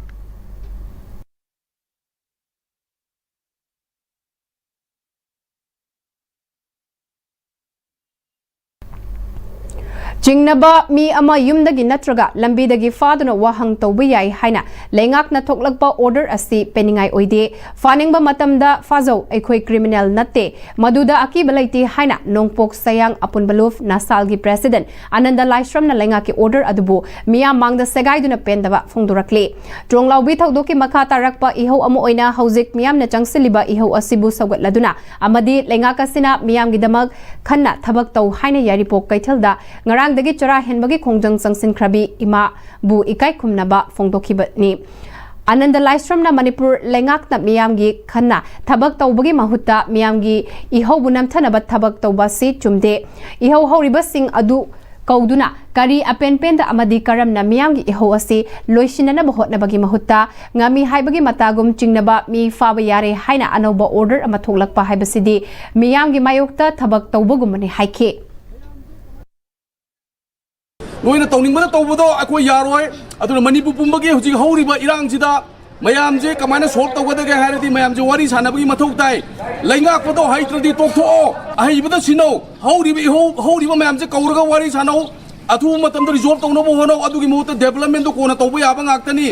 ꯆꯤꯡꯅꯕ ꯃꯤ ꯑꯃ ꯌꯨꯝꯗꯒꯤ ꯅꯠꯇ꯭ꯔꯒ ꯂꯝꯕꯤꯗꯒꯤ ꯐꯥꯗꯨꯅ ꯋꯥꯍꯪ ꯇꯧꯕ ꯌꯥꯏ ꯍꯥꯏꯅ ꯂꯩꯉꯥꯛꯅ ꯊꯣꯛꯂꯛꯄ order ꯑꯁꯤ ꯄꯦꯟꯅꯤꯡꯉꯥꯏ ꯑꯣꯏꯗꯦ꯫ ꯐꯥꯅꯤꯡꯕ ꯃꯇꯝꯗ ꯐꯥꯖꯧ, ꯑꯩꯈꯣꯏ criminal ꯅꯠꯇꯦ, ꯃꯗꯨꯗ ꯑꯀꯤꯕ ꯂꯩꯇꯦ ꯍꯥꯏꯅ ꯅꯣꯡꯄꯣꯛ ꯁꯌꯥꯡ ꯑꯄꯨꯟꯕ ꯂꯨꯞ ꯅꯁꯥꯜꯒꯤ president ꯑꯅꯟꯗ ꯂꯥꯏꯁ꯭ꯔꯝꯅ ꯂꯩꯉꯥꯛꯀꯤ order ꯑꯗꯨꯕꯨ ꯃꯤꯌꯥꯝ ꯃꯥꯡꯗ ꯁꯦꯒꯥꯏꯗꯨꯅ ꯄꯦꯟꯗꯕ ꯐꯣꯡꯗꯣꯔꯛꯂꯤ꯫ ꯇ꯭ꯔꯣꯡꯂꯥꯎꯕꯤ ꯊꯧꯗꯣꯛꯀꯤ ꯃꯈꯥ ꯇꯥꯔꯛꯄ ꯏꯍꯧ ꯑꯃ ꯑꯣꯏꯅ ꯍꯧꯖꯤꯛ ꯃꯤꯌꯥꯝꯅ ꯆꯪꯁꯤꯜꯂꯤꯕ ꯏꯍꯧ ꯑꯁꯤꯕꯨ ꯁꯧꯒꯠꯂꯗꯨꯅ ꯑꯃꯗꯤ ꯂꯩꯉꯥꯛ ꯑꯁꯤꯅ ꯃꯤꯌꯥꯝꯒꯤꯗꯃꯛ ꯈꯟꯅ ꯊꯕꯛ ꯇꯧ ꯍꯥꯏꯅ ꯌꯥꯏꯔꯤꯄꯣꯛ ꯀꯩꯊꯦꯜꯗ ꯉꯔꯥꯡꯗꯒꯤ ꯆꯔꯥ ꯍꯦꯟꯕꯒꯤ ꯈꯣꯡꯖꯪ ꯆꯪꯁꯤꯟꯈ꯭ꯔꯕꯤ ꯏꯃꯥꯕꯨ ꯏꯀꯥꯏ ꯈꯨꯝꯅꯕ ꯐꯣꯡꯗꯣꯛꯈꯤꯕꯅꯤ꯫ ꯑꯅꯟꯗ ꯂꯥꯏꯁ꯭ꯔꯝꯅ ꯃꯅꯤꯄꯨꯔ ꯂꯩꯉꯥꯛꯅ ꯃꯤꯌꯥꯝꯒꯤ ꯈꯟꯅ ꯊꯕꯛ ꯇꯧꯕꯒꯤ ꯃꯍꯨꯠꯇ ꯃꯤꯌꯥꯝꯒꯤ ꯏꯍꯧꯕꯨ ꯅꯝꯊꯅꯕ ꯊꯕꯛ ꯇꯧꯕ ꯑꯁꯤ ꯆꯨꯝꯗꯦ꯫ ꯏꯍꯧ ꯍꯧꯔꯤꯕꯁꯤꯡ ꯑꯗꯨ ꯀꯧꯗꯨꯅ ꯀꯔꯤ ꯑꯄꯦꯟ ꯄꯦꯟꯗ ꯑꯃꯗꯤ ꯀꯔꯝꯅ ꯃꯤꯌꯥꯝꯒꯤ ꯏꯍꯧ ꯑꯁꯤ ꯂꯣꯏꯁꯤꯟꯅꯅꯕ ꯍꯣꯠꯅꯕꯒꯤ ꯃꯍꯨꯠꯇ ꯉꯝꯃꯤ ꯍꯥꯏꯕꯒꯤ ꯃꯇꯥꯒꯨꯝ ꯆꯤꯡꯅꯕ ꯃꯤ ꯐꯥꯕ ꯌꯥꯔꯦ ꯍꯥꯏꯅ ꯑꯅꯧꯕ order ꯑꯃ ꯊꯣꯛꯂꯛꯄ ꯍꯥꯏꯕꯁꯤꯗꯤ ꯃꯤꯌꯥꯝꯒꯤ ꯃꯥꯌꯣꯛꯇ ꯊꯕꯛ ꯇꯧꯕꯒꯨꯝꯕꯅꯤ ꯍꯥꯏꯈꯤ꯫ ꯅꯣꯏꯅ ꯇꯧꯅꯤꯡꯕꯗ ꯇꯧꯕꯗꯣ ꯑꯩꯈꯣꯏ ꯌꯥꯔꯣꯏ꯫ ꯑꯗꯨꯅ ꯃꯅꯤꯄꯨꯔ ꯄꯨꯝꯕꯒꯤ ꯍꯧꯖꯤꯛ ꯍꯧꯔꯤꯕ ꯏꯔꯥꯡꯁꯤꯗ ꯃꯌꯥꯝꯁꯦ ꯀꯃꯥꯏꯅ solve ꯇꯧꯒꯗꯒꯦ ꯍꯥꯏꯔꯗꯤ ꯃꯌꯥꯝꯁꯦ ꯋꯥꯔꯤ ꯁꯥꯟꯅꯕꯒꯤ ꯃꯊꯧ ꯇꯥꯏ꯫ ꯂꯩꯉꯥꯛꯄꯗꯣ ꯍꯩꯇ꯭ꯔꯗꯤ ꯇꯣꯛꯊꯣꯛꯑꯣ, ꯑꯍꯩꯕꯗ ꯁꯤꯟꯅꯧ꯫ ꯍꯧꯔꯤꯕ ꯏꯍꯧ, ꯍꯧꯔꯤꯕ ꯃꯌꯥꯝꯁꯦ ꯀꯧꯔꯒ ꯋꯥꯔꯤ ꯁꯥꯟꯅꯧ꯫ ꯑꯊꯨꯕ ꯃꯇꯝꯗ resolve ꯇꯧꯅꯕ ꯍꯣꯠꯅꯧ꯫ ꯑꯗꯨꯒꯤ ꯃꯍꯨꯠꯇ developmentꯗꯣ ꯀꯣꯟꯅ ꯇꯧꯕ ꯌꯥꯕ ꯉꯥꯛꯇꯅꯤ꯫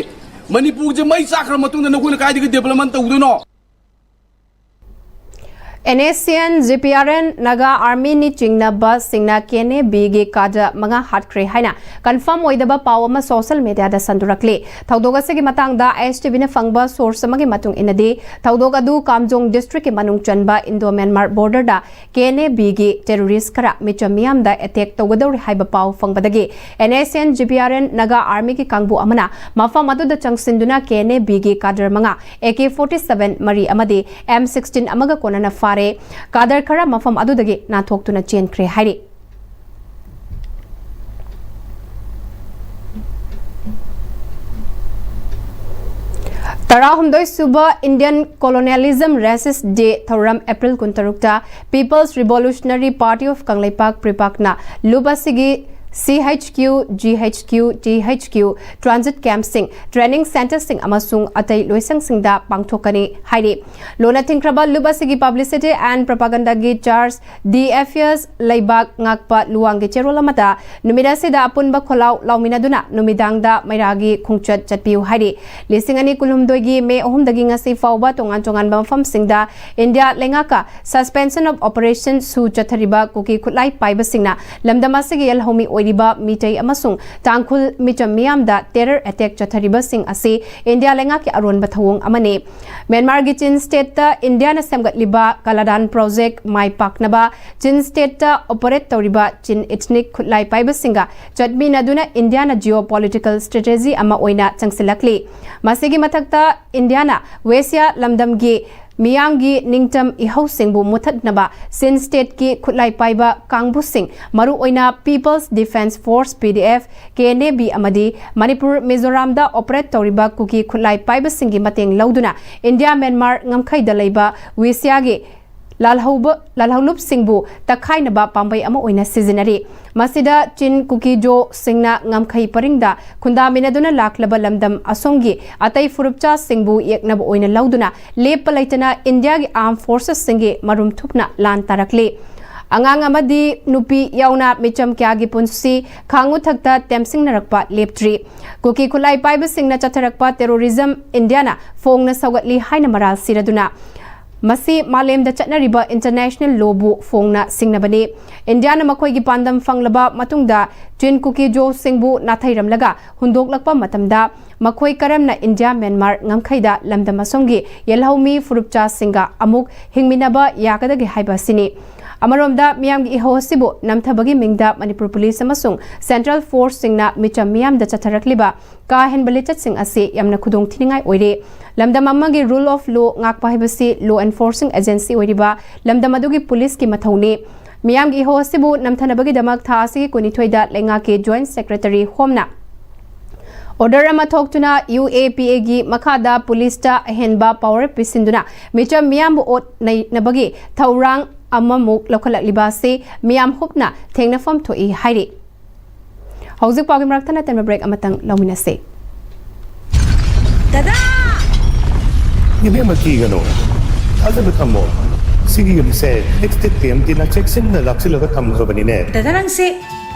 ꯃꯅꯤꯄꯨꯔꯁꯦ ꯃꯩ ꯆꯥꯛꯈ꯭ꯔ ꯃꯇꯨꯡꯗ ꯅꯈꯣꯏꯅ ꯀꯥꯏꯗꯒꯤ development ꯇꯧꯗꯣꯏꯅꯣ? NSCN, GPRN, Naga Armyꯅꯤ ꯆꯤꯡꯅꯕꯁꯤꯡꯅ KNABꯒꯤ cadre ꯃꯉꯥ ꯍꯥꯠꯈ꯭ꯔꯦ ꯍꯥꯏꯅ confirm ꯑꯣꯏꯗꯕ ꯄꯥꯎ ꯑꯃ social mediaꯗ ꯁꯟꯗꯣꯔꯛꯂꯤ꯫ ꯊꯧꯗꯣꯛ ꯑꯁꯤꯒꯤ ꯃꯇꯥꯡꯗ ISTVꯅ ꯐꯪꯕ source ꯑꯃꯒꯤ ꯃꯇꯨꯡ ꯏꯟꯅꯗꯤ, ꯊꯧꯗꯣꯛ ꯑꯗꯨ ꯀꯥꯝꯖꯣꯡ districtꯀꯤ ꯃꯅꯨꯡ ꯆꯟꯕ Indo Myanmar borderꯗ KNABꯒꯤ terrorist ꯈꯔ ꯃꯤꯆꯝ ꯃꯤꯌꯥꯝꯗ attack ꯇꯧꯒꯗꯧꯔꯤ ꯍꯥꯏꯕ ꯄꯥꯎ ꯐꯪꯕꯗꯒꯤ NSCN, GPRN, Naga Armyꯒꯤ ꯀꯥꯡꯕꯨ ꯑꯃꯅ ꯃꯐꯝ ꯑꯗꯨꯗ ꯆꯪꯁꯤꯟꯗꯨꯅ KNABꯒꯤ cadre ꯃꯉꯥ, AK forty seven ꯃꯔꯤ ꯑꯃꯗꯤ M sixteen ꯑꯃꯒ ꯀꯣꯟꯅꯅ ꯐꯥꯔꯦ꯫ Cadre ꯈꯔ ꯃꯐꯝ ꯑꯗꯨꯗꯒꯤ ꯅꯥꯟꯊꯣꯛꯇꯨꯅ ꯆꯦꯟꯈ꯭ꯔꯦ ꯍꯥꯏꯔꯤ꯫ ꯇꯔꯥꯍꯨꯝꯗꯣꯏ ꯁꯨꯕ Indian Colonialism Racist Day ꯊꯧꯔꯝ April ꯀꯨꯟꯇꯔꯨꯛꯇ People's Revolutionary Party of Kangleipak, PREPAKꯅ ꯂꯨꯞ ꯑꯁꯤꯒꯤ CHQ, GHQ, THQ, transit campꯁꯤꯡ, training centreꯁꯤꯡ ꯑꯃꯁꯨꯡ ꯑꯇꯩ ꯂꯣꯏꯁꯪꯁꯤꯡꯗ ꯄꯥꯡꯊꯣꯛꯀꯅꯤ ꯍꯥꯏꯔꯤ꯫ ꯂꯣꯟꯅ ꯊꯤꯡꯈ꯭ꯔꯕ ꯂꯨꯞ ꯑꯁꯤꯒꯤ publicity and propagandaꯒꯤ charge, The Affairs ꯂꯩꯕꯥꯛ ꯉꯥꯛꯄ ꯂꯨꯋꯥꯡꯒꯤ ꯆꯦꯔꯣꯜ ꯑꯃꯗ ꯅꯨꯃꯤꯠ ꯑꯁꯤꯗ ꯑꯄꯨꯟꯕ ꯈꯣꯜꯂꯥꯎ ꯂꯥꯎꯃꯤꯟꯅꯗꯨꯅ ꯅꯨꯃꯤꯗꯥꯡꯗ ꯃꯩꯔꯥꯒꯤ ꯈꯣꯡꯆꯠ ꯆꯠꯄꯤꯌꯨ ꯍꯥꯏꯔꯤ꯫ ꯂꯤꯁꯤꯡ ꯑꯅꯤ ꯀꯨꯟꯍꯨꯝꯗꯣꯏꯒꯤ ꯃꯦ ꯑꯍꯨꯝꯗꯒꯤ ꯉꯁꯤ ꯐꯥꯎꯕ ꯇꯣꯉꯥꯟ ꯇꯣꯉꯥꯟꯕ ꯃꯐꯝꯁꯤꯡꯗ ꯏꯟꯗꯤꯌꯥ ꯂꯩꯉꯥꯛꯀ suspension of operation ꯁꯨ ꯆꯠꯊꯔꯤꯕ ꯀꯨꯀꯤ ꯈꯨꯠꯂꯥꯏ ꯄꯥꯏꯕꯁꯤꯡꯅ ꯂꯝꯗꯝ ꯑꯁꯤꯒꯤ ꯌꯦꯜꯍꯧꯃꯤ ꯑꯣꯏꯔꯤꯕ ꯃꯤꯇꯩ ꯑꯃꯁꯨꯡ ꯇꯥꯡꯈꯨꯜ ꯃꯤꯆꯝ ꯃꯤꯌꯥꯝꯗ terror attack ꯆꯠꯊꯔꯤꯕꯁꯤꯡ ꯑꯁꯤ ꯏꯟꯗꯤꯌꯥ ꯂꯩꯉꯥꯛꯀꯤ ꯑꯔꯣꯟꯕ ꯊꯧꯑꯣꯡ ꯑꯃꯅꯤ꯫ ꯃ꯭ꯌꯥꯟꯃꯥꯔꯒꯤ ꯆꯤꯟ stateꯇ ꯏꯟꯗꯤꯌꯥꯅ ꯁꯦꯝꯒꯠꯂꯤꯕ ꯀꯂꯥꯗꯥꯟ project ꯃꯥꯏ ꯄꯥꯛꯅꯕ ꯆꯤꯟ stateꯇ operate ꯇꯧꯔꯤꯕ ꯆꯤꯟ ethnic ꯈꯨꯠꯂꯥꯏ ꯄꯥꯏꯕꯁꯤꯡꯒ ꯆꯠꯃꯤꯟꯅꯗꯨꯅ ꯏꯟꯗꯤꯌꯥꯅ geopolitical strategy ꯑꯃ ꯑꯣꯏꯅ ꯆꯪꯁꯤꯜꯂꯛꯂꯤ꯫ ꯃꯁꯤꯒꯤ ꯃꯊꯛꯇ ꯏꯟꯗꯤꯌꯥꯅ ꯋꯦꯁꯤꯌꯥ ꯂꯝꯗꯝꯒꯤ ꯃꯤꯌꯥꯝꯒꯤ ꯅꯤꯡꯇꯝ ꯏꯍꯧꯁꯤꯡꯕꯨ ꯃꯨꯊꯠꯅꯕ ꯆꯤꯟ stateꯀꯤ ꯈꯨꯠꯂꯥꯏ ꯄꯥꯏꯕ ꯀꯥꯡꯕꯨꯁꯤꯡ, ꯃꯔꯨꯑꯣꯏꯅ People's Defence Force, PDF, KNA-B, ꯑꯃꯗꯤ ꯃꯅꯤꯄꯨꯔ, ꯃꯤꯖꯣꯔꯥꯝꯗ operate ꯇꯧꯔꯤꯕ ꯀꯨꯀꯤ ꯈꯨꯠꯂꯥꯏ ꯄꯥꯏꯕꯁꯤꯡꯒꯤ ꯃꯇꯦꯡ ꯂꯧꯗꯨꯅ ꯏꯟꯗꯤꯌꯥ ꯃ꯭ꯌꯥꯟꯃꯥꯔ ꯉꯝꯈꯩꯗ ꯂꯩꯕ ꯋꯦꯁꯤꯌꯥꯒꯤ ꯂꯥꯜꯍꯧꯕ, ꯂꯥꯜꯍꯧꯂꯨꯞꯁꯤꯡꯕꯨ ꯇꯛꯈꯥꯏꯅꯕ ꯄꯥꯝꯕꯩ ꯑꯃ ꯑꯣꯏꯅ ꯁꯤꯖꯤꯟꯅꯔꯤ꯫ ꯃꯁꯤꯗ ꯆꯤꯟ ꯀꯨꯀꯤꯖꯣꯁꯤꯡꯅ ꯉꯝꯈꯩ ꯄꯔꯤꯡꯗ ꯈꯨꯟꯗꯥꯃꯤꯟꯅꯗꯨꯅ ꯂꯥꯛꯂꯕ ꯂꯝꯗꯝ ꯑꯁꯣꯝꯒꯤ ꯑꯇꯩ ꯐꯨꯔꯨꯞꯆꯥꯁꯤꯡꯕꯨ ꯌꯦꯛꯅꯕ ꯑꯣꯏꯅ ꯂꯧꯗꯨꯅ ꯂꯦꯞꯄ ꯂꯩꯇꯅ ꯏꯟꯗꯤꯌꯥꯒꯤ armed forcesꯁꯤꯡꯒꯤ ꯃꯔꯨꯝ ꯊꯨꯞꯅ ꯂꯥꯟ ꯇꯥꯔꯛꯂꯤ꯫ ꯑꯉꯥꯡ ꯑꯃꯗꯤ ꯅꯨꯄꯤ ꯌꯥꯎꯅ ꯃꯤꯆꯝ ꯀꯌꯥꯒꯤ ꯄꯨꯟꯁꯤ ꯈꯥꯡꯎꯊꯛꯇ ꯇꯦꯝꯁꯤꯡꯅꯔꯛꯄ ꯂꯦꯞꯇ꯭ꯔꯤ꯫ ꯀꯨꯀꯤ ꯈꯨꯠꯂꯥꯏ ꯄꯥꯏꯕꯁꯤꯡꯅ ꯆꯠꯊꯔꯛꯄ terrorism ꯏꯟꯗꯤꯌꯥꯅ ꯐꯣꯡꯅ ꯁꯧꯒꯠꯂꯤ ꯍꯥꯏꯅ ꯃꯔꯥꯜ ꯁꯤꯔꯗꯨꯅ ꯃꯁꯤ ꯃꯥꯂꯦꯝꯗ ꯆꯠꯅꯔꯤꯕ international lawꯕꯨ ꯐꯣꯡꯅ ꯁꯤꯡꯅꯕꯅꯤ꯫ ꯏꯟꯗꯤꯌꯥꯅ ꯃꯈꯣꯏꯒꯤ ꯄꯥꯟꯗꯝ ꯐꯪꯂꯕ ꯃꯇꯨꯡꯗ ꯆꯤꯟ ꯀꯨꯀꯤꯖꯣꯁꯤꯡꯕꯨ ꯅꯥꯊꯩꯔꯝꯂꯒ ꯍꯨꯟꯗꯣꯛꯂꯛꯄ ꯃꯇꯝꯗ ꯃꯈꯣꯏ ꯀꯔꯝꯅ ꯏꯟꯗꯤꯌꯥ ꯃ꯭ꯌꯥꯟꯃꯥꯔ ꯉꯝꯈꯩꯗ ꯂꯝꯗꯝ ꯑꯁꯣꯝꯒꯤ ꯌꯦꯜꯍꯧꯃꯤ ꯐꯨꯔꯨꯞꯆꯥꯁꯤꯡꯒ ꯑꯃꯨꯛ ꯍꯤꯡꯃꯤꯟꯅꯕ ꯌꯥꯒꯗꯒꯦ ꯍꯥꯏꯕ ꯑꯁꯤꯅꯤ꯫ ꯑꯃꯔꯣꯝꯗ ꯃꯤꯌꯥꯝꯒꯤ ꯏꯍꯧ ꯑꯁꯤꯕꯨ ꯅꯝꯊꯕꯒꯤ ꯃꯤꯡꯗ ꯃꯅꯤꯄꯨꯔ ꯄꯨꯂꯤꯁ ꯑꯃꯁꯨꯡ central forceꯁꯤꯡꯅ ꯃꯤꯆꯝ ꯃꯤꯌꯥꯝꯗ ꯆꯠꯊꯔꯛꯂꯤꯕ ꯀꯥ ꯍꯦꯟꯕ ꯂꯤꯆꯠꯁꯤꯡ ꯑꯁꯤ ꯌꯥꯝꯅ ꯈꯨꯗꯣꯡ ꯊꯤꯅꯤꯡꯉꯥꯏ ꯑꯣꯏꯔꯦ꯫ ꯂꯝꯗꯝ ꯑꯃꯒꯤ rule of law ꯉꯥꯛꯄ ꯍꯥꯏꯕꯁꯤ law enforcing agency ꯑꯣꯏꯔꯤꯕ ꯂꯝꯗꯝ ꯑꯗꯨꯒꯤ ꯄꯨꯂꯤꯁꯀꯤ ꯃꯊꯧꯅꯤ꯫ ꯃꯤꯌꯥꯝꯒꯤ ꯏꯍꯧ ꯑꯁꯤꯕꯨ ꯅꯝꯊꯅꯕꯒꯤꯗꯃꯛ ꯊꯥ ꯑꯁꯤꯒꯤ ꯀꯨꯟꯅꯤꯊꯣꯏꯗ ꯂꯩꯉꯥꯛꯀꯤ Joint Secretary Homeꯅ order ꯑꯃ ꯊꯣꯛꯇꯨꯅ UAPAꯒꯤ ꯃꯈꯥꯗ ꯄꯨꯂꯤꯁꯇ ꯑꯍꯦꯟꯕ power ꯄꯤꯁꯤꯟꯗꯨꯅ ꯃꯤꯆꯝ ꯃꯤꯌꯥꯝꯕꯨ ꯑꯣꯠ ꯅꯩꯅꯕꯒꯤ ꯊꯧꯔꯥꯡ ꯑꯃꯃꯨꯛ ꯂꯧꯈꯠꯂꯛꯂꯤꯕ ꯑꯁꯤ ꯃꯤꯌꯥꯝ ꯍꯨꯞꯅ ꯊꯦꯡꯅꯐꯝ ꯊꯣꯛꯏ ꯍꯥꯏꯔꯤ꯫ ꯍꯧꯖꯤꯛ ꯄꯥꯎꯒꯤ ꯃꯔꯛ ꯊꯠꯅ ꯇꯦꯟꯕ break ꯑꯃꯇꯪ ꯂꯧꯃꯤꯟꯅꯁꯤ꯫ ꯗꯗꯥ! ꯏꯕꯦꯝꯃ, ꯀꯤꯒꯅꯨ, ꯊꯥꯖꯕ ꯊꯝꯃꯣ꯫ ꯁꯤꯒꯤ ꯌꯨꯝꯁꯦ ꯑꯦꯛꯁꯇꯦꯛ ꯇꯤ ꯑꯦꯝ ꯇꯤꯅ ꯆꯦꯛꯁꯤꯟꯅ ꯂꯥꯛꯁꯤꯜꯂꯒ ꯊꯝꯈ꯭ꯔꯕꯅꯤꯅꯦ꯫ ꯗꯗꯥ, ꯅꯪꯁꯦ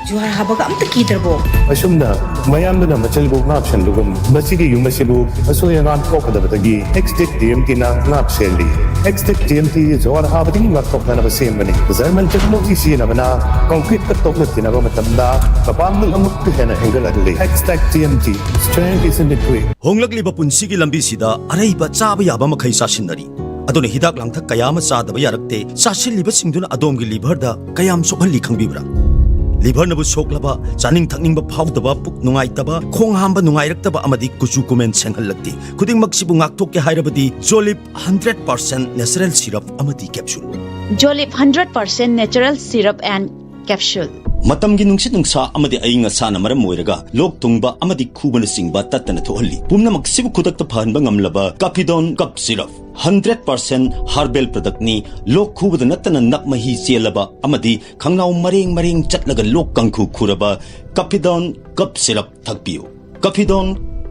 ꯖꯨꯍꯥꯔ ꯍꯥꯕꯒ ꯑꯝꯇ ꯀꯤꯗ꯭ꯔꯕꯣ? ꯑꯁꯨꯝꯅ ꯃꯌꯥꯝꯗꯨꯅ ꯃꯆꯜꯕꯨ ꯉꯥꯛꯁꯦꯟꯕꯒꯨꯝ, ꯃꯁꯤꯒꯤ ꯌꯨꯝ ꯑꯁꯤꯕꯨ ꯑꯁꯣꯏ ꯑꯉꯥꯝ ꯊꯣꯛꯀꯗꯕꯗꯒꯤ ꯑꯦꯛꯁꯇꯦꯛ ꯇꯤ ꯑꯦꯝ ꯇꯤꯅ ꯉꯥꯛ ꯁꯦꯜꯂꯤ꯫ ꯑꯦꯛꯁꯇꯦꯛ ꯇꯤ ꯑꯦꯝ ꯇꯤ ꯖꯨꯍꯥꯔ ꯍꯥꯕꯗꯒꯤ ꯉꯥꯛꯊꯣꯛꯅꯅꯕ ꯁꯦꯝꯕꯅꯤ꯫ ꯖꯔꯃꯟ ꯇꯦꯛꯅꯣꯂꯣꯖꯤ ꯁꯤꯖꯤꯟꯅꯕꯅ ꯀꯪꯀ꯭ꯔꯤꯠꯀ ꯇꯣꯛꯅ ꯊꯤꯅꯕ ꯃꯇꯝꯗ ꯃꯄꯥꯡꯒꯜ ꯑꯃꯨꯛꯀ ꯍꯦꯟꯅ ꯍꯦꯟꯒꯠꯍꯜꯂꯤ꯫ Extech T M T, strength is in the grit. ꯍꯣꯡꯂꯛꯂꯤꯕ ꯄꯨꯟꯁꯤꯒꯤ ꯂꯝꯕꯤꯁꯤꯗ ꯑꯔꯩꯕ ꯆꯥꯕ ꯌꯥꯕ ꯃꯈꯩ ꯆꯥꯁꯤꯟꯅꯔꯤ꯫ ꯑꯗꯨꯅ ꯍꯤꯗꯥꯛ ꯂꯥꯡꯊꯛ ꯀꯌꯥ ꯑꯃ ꯆꯥꯗꯕ ꯌꯥꯔꯛꯇꯦ꯫ ꯆꯥꯁꯤꯜꯂꯤꯕꯁꯤꯡꯗꯨꯅ ꯑꯗꯣꯝꯒꯤ ꯂꯤꯚꯔꯗ ꯀꯌꯥꯝ ꯁꯣꯛꯍꯜꯂꯤ ꯈꯪꯕꯤꯕ꯭ꯔꯥ? ꯂꯤꯚꯔꯅꯕꯨ ꯁꯣꯛꯂꯕ, ꯆꯥꯅꯤꯡ ꯊꯛꯅꯤꯡꯕ ꯐꯥꯎꯗꯕ, ꯄꯨꯛ ꯅꯨꯡꯉꯥꯏꯇꯕ, ꯈꯣꯡ ꯍꯥꯝꯕ ꯅꯨꯡꯉꯥꯏꯔꯛꯇꯕ ꯑꯃꯗꯤ ꯀꯨꯆꯨ ꯀꯨꯃꯦꯟ ꯁꯦꯡꯍꯜꯂꯛꯇꯦ꯫ ꯈꯨꯗꯤꯡꯃꯛꯁꯤꯕꯨ ꯉꯥꯛꯊꯣꯛꯀꯦ ꯍꯥꯏꯔꯕꯗꯤ ꯖꯣꯂꯤꯞ ꯍꯟꯗ꯭ꯔꯦꯠ ꯄꯥꯔꯁꯦꯟ natural syrup ꯑꯃꯗꯤ capsule꯫ Jolip hundred percent natural syrup and capsule. ꯃꯇꯝꯒꯤ ꯅꯨꯡꯁꯤꯠ ꯅꯨꯡꯁꯥ ꯑꯃꯗꯤ ꯑꯏꯪ ꯑꯁꯥꯅ ꯃꯔꯝ ꯑꯣꯏꯔꯒ ꯂꯣꯛ ꯊꯨꯡꯕ ꯑꯃꯗꯤ ꯈꯨꯕꯅꯆꯤꯡꯕ ꯇꯠꯇꯅ ꯊꯣꯛꯍꯜꯂꯤ꯫ ꯄꯨꯝꯅꯃꯛꯁꯤꯕꯨ ꯈꯨꯗꯛꯇ ꯐꯍꯟꯕ ꯉꯝꯂꯕ ꯀꯥꯐꯤꯗꯣꯟ ꯀꯞ ꯁꯤꯔꯞ, ꯍꯟꯗ꯭ꯔꯦꯠ ꯄꯥꯔꯁꯦꯟ ꯍꯥꯔꯕꯦꯜ ꯄ꯭ꯔꯗꯛꯅꯤ꯫ ꯂꯣꯛ ꯈꯨꯕꯗ ꯅꯠꯇꯅ ꯅꯞ ꯃꯍꯤ ꯆꯦꯜꯂꯕ ꯑꯃꯗꯤ ꯈꯪꯅꯥꯎ ꯃꯔꯦꯡ ꯃꯔꯦꯡ ꯆꯠꯂꯒ ꯂꯣꯛ ꯀꯥꯡꯈꯨ ꯈꯨꯔꯕ ꯀꯥꯐꯤꯗꯣꯟ ꯀꯞ ꯁꯤꯔꯞ ꯊꯛꯄꯤꯌꯨ꯫ ꯀꯥꯐꯤꯗꯣꯟ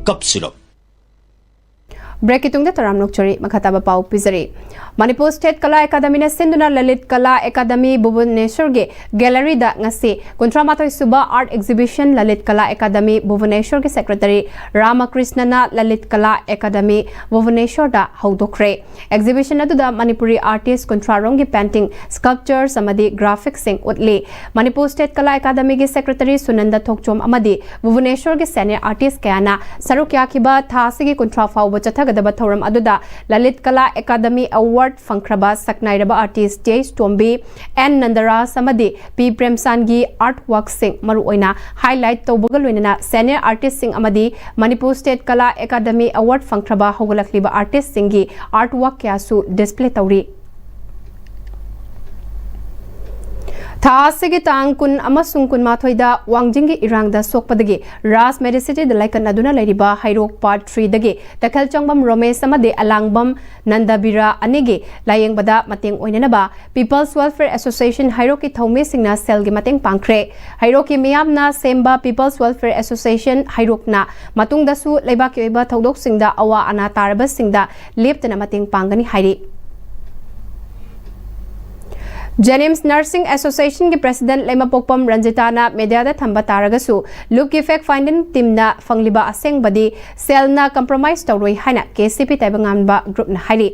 ꯀꯞ ꯁꯤꯔꯞ꯫ Breakꯀꯤ ꯇꯨꯡꯗ ꯇꯔꯥꯝꯅ ꯑꯣꯛꯆꯔꯤ꯫ ꯃꯈꯥ ꯇꯥꯕ ꯄꯥꯎ ꯄꯤꯖꯔꯤ꯫ ꯃꯅꯤꯄꯨꯔ ꯁ꯭ꯇꯦꯠ ꯀꯂꯥ ꯑꯦꯀꯥꯗꯃꯤꯅ ꯁꯤꯟꯗꯨꯅ ꯂꯂꯤꯠ ꯀꯂꯥ ꯑꯦꯀꯥꯗꯃꯤ ꯚꯨꯕꯅꯦꯁꯣꯔꯒꯤ ꯒꯦꯂꯔꯤꯗ ꯉꯁꯤ ꯀꯨꯟꯊ꯭ꯔꯥ ꯃꯥꯊꯣꯏ ꯁꯨꯕ ꯑꯥꯔꯠ ꯑꯦꯛꯖꯤꯕꯤꯁꯟ ꯂꯂꯤꯠ ꯀꯂꯥ ꯑꯦꯀꯥꯗꯃꯤ ꯚꯨꯕꯅꯦꯁꯣꯔꯒꯤ ꯁꯦꯀ꯭ꯔꯦꯇꯔꯤ ꯔꯥꯃꯀ꯭ꯔꯤꯁꯅꯅ ꯂꯂꯤꯠ ꯀꯂꯥ ꯑꯦꯀꯥꯗꯃꯤ ꯚꯨꯕꯅꯦꯁꯣꯔꯗ ꯍꯧꯗꯣꯛꯈ꯭ꯔꯦ꯫ ꯑꯦꯛꯖꯤꯕꯤꯁꯟ ꯑꯗꯨꯗ ꯃꯅꯤꯄꯨꯔꯤ ꯑꯥꯔꯇꯤꯁ ꯀꯨꯟꯊ꯭ꯔꯥ ꯔꯣꯝꯒꯤ ꯄꯦꯟꯇꯤꯡ, ꯁ꯭ꯀꯜꯞꯆꯔꯁ ꯑꯃꯗꯤ ꯒ꯭ꯔꯥꯐꯤꯛꯁꯤꯡ ꯎꯠꯂꯤ꯫ ꯃꯅꯤꯄꯨꯔ ꯁ꯭ꯇꯦꯠ ꯀꯂꯥ ꯑꯦꯀꯥꯗꯃꯤꯒꯤ ꯁꯦꯀ꯭ꯔꯦꯇꯔꯤ ꯁꯨꯅꯟꯗ ꯊꯣꯛꯆꯣꯝ ꯑꯃꯗꯤ ꯚꯨꯕꯅꯦꯁꯣꯔꯒꯤ ꯁꯦꯅꯤꯌꯔ ꯑꯥꯔꯇꯤꯁ ꯀꯌꯥꯅ ꯁꯔꯨꯛ ꯌꯥꯈꯤꯕ ꯊꯥ ꯑꯁꯤꯒꯤ ꯀꯨꯟꯊ꯭ꯔꯥ ꯐꯥꯎꯕ ꯆꯠꯊꯒꯗꯕ ꯊꯧꯔꯝ ꯑꯗꯨꯗ ꯂꯂꯤꯠ ꯀꯂꯥ ꯑꯦꯀꯥꯗꯃꯤ ꯑꯦꯋꯥꯔꯗ ꯐꯪꯈ꯭ꯔꯕ ꯁꯛꯅꯥꯏꯔꯕ artist T H Tombi, N Nandaraj ꯑꯃꯗꯤ ꯄꯤ ꯄ꯭ꯔꯦꯝꯆꯥꯟꯒꯤ ꯑꯥꯔꯠ ꯋꯥꯔꯛꯁꯤꯡ ꯃꯔꯨꯑꯣꯏꯅ ꯍꯥꯏꯂꯥꯏꯠ ꯇꯧꯕꯒ ꯂꯣꯏꯅꯅ ꯁꯦꯅꯤꯌꯔ ꯑꯥꯔꯇꯤꯁꯁꯤꯡ ꯑꯃꯗꯤ ꯃꯅꯤꯄꯨꯔ ꯁ꯭ꯇꯦꯠ ꯀꯂꯥ ꯑꯦꯀꯥꯗꯃꯤ ꯑꯦꯋꯥꯔꯗ ꯐꯪꯈ꯭ꯔꯕ ꯍꯧꯒꯠꯂꯛꯂꯤꯕ ꯑꯥꯔꯇꯤꯁꯁꯤꯡꯒꯤ ꯑꯥꯔꯠ ꯋꯥꯔꯛ ꯀꯌꯥꯁꯨ ꯗꯤꯁꯄ꯭ꯂꯦ ꯇꯧꯔꯤ꯫ ꯊꯥ ꯑꯁꯤꯒꯤ ꯇꯥꯡ ꯀꯨꯟ ꯑꯃꯁꯨꯡ ꯀꯨꯟꯃꯥꯊꯣꯏꯗ ꯋꯥꯡꯖꯤꯡꯒꯤ ꯏꯔꯥꯡꯗ ꯁꯣꯛꯄꯗꯒꯤ ꯔꯥꯖ ꯃꯦꯗꯤꯁꯤꯇꯤꯗ ꯂꯥꯏꯀꯠꯅꯗꯨꯅ ꯂꯩꯔꯤꯕ ꯍꯩꯔꯣꯛ ꯄꯥꯔꯠ ꯊ꯭ꯔꯤꯗꯒꯤ ꯇꯈꯦꯜꯆꯪꯕꯝ ꯔꯣꯃꯦꯁ ꯑꯃꯗꯤ ꯑꯂꯥꯡꯕꯝ ꯅꯟꯗꯕꯤꯔꯥ ꯑꯅꯤꯒꯤ ꯂꯥꯌꯦꯡꯕꯗ ꯃꯇꯦꯡ ꯑꯣꯏꯅꯅꯕ People's Welfare Association ꯍꯩꯔꯣꯛꯀꯤ ꯊꯧꯃꯤꯁꯤꯡꯅ ꯁꯦꯜꯒꯤ ꯃꯇꯦꯡ ꯄꯥꯡꯈ꯭ꯔꯦ꯫ ꯍꯩꯔꯣꯛꯀꯤ ꯃꯤꯌꯥꯝꯅ ꯁꯦꯝꯕ People's Welfare Association ꯍꯩꯔꯣꯛꯅ ꯃꯇꯨꯡꯗꯁꯨ ꯂꯩꯕꯥꯛꯀꯤ ꯑꯣꯏꯕ ꯊꯧꯗꯣꯛꯁꯤꯡꯗ ꯑꯋꯥ ꯑꯅꯥ ꯇꯥꯔꯕꯁꯤꯡꯗ ꯂꯦꯞꯇꯅ ꯃꯇꯦꯡ ꯄꯥꯡꯒꯅꯤ ꯍꯥꯏꯔꯤ꯫ JNIMS Nursing Association ꯒꯤ President ꯂꯩꯃꯄꯣꯛꯄꯝ ꯔꯟꯖꯤꯇꯥꯅ mediaꯗ ꯊꯝꯕ ꯇꯥꯔꯒꯁꯨ ꯂꯨꯞꯀꯤ fact finding team ꯅ ꯐꯪꯂꯤꯕ ꯑꯁꯦꯡꯕꯗꯤ ꯁꯦꯜꯅ compromise ꯇꯧꯔꯣꯏ ꯍꯥꯏꯅ KCP ꯇꯥꯏꯕꯪꯉꯥꯟꯕ group ꯅ ꯍꯥꯏꯔꯤ꯫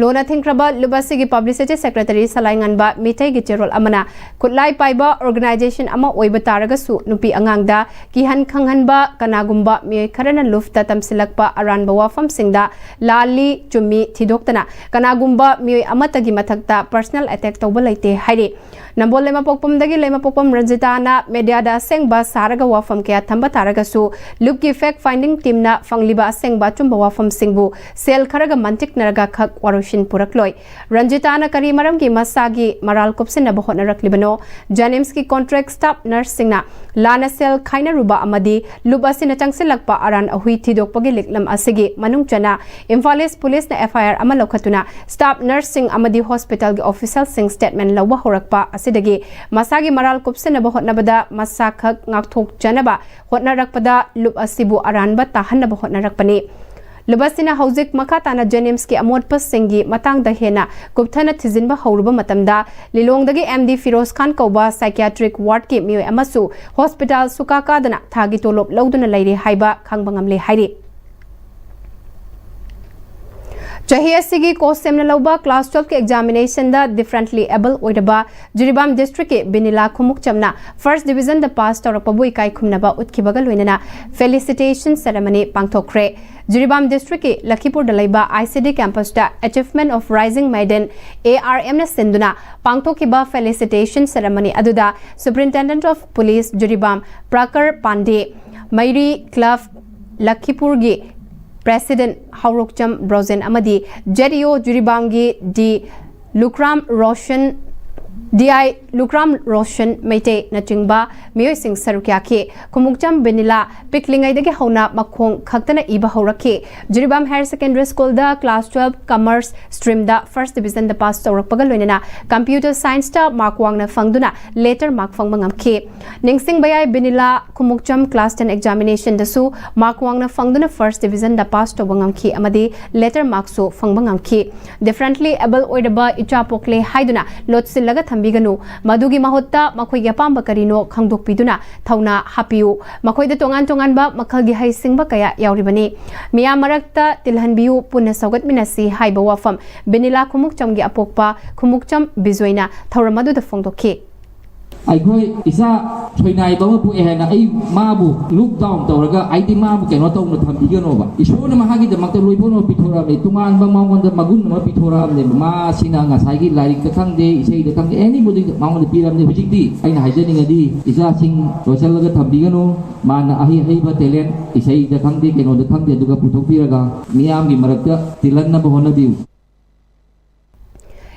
ꯂꯣꯟꯅ ꯊꯤꯡꯈ꯭ꯔꯕ ꯂꯨꯞ ꯑꯁꯤꯒꯤ publicity secretary ꯁꯂꯥꯏꯉꯥꯟꯕ ꯃꯤꯇꯩꯒꯤ ꯆꯦꯔꯣꯜ ꯑꯃꯅ ꯈꯨꯠꯂꯥꯏ ꯄꯥꯏꯕ organization ꯑꯃ ꯑꯣꯏꯕ ꯇꯥꯔꯒꯁꯨ ꯅꯨꯄꯤ ꯑꯉꯥꯡꯗ ꯀꯤꯍꯟ ꯈꯪꯍꯟꯕ, ꯀꯅꯥꯒꯨꯝꯕ ꯃꯤꯑꯣꯏ ꯈꯔꯅ ꯂꯨꯞꯇ ꯇꯝꯁꯤꯜꯂꯛꯄ ꯑꯔꯥꯟꯕ ꯋꯥꯐꯝꯁꯤꯡꯗ ꯂꯥꯜꯂꯤ ꯆꯨꯝꯃꯤ ꯊꯤꯗꯣꯛꯇꯅ ꯀꯅꯥꯒꯨꯝꯕ ꯃꯤꯑꯣꯏ ꯑꯃꯠꯇꯒꯤ ꯃꯊꯛꯇ personal attack ꯇꯧꯕ ꯂꯩꯇꯦ ꯍꯥꯏꯔꯤ꯫ ꯅꯝꯕꯣꯜ ꯂꯩꯃꯄꯣꯛꯄꯝꯗꯒꯤ ꯂꯩꯃꯄꯣꯛꯄꯝ ꯔꯟꯖꯤꯇꯥꯅ mediaꯗ ꯑꯁꯦꯡꯕ ꯁꯥꯔꯒ ꯋꯥꯐꯝ ꯀꯌꯥ ꯊꯝꯕ ꯇꯥꯔꯒꯁꯨ ꯂꯨꯞꯀꯤ fact finding team ꯅ ꯐꯪꯂꯤꯕ ꯑꯁꯦꯡꯕ ꯑꯆꯨꯝꯕ ꯋꯥꯐꯝꯁꯤꯡꯕꯨ ꯁꯦꯜ ꯈꯔꯒ ꯃꯟꯇꯤꯛꯅꯔꯒ ꯈꯛ ꯋꯥꯔꯣꯏꯁꯤꯟ ꯄꯨꯔꯛꯂꯣꯏ꯫ ꯔꯟꯖꯤꯇꯥꯅ ꯀꯔꯤ ꯃꯔꯝꯒꯤ ꯃꯁꯥꯒꯤ ꯃꯔꯥꯜ ꯀꯨꯞꯁꯤꯟꯅꯕ ꯍꯣꯠꯅꯔꯛꯂꯤꯕꯅꯣ? JNIMS ꯀꯤ contract staff nurse ꯁꯤꯡꯅ ꯂꯥꯟꯅ ꯁꯦꯜ ꯈꯥꯏꯅꯔꯨꯕ ꯑꯃꯗꯤ ꯂꯨꯞ ꯑꯁꯤꯅ ꯆꯪꯁꯤꯜꯂꯛꯄ ꯑꯔꯥꯟ ꯑꯍꯨꯏ ꯊꯤꯗꯣꯛꯄꯒꯤ ꯂꯤꯛꯂꯝ ꯑꯁꯤꯒꯤ ꯃꯅꯨꯡ ꯆꯟꯅ ꯏꯝꯐꯥꯜ ꯏꯁ ꯄꯨꯂꯤꯁꯅ FIR ꯑꯃ ꯂꯧꯈꯠꯇꯨꯅ staff nurse ꯁꯤꯡ ꯑꯃꯗꯤ hospital ꯒꯤ official ꯁꯤꯡ statement ꯂꯧꯕ ꯍꯧꯔꯛꯄ ꯑꯁꯤꯗꯒꯤ ꯃꯁꯥꯒꯤ ꯃꯔꯥꯜ ꯀꯨꯞꯁꯤꯟꯅꯕ ꯍꯣꯠꯅꯕꯗ ꯃꯁꯥ ꯈꯛ ꯉꯥꯛꯊꯣꯛꯆꯅꯕ ꯍꯣꯠꯅꯔꯛꯄꯗ ꯂꯨꯞ ꯑꯁꯤꯕꯨ ꯑꯔꯥꯟꯕ ꯇꯥꯍꯟꯅꯕ ꯍꯣꯠꯅꯔꯛꯄꯅꯤ꯫ ꯂꯨꯞ ꯑꯁꯤꯅ ꯍꯧꯖꯤꯛ ꯃꯈꯥ ꯇꯥꯅ JNIMS ꯀꯤ ꯑꯃꯣꯠꯄꯁꯤꯡꯒꯤ ꯃꯇꯥꯡꯗ ꯍꯦꯟꯅ ꯀꯨꯞꯊꯅ ꯊꯤꯖꯤꯟꯕ ꯍꯧꯔꯨꯕ ꯃꯇꯝꯗ ꯂꯤꯂꯣꯡꯗꯒꯤ MD ꯐꯤꯔꯣꯖ ꯈꯥꯟ ꯀꯧꯕ psychiatric ward ꯀꯤ ꯃꯤꯑꯣꯏ ꯑꯃꯁꯨ hospital ꯁꯨꯀꯥ ꯀꯥꯗꯅ ꯊꯥꯒꯤ ꯇꯣꯂꯣꯞ ꯂꯧꯗꯨꯅ ꯂꯩꯔꯦ ꯍꯥꯏꯕ ꯈꯪꯕ ꯉꯝꯂꯦ ꯍꯥꯏꯔꯤ꯫ ꯆꯍꯤ ꯑꯁꯤꯒꯤ COHSEM ꯅ ꯂꯧꯕ class twelve ꯀꯤ examination ꯗ differently able ꯑꯣꯏꯔꯕ ꯖꯤꯔꯤꯕꯥꯝ district ꯀꯤ ꯕꯤꯅꯤꯂꯥ ꯈꯨꯃꯨꯛꯆꯝꯅ first division ꯗ pass ꯇꯧꯔꯛꯄꯕꯨ ꯏꯀꯥꯏ ꯈꯨꯝꯅꯕ ꯎꯠꯈꯤꯕꯒ ꯂꯣꯏꯅꯅ felicitation ceremony ꯄꯥꯡꯊꯣꯛꯈ꯭ꯔꯦ꯫ ꯖꯤꯔꯤꯕꯥꯝ district ꯀꯤ ꯂꯈꯤꯄꯨꯔꯗ ꯂꯩꯕ ICD campus ꯇ Achievement of Rising Maiden, ARM ꯅ ꯁꯤꯟꯗꯨꯅ ꯄꯥꯡꯊꯣꯛꯈꯤꯕ felicitation ceremony ꯑꯗꯨꯗ Superintendent of Police Jiribam ꯄ꯭ꯔꯥꯀꯔ Pandey, ꯃꯩꯔꯤ club ꯂꯈꯤꯄꯨꯔꯒꯤ President ꯍꯧꯔꯣꯛꯆꯝ Brojen ꯑꯃꯗꯤ ZEO ꯖꯤꯔꯤꯕꯥꯝꯒꯤ D ꯂꯨꯈ꯭ꯔꯥꯝ Roshan D I ꯂꯨꯀ꯭ꯔꯥꯝ ꯔꯣꯁꯟ ꯃꯩꯇꯩꯅꯆꯤꯡꯕ ꯃꯤꯑꯣꯏꯁꯤꯡ ꯁꯔꯨꯛ ꯌꯥꯈꯤ꯫ ꯈꯨꯃꯨꯛꯆꯝ ꯕꯤꯅꯤꯂꯥ ꯄꯤꯛꯂꯤꯉꯩꯗꯒꯤ ꯍꯧꯅ ꯃꯈꯣꯡ ꯈꯛꯇꯅ ꯏꯕ ꯍꯧꯔꯛꯈꯤ꯫ Jiribam Higher Secondary Schoolꯗ class twelve Commerce streamꯗ first divisionꯗ pass ꯇꯧꯔꯛꯄꯒ ꯂꯣꯏꯅꯅ Computer Scienceꯇ mark ꯋꯥꯡꯅ ꯐꯪꯗꯨꯅ letter mark ꯐꯪꯕ ꯉꯝꯈꯤ꯫ ꯅꯤꯡꯁꯤꯡꯕ ꯌꯥꯏ, ꯕꯤꯅꯤꯂꯥ ꯈꯨꯃꯨꯛꯆꯝ class ten examinationꯗꯁꯨ mark ꯋꯥꯡꯅ ꯐꯪꯗꯨꯅ first divisionꯗ pass ꯇꯧꯕ ꯉꯝꯈꯤ ꯑꯃꯗꯤ letter markꯁꯨ ꯐꯪꯕ ꯉꯝꯈꯤ꯫ Differently able ꯑꯣꯏꯔꯕ ꯏꯆꯥ ꯄꯣꯛꯂꯦ ꯍꯥꯏꯗꯨꯅ ꯂꯣꯠꯁꯤꯜꯂꯒ ꯊꯝꯕꯤꯒꯅꯨ꯫ ꯃꯗꯨꯒꯤ ꯃꯍꯨꯠꯇ ꯃꯈꯣꯏꯒꯤ ꯑꯄꯥꯝꯕ ꯀꯔꯤꯅꯣ ꯈꯪꯗꯣꯛꯄꯤꯗꯨꯅ ꯊꯧꯅꯥ ꯍꯥꯞꯄꯤꯌꯨ꯫ ꯃꯈꯣꯏꯗ ꯇꯣꯉꯥꯟ ꯇꯣꯉꯥꯟꯕ ꯃꯈꯜꯒꯤ ꯍꯩꯁꯤꯡꯕ ꯀꯌꯥ ꯌꯥꯎꯔꯤꯕꯅꯤ꯫ ꯃꯤꯌꯥꯝ ꯃꯔꯛꯇ ꯇꯤꯜꯍꯟꯕꯤꯌꯨ, ꯄꯨꯟꯅ ꯁꯧꯒꯠꯃꯤꯟꯅꯁꯤ ꯍꯥꯏꯕ ꯋꯥꯐꯝ ꯕꯤꯅꯤꯂꯥ ꯈꯨꯃꯨꯛꯆꯝꯒꯤ ꯑꯄꯣꯛꯄ ꯈꯨꯃꯨꯛꯆꯝ ꯕꯤꯖꯣꯏꯅ ꯊꯧꯔꯝ ꯑꯗꯨꯗ ꯐꯣꯡꯗꯣꯛꯈꯤ꯫ ꯑꯩꯈꯣꯏ ꯏꯆꯥ ꯁꯣꯏꯅꯥꯏꯕ ꯑꯃ ꯄꯣꯛꯑꯦ ꯍꯥꯏꯅ ꯑꯩ ꯃꯥꯕꯨ look down ꯇꯧꯔꯒ ꯑꯩꯗꯤ ꯃꯥꯕꯨ ꯀꯩꯅꯣ ꯇꯧꯅ ꯊꯝꯕꯤꯒꯅꯣꯕ꯫ ꯏꯁꯣꯔꯅ ꯃꯍꯥꯛꯀꯤꯗꯃꯛꯇ ꯂꯣꯏꯄꯣꯠ ꯑꯃ ꯄꯤꯊꯣꯔꯛꯑꯝꯃꯦ, ꯇꯣꯉꯥꯟꯕ ꯃꯉꯣꯟꯗ ꯃꯒꯨꯟ ꯑꯃ ꯄꯤꯊꯣꯔꯛꯑꯝꯅꯦꯕ꯫ ꯃꯥꯁꯤꯅ ꯉꯁꯥꯏꯒꯤ ꯂꯥꯏꯔꯤꯛꯇ ꯈꯪꯗꯦ, ꯏꯁꯩꯗ ꯈꯪꯗꯦ, ꯑꯦꯅꯤꯕꯣꯗꯤ ꯃꯉꯣꯟꯗ ꯄꯤꯔꯝꯅꯦ꯫ ꯍꯧꯖꯤꯛꯇꯤ ꯑꯩꯅ ꯍꯥꯏꯖꯅꯤꯡꯉꯗꯤ ꯏꯆꯥꯁꯤꯡ ꯂꯣꯠꯁꯤꯜꯂꯒ ꯊꯝꯕꯤꯒꯅꯨ꯫ ꯃꯥꯅ ꯑꯍꯩ ꯑꯍꯩꯕ talent ꯏꯁꯩꯗ ꯈꯪꯗꯦ, ꯀꯩꯅꯣꯗ ꯈꯪꯗꯦ, ꯑꯗꯨꯒ ꯄꯨꯊꯣꯛꯄꯤꯔꯒ ꯃꯤꯌꯥꯝꯒꯤ ꯃꯔꯛꯇ ꯇꯤꯜꯍꯟꯅꯕ ꯍꯣꯠꯅꯕꯤꯌꯨ꯫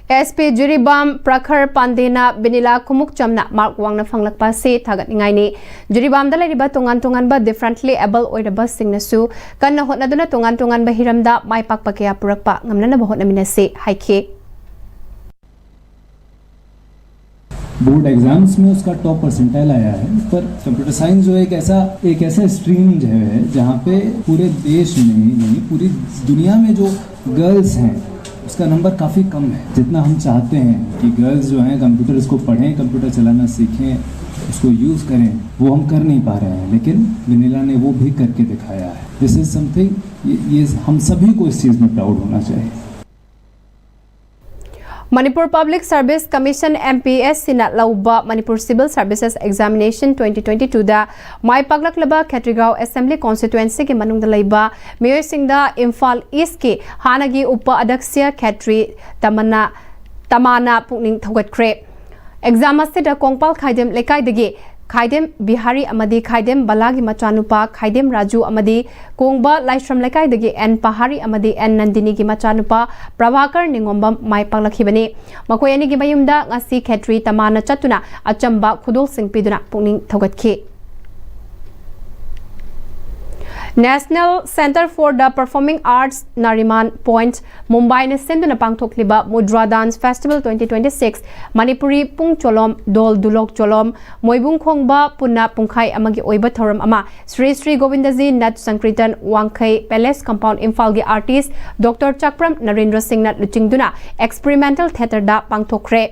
ꯑꯦꯁ ꯄꯤ ꯖꯤꯔꯤꯕꯥꯝ ꯄ꯭ꯔꯈꯔ ꯄꯥꯟꯗꯦꯅ ꯕꯤꯅꯤꯂꯥ ꯈꯨꯃꯨꯛꯆꯝꯅ mark ꯋꯥꯡꯅ ꯐꯪꯂꯛꯄ ꯑꯁꯤ ꯊꯥꯒꯠꯅꯤꯡꯉꯥꯏꯅꯤ꯫ ꯖꯤꯔꯤꯕꯥꯝꯗ ꯂꯩꯔꯤꯕ ꯇꯣꯉꯥꯟ ꯇꯣꯉꯥꯟꯕ differently able ꯑꯣꯏꯔꯕꯁꯤꯡꯅꯁꯨ ꯀꯟꯅ ꯍꯣꯠꯅꯗꯨꯅ ꯇꯣꯉꯥꯟ ꯇꯣꯉꯥꯟꯕ ꯍꯤꯔꯝꯗ ꯃꯥꯏ ꯄꯥꯛꯄ ꯀꯌꯥ ꯄꯨꯔꯛꯄ ꯉꯝꯅꯅꯕ ꯍꯣꯠꯅꯃꯤꯟꯅꯁꯤ ꯍꯥꯏꯈꯤ꯫ बोर्ड एग्जाम्स में उसका टॉप परसेंटाइल आया है, पर कंप्यूटर साइंस जो एक ऐसा एक ऐसा स्ट्रीम जो है, जहाँ पे पूरे देश में ही नहीं, पूरी दुनिया में जो गर्ल्स हैं, उसका नंबर काफ़ी कम है। जितना हम चाहते हैं कि गर्ल्स जो हैं, कंप्यूटर्स को पढ़ें, कंप्यूटर चलाना सीखें, उसको यूज़ करें, वो हम कर नहीं पा रहे हैं। लेकिन विनीला ने वो भी करके दिखाया है। This is something, ये, ये हम सभी को इस चीज़ में प्राउड होना चाहिए। Manipur Public Service Commission, M P S C ꯅ ꯂꯧꯕ Manipur Civil Services Examination twenty twenty-two ꯗ ꯃꯥꯏ ꯄꯥꯛꯂꯛꯂꯕ ꯈꯦꯇ꯭ꯔꯤꯒꯥꯎ Assembly Constituency ꯒꯤ ꯃꯅꯨꯡꯗ ꯂꯩꯕ ꯃꯤꯑꯣꯏꯁꯤꯡꯗ ꯏꯝꯐꯥꯜ East ꯀꯤ ꯍꯥꯟꯅꯒꯤ ꯎꯄ ꯑꯗ꯭ꯌꯛꯁ ꯈꯦꯇ꯭ꯔꯤ ꯇꯃꯟꯅ, ꯇꯃꯥꯅ ꯄꯨꯛꯅꯤꯡ ꯊꯧꯒꯠꯈ꯭ꯔꯦ꯫ Exam ꯑꯁꯤꯗ ꯀꯣꯡꯄꯥꯜ ꯈꯥꯏꯗꯦꯝ ꯂꯩꯀꯥꯏꯗꯒꯤ ꯈꯥꯏꯗꯦꯝ ꯕꯤꯍꯥꯔꯤ ꯑꯃꯗꯤ ꯈꯥꯏꯗꯦꯝ ꯕꯂꯥꯒꯤ ꯃꯆꯥꯅꯨꯄꯥ ꯈꯥꯏꯗꯦꯝ ꯔꯥꯖꯨ ꯑꯃꯗꯤ ꯀꯣꯡꯕ ꯂꯥꯏꯁ꯭ꯔꯝ ꯂꯩꯀꯥꯏꯗꯒꯤ ꯑꯦꯟ ꯄꯍꯥꯔꯤ ꯑꯃꯗꯤ ꯑꯦꯟ ꯅꯟꯗꯤꯅꯤꯒꯤ ꯃꯆꯥꯅꯨꯄꯥ ꯄ꯭ꯔꯚꯥꯀꯔ ꯅꯤꯉꯣꯝꯕꯝ ꯃꯥꯏ ꯄꯥꯛꯂꯛꯈꯤꯕꯅꯤ꯫ ꯃꯈꯣꯏ ꯑꯅꯤꯒꯤ ꯃꯌꯨꯝꯗ ꯉꯁꯤ ꯈꯦꯇ꯭ꯔꯤ ꯇꯃꯥꯟꯅ ꯆꯠꯇꯨꯅ ꯑꯆꯝꯕ ꯈꯨꯗꯣꯜꯁꯤꯡ ꯄꯤꯗꯨꯅ ꯄꯨꯛꯅꯤꯡ ꯊꯧꯒꯠꯈꯤ꯫ National Centre for the Performing Arts, Nariman Point, ꯃꯨꯝꯕꯥꯏꯅ ꯁꯤꯟꯗꯨꯅ ꯄꯥꯡꯊꯣꯛꯂꯤꯕ Mudra Dance Festival twenty twenty-six, Manipuri ꯄꯨꯡ ꯆꯣꯂꯣꯝ, ꯗꯣꯜ ꯗꯨꯂꯣꯛ ꯆꯣꯂꯣꯝ, ꯃꯣꯏꯕꯨꯡ ꯈꯣꯡꯕ ꯄꯨꯟꯅ ꯄꯨꯡꯈꯥꯏ ꯑꯃꯒꯤ ꯑꯣꯏꯕ ꯊꯧꯔꯝ ꯑꯃ ꯁ꯭ꯔꯤ ꯁ꯭ꯔꯤ ꯒꯣꯕꯤꯟꯗꯖꯤ ꯅꯠ ꯁꯪꯀ꯭ꯔꯤꯇꯟ ꯋꯥꯡꯈꯩ ꯄꯦꯂꯦꯁ ꯀꯝꯄꯥꯎꯟ ꯏꯝꯐꯥꯜꯒꯤ ꯑꯥꯔꯇꯤꯁ ꯗꯣꯛꯇꯔ ꯆꯥꯛꯄ꯭ꯔꯝ ꯅꯔꯦꯟꯗ꯭ꯔ ꯁꯤꯡꯅ ꯂꯨꯆꯤꯡꯗꯨꯅ ꯑꯦꯛꯁꯄꯤꯔꯤꯃꯦꯟꯇꯦꯜ ꯊꯤꯌꯦꯇꯔꯗ ꯄꯥꯡꯊꯣꯛꯈ꯭ꯔꯦ꯫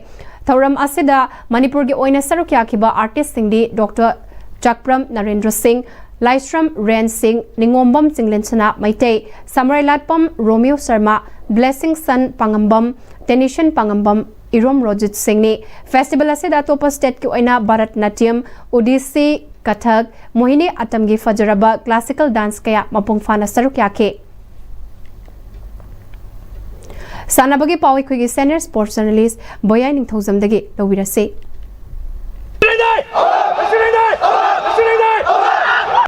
ꯊꯧꯔꯝ ꯑꯁꯤꯗ ꯃꯅꯤꯄꯨꯔꯒꯤ ꯑꯣꯏꯅ ꯁꯔꯨꯛ ꯌꯥꯈꯤꯕ ꯑꯥꯔꯇꯤꯁꯁꯤꯡꯗꯤ ꯗꯣꯛꯇꯔ ꯆꯥꯛꯄ꯭ꯔꯝ ꯅꯔꯦꯟꯗ꯭ꯔ ꯁꯤꯡ, ꯂꯥꯏꯁ꯭ꯔꯝ ꯔꯦꯟ ꯁꯤꯡ, ꯅꯤꯉꯣꯝꯕꯝ ꯆꯤꯡꯂꯦꯟꯁꯅꯥ ꯃꯩꯇꯩ, ꯁꯝꯔꯩꯂꯥꯠꯄꯝ ꯔꯣꯃꯤꯌꯣ ꯁꯔꯃ, ꯕ꯭ꯂꯦꯁꯤꯡ ꯁꯟ ꯄꯥꯉꯝꯕꯝ, ꯇꯦꯅꯤꯁꯟ ꯄꯥꯉꯝꯕꯝ, ꯏꯔꯣꯝ ꯔꯣꯖꯤꯠ ꯁꯤꯡꯅꯤ꯫ ꯐꯦꯁꯇꯤꯚꯦꯜ ꯑꯁꯤꯗ ꯑꯇꯣꯞꯄ ꯁ꯭ꯇꯦꯠꯀꯤ ꯑꯣꯏꯅ ꯚꯔꯠꯅꯥꯇ꯭ꯌꯝ, ꯎꯗꯤꯁꯤ, ꯀꯊꯛ, ꯃꯣꯍꯤꯅꯤ ꯑꯇꯝꯒꯤ ꯐꯖꯔꯕ ꯀ꯭ꯂꯥꯁꯤꯀꯦꯜ ꯗꯥꯟꯁ ꯀꯌꯥ ꯃꯄꯨꯡ ꯐꯥꯅ ꯁꯔꯨꯛ ꯌꯥꯈꯤ꯫ ꯁꯥꯟꯅꯕꯒꯤ ꯄꯥꯎ ꯑꯩꯈꯣꯏꯒꯤ ꯁꯦꯅꯤꯌꯔ ꯁ꯭ꯄꯣꯔꯠꯁ ꯖꯔꯅꯦꯂꯤꯁ ꯕꯣꯌꯥꯏ ꯅꯤꯡꯊꯧꯖꯝꯗꯒꯤ ꯂꯧꯕꯤꯔꯁꯤ꯫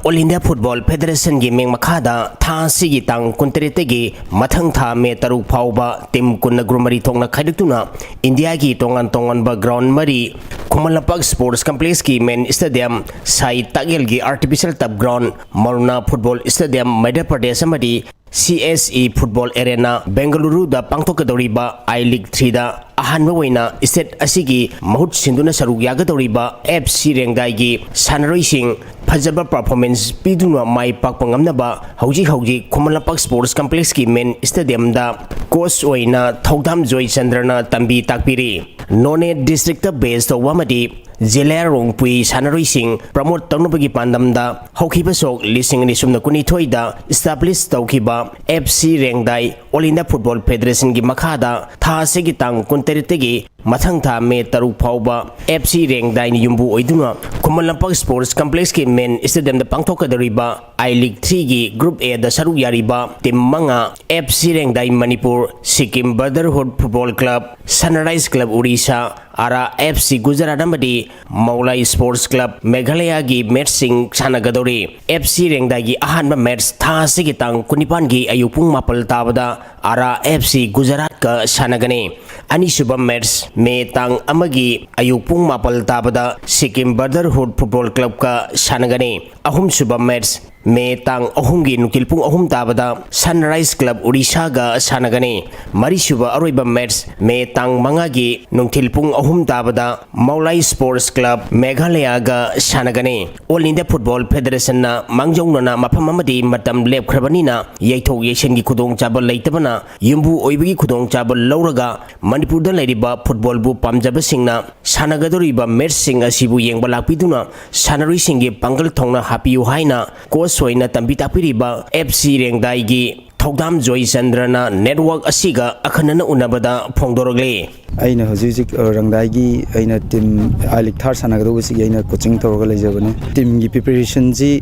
ꯑꯣꯜ ꯏꯟꯗꯤꯌꯥ ꯐꯨꯠꯕꯣꯜ ꯐꯦꯗꯔꯦꯁꯟꯒꯤ ꯃꯤꯡ ꯃꯈꯥꯗ ꯊꯥ ꯑꯁꯤꯒꯤ ꯇꯥꯡ ꯀꯨꯟꯇꯔꯦꯠꯇꯒꯤ ꯃꯊꯪ ꯊꯥ ꯃꯦ ꯇꯔꯨꯛ ꯐꯥꯎꯕ ꯇꯤꯝ ꯀꯨꯟꯅ ꯒ꯭ꯔꯨꯞ ꯃꯔꯤ ꯊꯣꯛꯅ ꯈꯥꯏꯗꯣꯛꯇꯨꯅ ꯏꯟꯗꯤꯌꯥꯒꯤ ꯇꯣꯉꯥꯟ ꯇꯣꯉꯥꯟꯕ ꯒ꯭ꯔꯥꯎꯟ ꯃꯔꯤ, ꯈꯨꯃꯟ ꯂꯝꯄꯥꯛ ꯁ꯭ꯄꯣꯔꯠꯁ ꯀꯝꯄ꯭ꯂꯦꯛꯁꯀꯤ ꯃꯦꯟ ꯁ꯭ꯇꯦꯗꯤꯌꯝ, ꯁꯥꯏ ꯇꯥꯛꯌꯦꯜꯒꯤ ꯑꯥꯔꯇꯤꯐꯤꯁꯤꯌꯦꯜ ꯇꯔꯐ ꯒ꯭ꯔꯥꯎꯟ, ꯃꯔꯨꯅꯥ ꯐꯨꯠꯕꯣꯜ ꯁ꯭ꯇꯦꯗꯤꯌꯝ, ꯃꯙ꯭ꯌ ꯄ꯭ꯔꯗꯦꯁ ꯑꯃꯗꯤ C S E football arena, ꯕꯦꯡꯒꯂꯨꯔꯨꯗ ꯄꯥꯡꯊꯣꯛꯀꯗꯧꯔꯤꯕ ꯑꯥꯏ ꯂꯤꯒ ꯊ꯭ꯔꯤꯗ ꯑꯍꯥꯟꯕ ꯑꯣꯏꯅ ꯁ꯭ꯇꯦꯠ ꯑꯁꯤꯒꯤ ꯃꯍꯨꯠ ꯁꯤꯟꯗꯨꯅ ꯁꯔꯨꯛ ꯌꯥꯒꯗꯧꯔꯤꯕ ꯑꯦꯐ ꯁꯤ ꯔꯦꯡꯗꯥꯏꯒꯤ ꯁꯥꯟꯅꯔꯣꯏꯁꯤꯡ ꯐꯖꯕ ꯄꯔꯐꯣꯔꯃꯦꯟꯁ ꯄꯤꯗꯨꯅ ꯃꯥꯏ ꯄꯥꯛꯄ ꯉꯝꯅꯕ ꯍꯧꯖꯤꯛ ꯍꯧꯖꯤꯛ ꯈꯨꯃꯟ ꯂꯝꯄꯥꯛ ꯁ꯭ꯄꯣꯔꯠꯁ ꯀꯝꯄ꯭ꯂꯦꯛꯁꯀꯤ ꯃꯦꯟ ꯁ꯭ꯇꯦꯗꯤꯌꯝꯗ ꯀꯣꯆ ꯑꯣꯏꯅ ꯊꯧꯗꯥꯝ ꯖꯣꯏꯆꯟꯗ꯭ꯔꯅ ꯇꯝꯕꯤ ꯇꯥꯛꯄꯤꯔꯤ꯫ ꯅꯣꯅꯦ ꯗꯤꯁꯇ꯭ꯔꯤꯛꯇ ꯕꯦꯖ ꯇꯧꯕ ꯑꯃꯗꯤ ꯖꯦꯂꯤꯌꯥꯡꯔꯣꯡ ꯄꯨꯏ ꯁꯥꯟꯅꯔꯣꯏꯁꯤꯡ ꯄ꯭ꯔꯃꯣꯠ ꯇꯧꯅꯕꯒꯤ ꯄꯥꯟꯗꯝꯗ ꯍꯧꯈꯤꯕ ꯁꯣꯛ ꯂꯤꯁꯤꯡ ꯑꯅꯤ ꯁꯨꯞꯅ ꯀꯨꯟꯅꯤꯊꯣꯏꯗ ꯏꯁꯇꯥꯕ꯭ꯂꯤꯁ ꯇꯧꯈꯤꯕ F C Rengdai all India football ꯐꯦꯗꯔꯦꯁꯟꯒꯤ ꯃꯈꯥꯗ ꯊꯥ ꯑꯁꯤꯒꯤ ꯇꯥꯡ ꯀꯨꯟꯇꯔꯦꯠꯇꯒꯤ ꯃꯊꯪ ꯊꯥ ꯃꯦ ꯇꯔꯨꯛ ꯐꯥꯎꯕ ꯑꯦꯐ ꯁꯤ ꯔꯦꯡꯗꯥꯏꯅ ꯌꯨꯝꯕꯨ ꯑꯣꯏꯗꯨꯅ ꯈꯨꯃꯟ ꯂꯝꯄꯥꯛ ꯁ꯭ꯄꯣꯔꯠꯁ ꯀꯝꯄ꯭ꯂꯦꯛꯁꯀꯤ ꯃꯦꯟ ꯁ꯭ꯇꯦꯗꯤꯌꯝꯗ ꯄꯥꯡꯊꯣꯛꯀꯗꯧꯔꯤꯕ ꯑꯥꯏ ꯂꯤꯒ ꯊ꯭ꯔꯤꯒꯤ ꯒ꯭ꯔꯨꯞ ꯑꯦꯗ ꯁꯔꯨꯛ ꯌꯥꯔꯤꯕ ꯇꯤꯝ ꯃꯉꯥ, F C Rengdai Manipur, Sikkim brotherhood football club, sunrise club Orissa, R R F C Gujarat ꯑꯃꯗꯤ ꯃꯧꯂꯥꯏ ꯁ꯭ꯄꯣꯔꯠꯁ ꯀ꯭ꯂꯕ ꯃꯦꯘꯥꯂꯌꯥꯒꯤ ꯃꯦꯠꯆꯁꯤꯡ ꯁꯥꯟꯅꯒꯗꯧꯔꯤ꯫ ꯑꯦꯐ ꯁꯤ ꯔꯦꯡꯗꯥꯏꯒꯤ ꯑꯍꯥꯟꯕ ꯃꯦꯠꯆ ꯊꯥ ꯑꯁꯤꯒꯤ ꯇꯥꯡ ꯀꯨꯟꯅꯤꯄꯥꯟꯒꯤ ꯑꯌꯨꯛ ꯄꯨꯡ ꯃꯥꯄꯜ ꯇꯥꯕꯗ ꯑꯥꯔ ꯑꯥꯔ ꯑꯦꯐ ꯁꯤ ꯒꯨꯖꯔꯥꯠꯀ ꯁꯥꯟꯅꯒꯅꯤ꯫ ꯑꯅꯤꯁꯨꯕ ꯃꯦꯠꯆ ꯃꯦ ꯇꯥꯡ ꯑꯃꯒꯤ ꯑꯌꯨꯛ ꯄꯨꯡ ꯃꯥꯄꯜ ꯇꯥꯕꯗ ꯁꯤꯛꯀꯤꯝ ꯕ꯭ꯔꯗꯔꯍꯨꯗ ꯐꯨꯠꯕꯣꯜ ꯀ꯭ꯂꯕꯀ ꯁꯥꯟꯅꯒꯅꯤ꯫ ꯑꯍꯨꯝꯁꯨꯕ ꯃꯦꯠꯆ ꯃꯦ ꯇꯥꯡ ꯑꯍꯨꯝꯒꯤ ꯅꯨꯡꯊꯤꯜ ꯄꯨꯡ ꯑꯍꯨꯝ ꯇꯥꯕꯗ ꯁꯟꯔꯥꯏꯖ ꯀ꯭ꯂꯕ ꯑꯣꯔꯤꯁꯥꯒ ꯁꯥꯟꯅꯒꯅꯤ꯫ ꯃꯔꯤꯁꯨꯕ ꯑꯔꯣꯏꯕ ꯃꯦꯠꯆ ꯃꯦ ꯇꯥꯡ ꯃꯉꯥꯒꯤ ꯅꯨꯡꯊꯤꯜ ꯄꯨꯡ ꯑꯍꯨꯝ ꯇꯥꯕꯗ ꯃꯧꯂꯥꯏ ꯁ꯭ꯄꯣꯔꯠꯁ ꯀ꯭ꯂꯕ ꯃꯦꯘꯥꯂꯌꯥꯒ ꯁꯥꯟꯅꯒꯅꯤ꯫ ꯑꯣꯜ ꯏꯟꯗꯤꯌꯥ ꯐꯨꯠꯕꯣꯜ ꯐꯦꯗꯔꯦꯁꯟꯅ ꯃꯥꯡꯖꯧꯅꯅ ꯃꯐꯝ ꯑꯃꯗꯤ ꯃꯇꯝ ꯂꯦꯞꯈ꯭ꯔꯕꯅꯤꯅ ꯌꯩꯊꯣꯛ ꯌꯩꯁꯤꯟꯒꯤ ꯈꯨꯗꯣꯡꯆꯥꯕ ꯂꯩꯇꯕꯅ ꯌꯨꯝꯕꯨ ꯑꯣꯏꯕꯒꯤ ꯈꯨꯗꯣꯡꯆꯥꯕ ꯂꯧꯔꯒ ꯃꯅꯤꯄꯨꯔꯗ ꯂꯩꯔꯤꯕ ꯐꯨꯠꯕꯣꯜꯕꯨ ꯄꯥꯝꯖꯕꯁꯤꯡꯅ ꯁꯥꯟꯅꯒꯗꯧꯔꯤꯕ ꯃꯦꯠꯆꯁꯤꯡ ꯑꯁꯤꯕꯨ ꯌꯦꯡꯕ ꯂꯥꯛꯄꯤꯗꯨꯅ ꯁꯥꯟꯅꯔꯣꯏꯁꯤꯡꯒꯤ ꯄꯥꯡꯒꯜ ꯊꯧꯅꯥ ꯍꯥꯞꯄꯤꯌꯨ ꯍꯥꯏꯅ ꯀꯣꯆ ꯑꯣꯏꯅ ꯇꯝꯕꯤ ꯇꯥꯛꯄꯤꯔꯤꯕ ꯑꯦꯐ ꯁꯤ ꯔꯦꯡꯗꯥꯏꯒꯤ ꯊꯧꯗꯥꯝ ꯖꯣꯏꯆꯟꯗ꯭ꯔꯅ ꯅꯦꯠꯋꯥꯔꯛ ꯑꯁꯤꯒ ꯑꯈꯟꯅꯅ ꯎꯅꯕꯗ ꯐꯣꯡꯗꯣꯔꯛꯂꯤ꯫ ꯑꯩꯅ ꯍꯧꯖꯤꯛ ꯍꯧꯖꯤꯛ, ꯑ, ꯔꯪꯗꯥꯏꯒꯤ ꯑꯩꯅ ꯇꯤꯝ ꯑꯥꯏ ꯂꯤꯒ ꯊꯥꯔꯠ ꯁꯥꯟꯅꯒꯗꯧꯕꯁꯤꯒꯤ ꯑꯩꯅ ꯀꯣꯆꯤꯡ ꯇꯧꯔꯒ ꯂꯩꯖꯕꯅꯦ꯫ ꯇꯤꯝꯒꯤ ꯄ꯭ꯔꯤꯄꯦꯔꯦꯁꯟꯁꯤ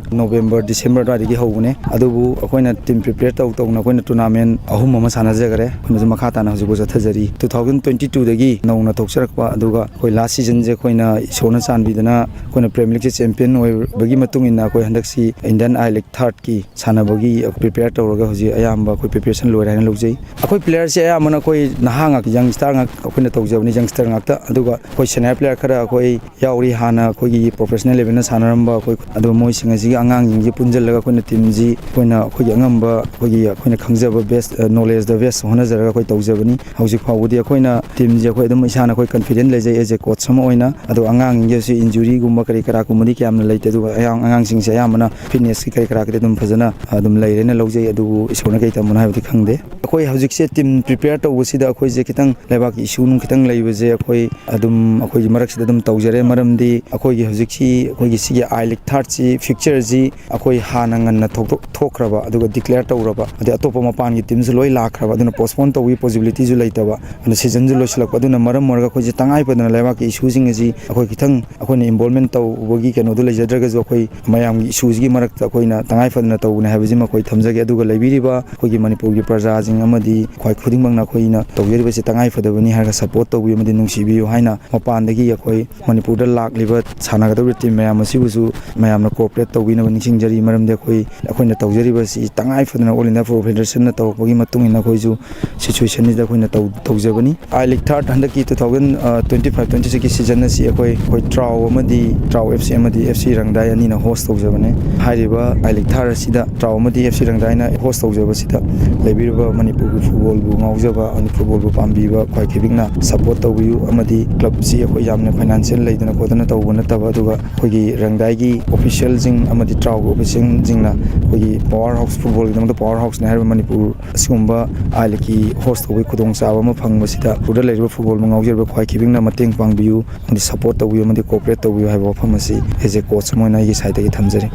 ꯅꯣꯕꯦꯝꯕꯔ, ꯗꯤꯁꯦꯝꯕꯔ ꯑꯗꯨꯋꯥꯏꯗꯒꯤ ꯍꯧꯕꯅꯦ꯫ ꯑꯗꯨꯕꯨ ꯑꯩꯈꯣꯏꯅ ꯇꯤꯝ ꯄ꯭ꯔꯤꯄꯦꯌꯔ ꯇꯧ ꯇꯧꯅ ꯑꯩꯈꯣꯏꯅ ꯇꯣꯔꯅꯥꯃꯦꯟ ꯑꯍꯨꯝ ꯑꯃ ꯁꯥꯟꯅꯖꯈꯔꯦ꯫ ꯑꯩꯈꯣꯏꯅꯁꯨ ꯃꯈꯥ ꯇꯥꯅ ꯍꯧꯖꯤꯛꯐꯥꯎ ꯆꯠꯊꯖꯔꯤ꯫ ꯇꯨ ꯊꯥꯎꯖꯟ ꯇ꯭ꯋꯦꯟꯇꯤ ꯇꯨꯗꯒꯤ ꯅꯧꯅ ꯊꯣꯛꯆꯔꯛꯄ, ꯑꯗꯨꯒ ꯑꯩꯈꯣꯏ ꯂꯥꯁ ꯁꯤꯖꯟꯁꯦ ꯑꯩꯈꯣꯏꯅ ꯏꯁꯣꯔꯅ ꯆꯥꯟꯕꯤꯗꯅ ꯑꯩꯈꯣꯏꯅ ꯄ꯭ꯔꯤꯃꯤꯌꯔ ꯂꯤꯒꯁꯦ ꯆꯦꯝꯄꯤꯌꯟ ꯑꯣꯏꯕꯒꯤ ꯃꯇꯨꯡ ꯏꯟꯅ ꯑꯩꯈꯣꯏ ꯍꯟꯗꯛꯁꯤ ꯏꯟꯗꯤꯌꯟ ꯑꯥꯏ ꯂꯤꯒ ꯊꯥꯔꯠꯀꯤ ꯁꯥꯟꯅꯕꯒꯤ ꯄ꯭ꯔꯤꯄꯦꯌꯔ ꯇꯧꯔꯒ ꯍꯧꯖꯤꯛ ꯑꯌꯥꯝꯕ ꯑꯩꯈꯣꯏ ꯄ꯭ꯔꯤꯄꯦꯔꯦꯁꯟ ꯂꯣꯏꯔꯦ ꯍꯥꯏꯅ ꯂꯧꯖꯩ꯫ ꯑꯩꯈꯣꯏ ꯄ꯭ꯂꯦꯌꯔꯁꯦ ꯑꯌꯥꯝꯕꯅ ꯑꯩꯈꯣꯏ ꯅꯍꯥ ꯉꯥꯛ, ꯌꯪꯁꯇꯥꯔ ꯉꯥꯛ ꯑꯩꯈꯣꯏꯅ ꯇꯧꯖꯕꯅꯤ, ꯌꯪꯁꯇꯥꯔ ꯉꯥꯛꯇ꯫ ꯑꯗꯨꯒ ꯑꯩꯈꯣꯏ ꯁꯦꯅꯤꯌꯔ ꯄ꯭ꯂꯦꯌꯔ ꯈꯔ ꯑꯩꯈꯣꯏ ꯌꯥꯎꯔꯤ, ꯍꯥꯟꯅ ꯑꯩꯈꯣꯏꯒꯤ ꯄ꯭ꯔꯣꯐꯦꯁꯅꯦꯜ ꯂꯦꯚꯦꯜꯗ ꯁꯥꯟꯅꯔꯝꯕ ꯑꯩꯈꯣꯏ, ꯑꯗꯣ ꯃꯣꯏꯁꯤꯡ ꯑꯁꯤꯒꯤ ꯑꯉꯥꯡꯁꯤꯡꯁꯤ ꯄꯨꯟꯁꯤꯜꯂꯒ ꯑꯩꯈꯣꯏꯅ ꯇꯤꯝꯁꯤ ꯑꯩꯈꯣꯏꯅ ꯑꯩꯈꯣꯏꯒꯤ ꯑꯉꯝꯕ, ꯑꯩꯈꯣꯏꯒꯤ, ꯑꯩꯈꯣꯏꯅ ꯈꯪꯖꯕ ꯕꯦꯁ, ꯑ, ꯅꯣꯂꯦꯖꯇ ꯕꯦꯁ ꯍꯣꯠꯅꯖꯔꯒ ꯑꯩꯈꯣꯏ ꯇꯧꯖꯕꯅꯤ꯫ ꯍꯧꯖꯤꯛ ꯐꯥꯎꯕꯗꯤ ꯑꯩꯈꯣꯏꯅ ꯇꯤꯝꯁꯦ ꯑꯩꯈꯣꯏ ꯑꯗꯨꯝ ꯏꯁꯥꯅ ꯑꯩꯈꯣꯏ ꯀꯟꯐꯤꯗꯦꯟ ꯂꯩꯖꯩ ꯑꯦꯖ ꯑꯦ ꯀꯣꯆ ꯑꯃ ꯑꯣꯏꯅ꯫ ꯑꯗꯣ ꯑꯉꯥꯡꯁꯤꯡꯁꯦ ꯍꯧꯖꯤꯛ ꯏꯟꯖꯨꯔꯤꯒꯨꯝꯕ ꯀꯔꯤ ꯀꯔꯥꯒꯨꯝꯕꯗꯤ ꯀꯌꯥꯝꯅ ꯂꯩꯇꯦ, ꯑꯗꯨꯒ ꯑꯌꯥꯝ-, ꯑꯉꯥꯡꯁꯤꯡꯁꯦ ꯑꯌꯥꯝꯕꯅ ꯐꯤꯠꯅꯦꯁꯀꯤ ꯀꯔꯤ ꯀꯔꯥꯒꯤꯗꯤ ꯑꯗꯨꯝ ꯐꯖꯅ ꯑꯗꯨꯝ ꯂꯩꯔꯦꯅ ꯂꯧꯖꯩ꯫ ꯑꯗꯨꯕꯨ ꯏꯁꯣꯔꯅ ꯀꯔꯤ ꯇꯝꯕꯅꯣ ꯍꯥꯏꯕꯗꯤ ꯈꯪꯗꯦ꯫ ꯑꯩꯈꯣꯏ ꯍꯧꯖꯤꯛꯁꯦ ꯇꯤꯝ ꯄ꯭ꯔꯤꯄꯦꯌꯔ ꯇꯧꯕꯁꯤꯗ ꯑꯩꯈꯣꯏꯁꯦ ꯈꯤꯇꯪ ꯂꯩꯕꯥꯛꯀꯤ ꯏꯁꯨ ꯅꯨꯡ ꯈꯤꯇꯪ ꯂꯩꯕꯁꯦ ꯑꯩꯈꯣꯏ ꯑꯗꯨꯝ ꯑꯩꯈꯣꯏꯒꯤ ꯃꯔꯛꯁꯤꯗ ꯑꯗꯨꯝ ꯇꯧꯖꯔꯦ꯫ ꯃꯔꯝꯗꯤ ꯑꯩꯈꯣꯏꯒꯤ ꯍꯧꯖꯤꯛꯁꯤ ꯑꯩꯈꯣꯏꯒꯤ ꯁꯤꯒꯤ ꯑꯥꯏ ꯂꯤꯛ ꯊꯥꯔꯠꯁꯤ ꯐꯤꯛꯆꯔꯁꯤ ꯑꯩꯈꯣꯏ ꯍꯥꯟꯅ ꯉꯟꯅ ꯊꯣꯛꯇꯣꯛ-, ꯊꯣꯛꯈ꯭ꯔꯕ, ꯑꯗꯨꯒ ꯗꯤꯀ꯭ꯂꯦꯌꯔ ꯇꯧꯔꯕ, ꯑꯗꯩ ꯑꯇꯣꯞꯄ ꯃꯄꯥꯟꯒꯤ ꯇꯤꯝꯁꯨ ꯂꯣꯏ ꯂꯥꯛꯈ꯭ꯔꯕ, ꯑꯗꯨꯅ ꯄꯣꯁꯄꯣꯟ ꯇꯧꯕꯒꯤ ꯄꯣꯁꯤꯕꯤꯂꯤꯇꯤꯁꯨ ꯂꯩꯇꯕ, ꯑꯗꯨꯅ ꯁꯤꯖꯟꯁꯨ ꯂꯣꯏꯁꯤꯜꯂꯛꯄ, ꯑꯗꯨꯅ ꯃꯔꯝ ꯑꯣꯏꯔꯒ ꯑꯩꯈꯣꯏꯁꯦ ꯇꯉꯥꯏ ꯐꯗꯅ ꯂꯩꯕꯥꯛꯀꯤ ꯏꯁꯨꯁꯤꯡ ꯑꯁꯤ ꯑꯩꯈꯣꯏ ꯈꯤꯇꯪ ꯑꯩꯈꯣꯏꯅ ꯏꯟꯚꯣꯜꯕꯃꯦꯟ ꯇꯧꯕꯒꯤ ꯀꯩꯅꯣꯗꯣ ꯂꯩꯖꯗ꯭ꯔꯒꯁꯨ ꯑꯩꯈꯣꯏ ꯃꯌꯥꯝꯒꯤ ꯏꯁꯨꯁꯤꯒꯤ ꯃꯔꯛꯇ ꯑꯩꯈꯣꯏꯅ ꯇꯉꯥꯏ ꯐꯗꯅ ꯇꯧꯕꯅꯦ ꯍꯥꯏꯕꯁꯤꯃ ꯑꯩꯈꯣꯏ ꯊꯝꯖꯒꯦ꯫ ꯑꯗꯨꯒ ꯂꯩꯕꯤꯔꯤꯕ ꯑꯩꯈꯣꯏꯒꯤ ꯃꯅꯤꯄꯨꯔꯒꯤ ꯄ꯭ꯔꯖꯥꯁꯤꯡ ꯑꯃꯗꯤ ꯈ꯭ꯋꯥꯏ ꯈꯨꯗꯤꯡꯃꯛꯅ ꯑꯩꯈꯣꯏꯅ ꯇꯧꯖꯔꯤꯕꯁꯤ ꯇꯉꯥꯏ ꯐꯗꯕꯅꯤ ꯍꯥꯏꯔꯒ ꯁꯄꯣꯔꯠ ꯇꯧꯕꯤꯌꯨ ꯑꯃꯗꯤ ꯅꯨꯡꯁꯤꯕꯤꯌꯨ ꯍꯥꯏꯅ ꯃꯄꯥꯟꯗꯒꯤ ꯑꯩꯈꯣꯏ ꯃꯅꯤꯄꯨꯔꯗ ꯂꯥꯛꯂꯤꯕ ꯁꯥꯟꯅꯒꯗꯧꯔꯤꯕ ꯇꯤꯝ ꯃꯌꯥꯝ ꯑꯁꯤꯕꯨꯁꯨ ꯃꯌꯥꯝꯅ ꯀꯣꯑꯣꯄꯔꯦꯠ ꯇꯧꯕꯤꯅꯕ ꯅꯤꯡꯁꯤꯡꯖꯔꯤ꯫ ꯃꯔꯝꯗꯤ ꯑꯩꯈꯣꯏ, ꯑꯩꯈꯣꯏꯅ ꯇꯧꯖꯔꯤꯕꯁꯤ ꯇꯉꯥꯏ ꯐꯗꯅ ꯑꯣꯜ ꯏꯟꯗꯤꯌꯥ ꯐꯨꯠꯕꯣꯜ ꯐꯦꯗꯔꯦꯁꯟꯅ ꯇꯧꯔꯛꯄꯒꯤ ꯃꯇꯨꯡ ꯏꯟꯅ ꯑꯩꯈꯣꯏꯁꯨ ꯁꯤꯆꯨꯋꯦꯁꯟꯁꯤꯗ ꯑꯩꯈꯣꯏꯅ ꯇꯧ-, ꯇꯧꯖꯕꯅꯤ꯫ ꯑꯥꯏ ꯂꯤꯛ ꯊꯥꯔꯠ ꯍꯟꯗꯛꯀꯤ two thousand twenty five twenty ꯁꯤꯛꯁꯀꯤ ꯁꯤꯖꯟ ꯑꯁꯤ ꯑꯩꯈꯣꯏ, ꯑꯩꯈꯣꯏ ꯇ꯭ꯔꯥꯎ ꯑꯃꯗꯤ, ꯇ꯭ꯔꯥꯎ ꯑꯦꯐ ꯁꯤ ꯑꯃꯗꯤ ꯑꯦꯐ ꯁꯤ ꯔꯪꯗꯥꯏ ꯑꯅꯤꯅ ꯍꯣꯁ ꯇꯧꯖꯕꯅꯦ꯫ ꯍꯥꯏꯔꯤꯕ ꯑꯥꯏ ꯂꯤꯛ ꯊꯥꯔꯠ ꯑꯁꯤꯗ ꯇ꯭ꯔꯥꯎ ꯑꯃꯗꯤ ꯑꯦꯐ ꯁꯤ ꯔꯪꯗꯥꯏꯅ ꯍꯣꯁ ꯇꯧꯖꯕꯁꯤꯗ ꯂꯩꯕꯤꯔꯤꯕ ꯃꯅꯤꯄꯨꯔꯒꯤ ꯐꯨꯠꯕꯣꯜꯕꯨ ꯉꯥꯎꯖꯕ ꯑꯃꯗꯤ ꯐꯨꯠꯕꯣꯜꯕꯨ ꯄꯥꯝꯕꯤꯕ ꯈ꯭ꯋꯥꯏ ꯈꯨꯗꯤꯡꯃꯛꯅ ꯁꯄꯣꯔꯠ ꯇꯧꯕꯤꯌꯨ꯫ ꯑꯃꯗꯤ ꯀ꯭ꯂꯕꯁꯤ ꯑꯩꯈꯣꯏ ꯌꯥꯝꯅ ꯐꯥꯏꯅꯥꯟꯁꯤꯌꯦꯜ ꯂꯩꯗꯅ ꯈꯣꯠꯇꯅ ꯇꯧꯕ ꯅꯠꯇꯕ, ꯑꯗꯨꯒ ꯑꯩꯈꯣꯏꯒꯤ ꯔꯪꯗꯥꯏꯒꯤ ꯑꯣꯐꯤꯁꯤꯌꯦꯜꯁꯤꯡ ꯑꯃꯗꯤ ꯇ꯭ꯔꯥꯎꯒꯤ ꯑꯣꯐꯤꯁꯤꯌꯦꯜꯁꯤꯡꯅ ꯑꯩꯈꯣꯏꯒꯤ ꯄꯋꯥꯔ ꯍꯥꯎꯁ, ꯐꯨꯠꯕꯣꯜꯒꯤꯗꯃꯛꯇ ꯄꯋꯥꯔ ꯍꯥꯎꯁꯅꯤ ꯍꯥꯏꯔꯤꯕ ꯃꯅꯤꯄꯨꯔ ꯑꯁꯤꯒꯨꯝꯕ ꯑꯥꯏ ꯂꯤꯛꯀꯤ ꯍꯣꯁ ꯇꯧꯕꯒꯤ ꯈꯨꯗꯣꯡꯆꯥꯕ ꯑꯃ ꯐꯪꯕꯁꯤꯗ ꯃꯅꯤꯄꯨꯔꯗ ꯂꯩꯔꯤꯕ ꯐꯨꯠꯕꯣꯜꯕꯨ ꯉꯥꯎꯖꯔꯤꯕ ꯈ꯭ꯋꯥꯏ ꯈꯨꯗꯤꯡꯃꯛꯅ ꯃꯇꯦꯡ ꯄꯥꯡꯕꯤꯌꯨ ꯑꯃꯗꯤ ꯁꯄꯣꯔꯠ ꯇꯧꯕꯤꯌꯨ ꯑꯃꯗꯤ ꯀꯣꯑꯣꯄꯔꯦꯠ ꯇꯧꯕꯤꯌꯨ ꯍꯥꯏꯕ ꯋꯥꯐꯝ ꯑꯁꯤ ꯑꯦꯖ ꯑꯦ ꯀꯣꯆ ꯑꯃ ꯑꯣꯏꯅ ꯑꯩꯒꯤ ꯁꯥꯏꯠꯇꯒꯤ ꯊꯝꯖꯔꯤ꯫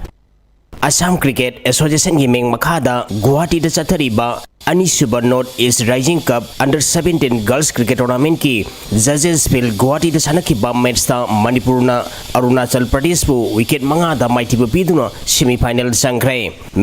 ꯑꯁꯥꯝ ꯀ꯭ꯔꯤꯀꯦꯠ ꯑꯦꯁꯣꯁꯤꯌꯦꯁꯟꯒꯤ ꯃꯤꯡ ꯃꯈꯥꯗ ꯒꯨꯋꯥꯍꯥꯇꯤꯗ ꯆꯠꯊꯔꯤꯕ ꯑꯅꯤꯁꯨꯕ north east rising cup under seventeen girls cricket ꯇꯣꯔꯅꯥꯃꯦꯟꯠꯀꯤ ꯖꯖꯦꯁ ꯐꯤꯜ ꯒꯨꯋꯥꯍꯥꯇꯤꯗ ꯁꯥꯟꯅꯈꯤꯕ ꯃꯦꯠꯁꯇ ꯃꯅꯤꯄꯨꯔꯅ ꯑꯔꯨꯅꯥꯆꯜ ꯄ꯭ꯔꯗꯦꯁꯄꯨ ꯋꯤꯀꯦꯠ ꯃꯉꯥꯗ ꯃꯥꯏꯊꯤꯕ ꯄꯤꯗꯨꯅ ꯁꯦꯃꯤ ꯐꯥꯏꯅꯦꯜ ꯆꯪꯈ꯭ꯔꯦ꯫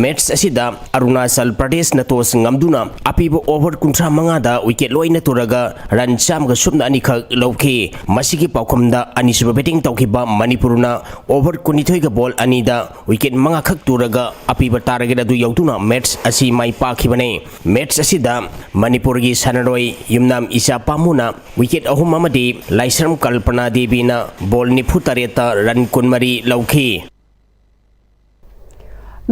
ꯃꯦꯠꯁ ꯑꯁꯤꯗ ꯑꯔꯨꯅꯥꯆꯜ ꯄ꯭ꯔꯗꯦꯁꯅ ꯇꯣꯁ ꯉꯝꯗꯨꯅ ꯑꯄꯤꯕ ꯑꯣꯚꯔ ꯀꯨꯟꯊ꯭ꯔꯥ ꯃꯉꯥꯗ ꯋꯤꯀꯦꯠ ꯂꯣꯏꯅ ꯇꯨꯔꯒ ꯔꯟ ꯆꯥꯝꯃꯒ ꯁꯨꯞꯅ ꯑꯅꯤꯈꯛ ꯂꯧꯈꯤ꯫ ꯃꯁꯤꯒꯤ ꯄꯥꯎꯈꯨꯝꯗ ꯑꯅꯤꯁꯨꯕ ꯕꯦꯇꯤꯡ ꯇꯧꯈꯤꯕ ꯃꯅꯤꯄꯨꯔꯅ ꯑꯣꯚꯔ ꯀꯨꯟꯅꯤꯊꯣꯏꯒ ꯕꯣꯜ ꯑꯅꯤꯗ ꯋꯤꯀꯦꯠ ꯃꯉꯥꯈꯛ ꯇꯨꯔꯒ ꯑꯄꯤꯕ ꯇꯥꯔꯒꯦꯠ ꯑꯗꯨ ꯌꯧꯗꯨꯅ ꯃꯦꯠꯁ ꯑꯁꯤ ꯃꯥꯏ ꯄꯥꯛꯈꯤꯕꯅꯤ꯫ ꯃꯦꯠꯁ ꯑꯁꯤꯗ ꯃꯅꯤꯄꯨꯔꯒꯤ ꯁꯥꯟꯅꯔꯣꯏ ꯌꯨꯝꯅꯥꯝ ꯏꯆꯥ ꯄꯥꯝꯃꯨꯅ ꯋꯤꯀꯦꯠ ꯑꯍꯨꯝ ꯑꯃꯗꯤ ꯂꯥꯏꯁ꯭ꯔꯝ ꯀꯜꯄꯅꯥ ꯗꯦꯕꯤꯅ ꯕꯣꯜ ꯅꯤꯐꯨ ꯇꯔꯦꯠꯇ ꯔꯟ ꯀꯨꯟꯃꯔꯤ ꯂꯧꯈꯤ꯫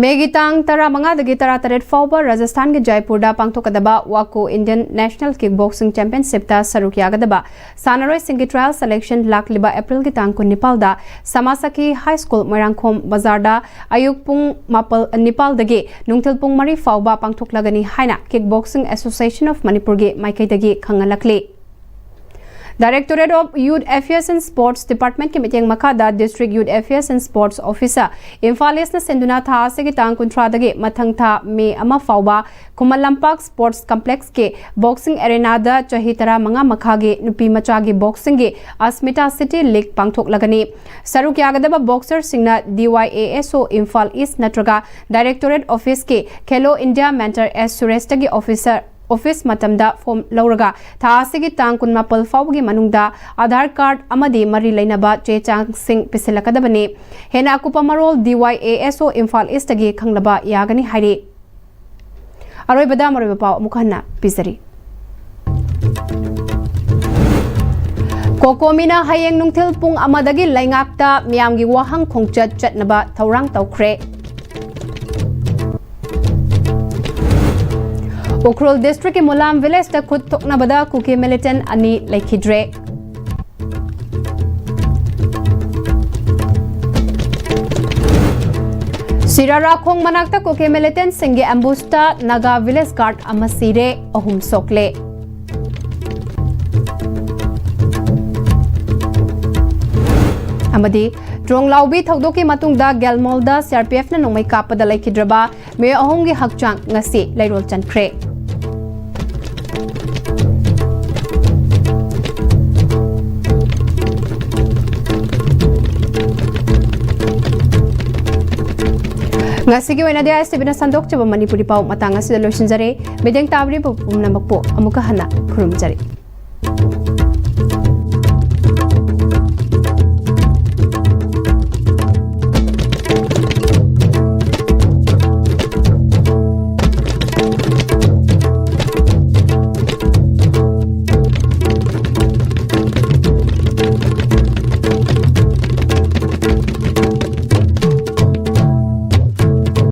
ꯃꯦꯒꯤ ꯇꯥꯡ ꯇꯔꯥꯃꯉꯥꯗꯒꯤ ꯇꯔꯥꯇꯔꯦꯠ ꯐꯥꯎꯕ ꯔꯥꯖꯁꯊꯥꯟꯒꯤ ꯖꯥꯏꯄꯨꯔꯗ ꯄꯥꯡꯊꯣꯛꯀꯗꯕ ꯋꯥꯀꯣ ꯏꯟꯗꯤꯌꯟ ꯅꯦꯁꯅꯦꯜ ꯀꯤꯛ ꯕꯣꯛꯁꯤꯡ ꯆꯦꯝꯄꯤꯌꯟꯁꯤꯞꯇ ꯁꯔꯨꯛ ꯌꯥꯒꯗꯕ ꯁꯥꯟꯅꯔꯣꯏꯁꯤꯡꯒꯤ ꯇ꯭ꯔꯥꯌꯦꯜ ꯁꯦꯂꯦꯛꯁꯟ ꯂꯥꯛꯂꯤꯕ ꯑꯦꯄ꯭ꯔꯤꯜꯒꯤ ꯇꯥꯡ ꯀꯨꯟꯅꯤꯄꯥꯜꯗ ꯁꯃꯥꯁꯥꯀꯤ ꯍꯥꯏ ꯁ꯭ꯀꯨꯜ ꯃꯣꯏꯔꯥꯡꯈꯣꯝ ꯕꯖꯥꯔꯗ ꯑꯌꯨꯛ ꯄꯨꯡ ꯃꯥꯄꯜ, ꯅꯤꯄꯥꯜꯗꯒꯤ ꯅꯨꯡꯊꯤꯜ ꯄꯨꯡ ꯃꯔꯤ ꯐꯥꯎꯕ ꯄꯥꯡꯊꯣꯛꯂꯒꯅꯤ ꯍꯥꯏꯅ Kickboxing Association of ꯃꯅꯤꯄꯨꯔꯒꯤ ꯃꯥꯏꯀꯩꯗꯒꯤ ꯈꯪꯍꯜꯂꯛꯂꯤ꯫ Directorate of Youth Affairs and Sports Departmentꯀꯤ ꯃꯤꯠꯌꯦꯡ ꯃꯈꯥꯗ District Youth Affairs and Sports Officer Imphal ꯏꯁꯅ ꯁꯤꯟꯗꯨꯅ ꯊꯥ ꯑꯁꯤꯒꯤ ꯇꯥꯡ ꯀꯨꯟꯊ꯭ꯔꯥꯗꯒꯤ ꯃꯊꯪ ꯊꯥ ꯃꯦ ꯑꯃ ꯐꯥꯎꯕ ꯈꯨꯃꯟ ꯂꯝꯄꯥꯛ ꯁ꯭ꯄꯣꯔꯠꯁ ꯀꯝꯄ꯭ꯂꯦꯛꯁꯀꯤ ꯕꯣꯛꯁꯤꯡ ꯑꯦꯔꯦꯅꯥꯗ ꯆꯍꯤ ꯇꯔꯥꯃꯉꯥ ꯃꯈꯥꯒꯤ ꯅꯨꯄꯤ ꯃꯆꯥꯒꯤ ꯕꯣꯛꯁꯤꯡꯒꯤ ꯑꯁꯃꯤꯇꯥ ꯁꯤꯇꯤ ꯂꯤꯒ ꯄꯥꯡꯊꯣꯛꯂꯒꯅꯤ꯫ ꯁꯔꯨꯛ ꯌꯥꯒꯗꯕ ꯕꯣꯛꯁꯔꯁꯤꯡꯅ ꯗꯤ ꯋꯥꯏ ꯑꯦ ꯑꯦꯁ ꯑꯣ ꯏꯝꯐꯥꯜ ꯏꯁ ꯅꯠꯇ꯭ꯔꯒ ꯗꯥꯏꯔꯦꯛꯇꯣꯔꯦꯠ ꯑꯣꯐꯤꯁꯀꯤ ꯈꯦꯂꯣ ꯏꯟꯗꯤꯌꯥ ꯃꯦꯟꯇꯔ ꯑꯦꯁ ꯁꯨꯔꯦꯁꯇꯒꯤ ꯑꯣꯐꯤꯁꯔ ꯑꯣꯐꯤꯁ ꯃꯇꯝꯗ ꯐꯣꯝ ꯂꯧꯔꯒ ꯊꯥ ꯑꯁꯤꯒꯤ ꯇꯥꯡ ꯀꯨꯟꯃꯥꯄꯜ ꯐꯥꯎꯕꯒꯤ ꯃꯅꯨꯡꯗ ꯑꯥꯙꯥꯔ ꯀꯥꯔꯗ ꯑꯃꯗꯤ ꯃꯔꯤ ꯂꯩꯅꯕ ꯆꯦ ꯆꯥꯡꯁꯤꯡ ꯄꯤꯁꯤꯜꯂꯛꯀꯗꯕꯅꯤ꯫ ꯍꯦꯟꯅ ꯑꯀꯨꯞꯄ ꯃꯔꯣꯜ ꯗꯤ ꯋꯥꯏ ꯑꯦ ꯑꯦꯁ ꯑꯣ ꯏꯝꯐꯥꯜ ꯏꯁꯇꯒꯤ ꯈꯪꯂꯕ ꯌꯥꯒꯅꯤ ꯍꯥꯏꯔꯤ꯫ ꯑꯔꯣꯏꯕꯗ ꯃꯔꯨꯑꯣꯏꯕ ꯄꯥꯎ ꯑꯃꯨꯛ ꯍꯟꯅ ꯄꯤꯖꯔꯤ꯫ ꯀꯣꯀꯣꯃꯤꯅ ꯍꯌꯦꯡ ꯅꯨꯡꯊꯤꯜ ꯄꯨꯡ ꯑꯃꯗꯒꯤ ꯂꯩꯉꯥꯛꯇ ꯃꯤꯌꯥꯝꯒꯤ ꯋꯥꯍꯪ ꯈꯣꯡꯆꯠ ꯆꯠꯅꯕ ꯊꯧꯔꯥꯡ ꯇꯧꯈ꯭ꯔꯦ꯫ ꯎꯈ꯭ꯔꯨꯜ ꯗꯤꯁꯇ꯭ꯔꯤꯛꯀꯤ ꯃꯨꯂꯥꯝ ꯚꯤꯂꯦꯖꯇ ꯈꯨꯠ ꯊꯣꯛꯅꯕꯗ ꯀꯨꯀꯤ ꯃꯤꯂꯤꯇꯦꯟ ꯑꯅꯤ ꯂꯩꯈꯤꯗ꯭ꯔꯦ꯫ ꯁꯤꯔꯥꯔꯥꯈꯣꯡ ꯃꯅꯥꯛꯇ ꯀꯨꯀꯤ ꯃꯤꯂꯤꯇꯦꯟꯁꯤꯡꯒꯤ ꯑꯦꯝꯕꯨꯁꯇ ꯅꯥꯒꯥ ꯚꯤꯂꯦꯖ ꯒꯥꯔꯗ ꯑꯃ ꯁꯤꯔꯦ, ꯑꯍꯨꯝ ꯁꯣꯛꯂꯦ꯫ ꯑꯃꯗꯤ ꯗ꯭ꯔꯣꯟ ꯂꯥꯎꯕꯤ ꯊꯧꯗꯣꯛꯀꯤ ꯃꯇꯨꯡꯗ ꯒꯦꯜꯃꯣꯜꯗ ꯁꯤ ꯑꯥꯔ ꯄꯤ ꯑꯦꯐꯅ ꯅꯣꯡꯃꯩ ꯀꯥꯞꯄꯗ ꯂꯩꯈꯤꯗ꯭ꯔꯕ ꯃꯤꯑꯣꯏ ꯑꯍꯨꯝꯒꯤ ꯍꯛꯆꯥꯡ ꯉꯁꯤ ꯂꯩꯔꯣꯜ ꯆꯟꯈ꯭ꯔꯦ꯫ ꯉꯁꯤꯒꯤ ꯑꯣꯏꯅꯗꯤ ꯑꯥꯏ ꯑꯦꯁ ꯇꯤ ꯚꯤꯅ ꯁꯟꯗꯣꯛꯆꯕ ꯃꯅꯤꯄꯨꯔꯤ ꯄꯥꯎ ꯃꯇꯥꯡ ꯑꯁꯤꯗ ꯂꯣꯏꯁꯤꯟꯖꯔꯦ꯫ ꯃꯤꯠꯌꯦꯡ ꯇꯥꯕꯤꯔꯤꯕ ꯄꯨꯝꯅꯃꯛꯄꯨ ꯑꯃꯨꯛꯀ ꯍꯟꯅ ꯈꯨꯔꯨꯝꯖꯔꯤ꯫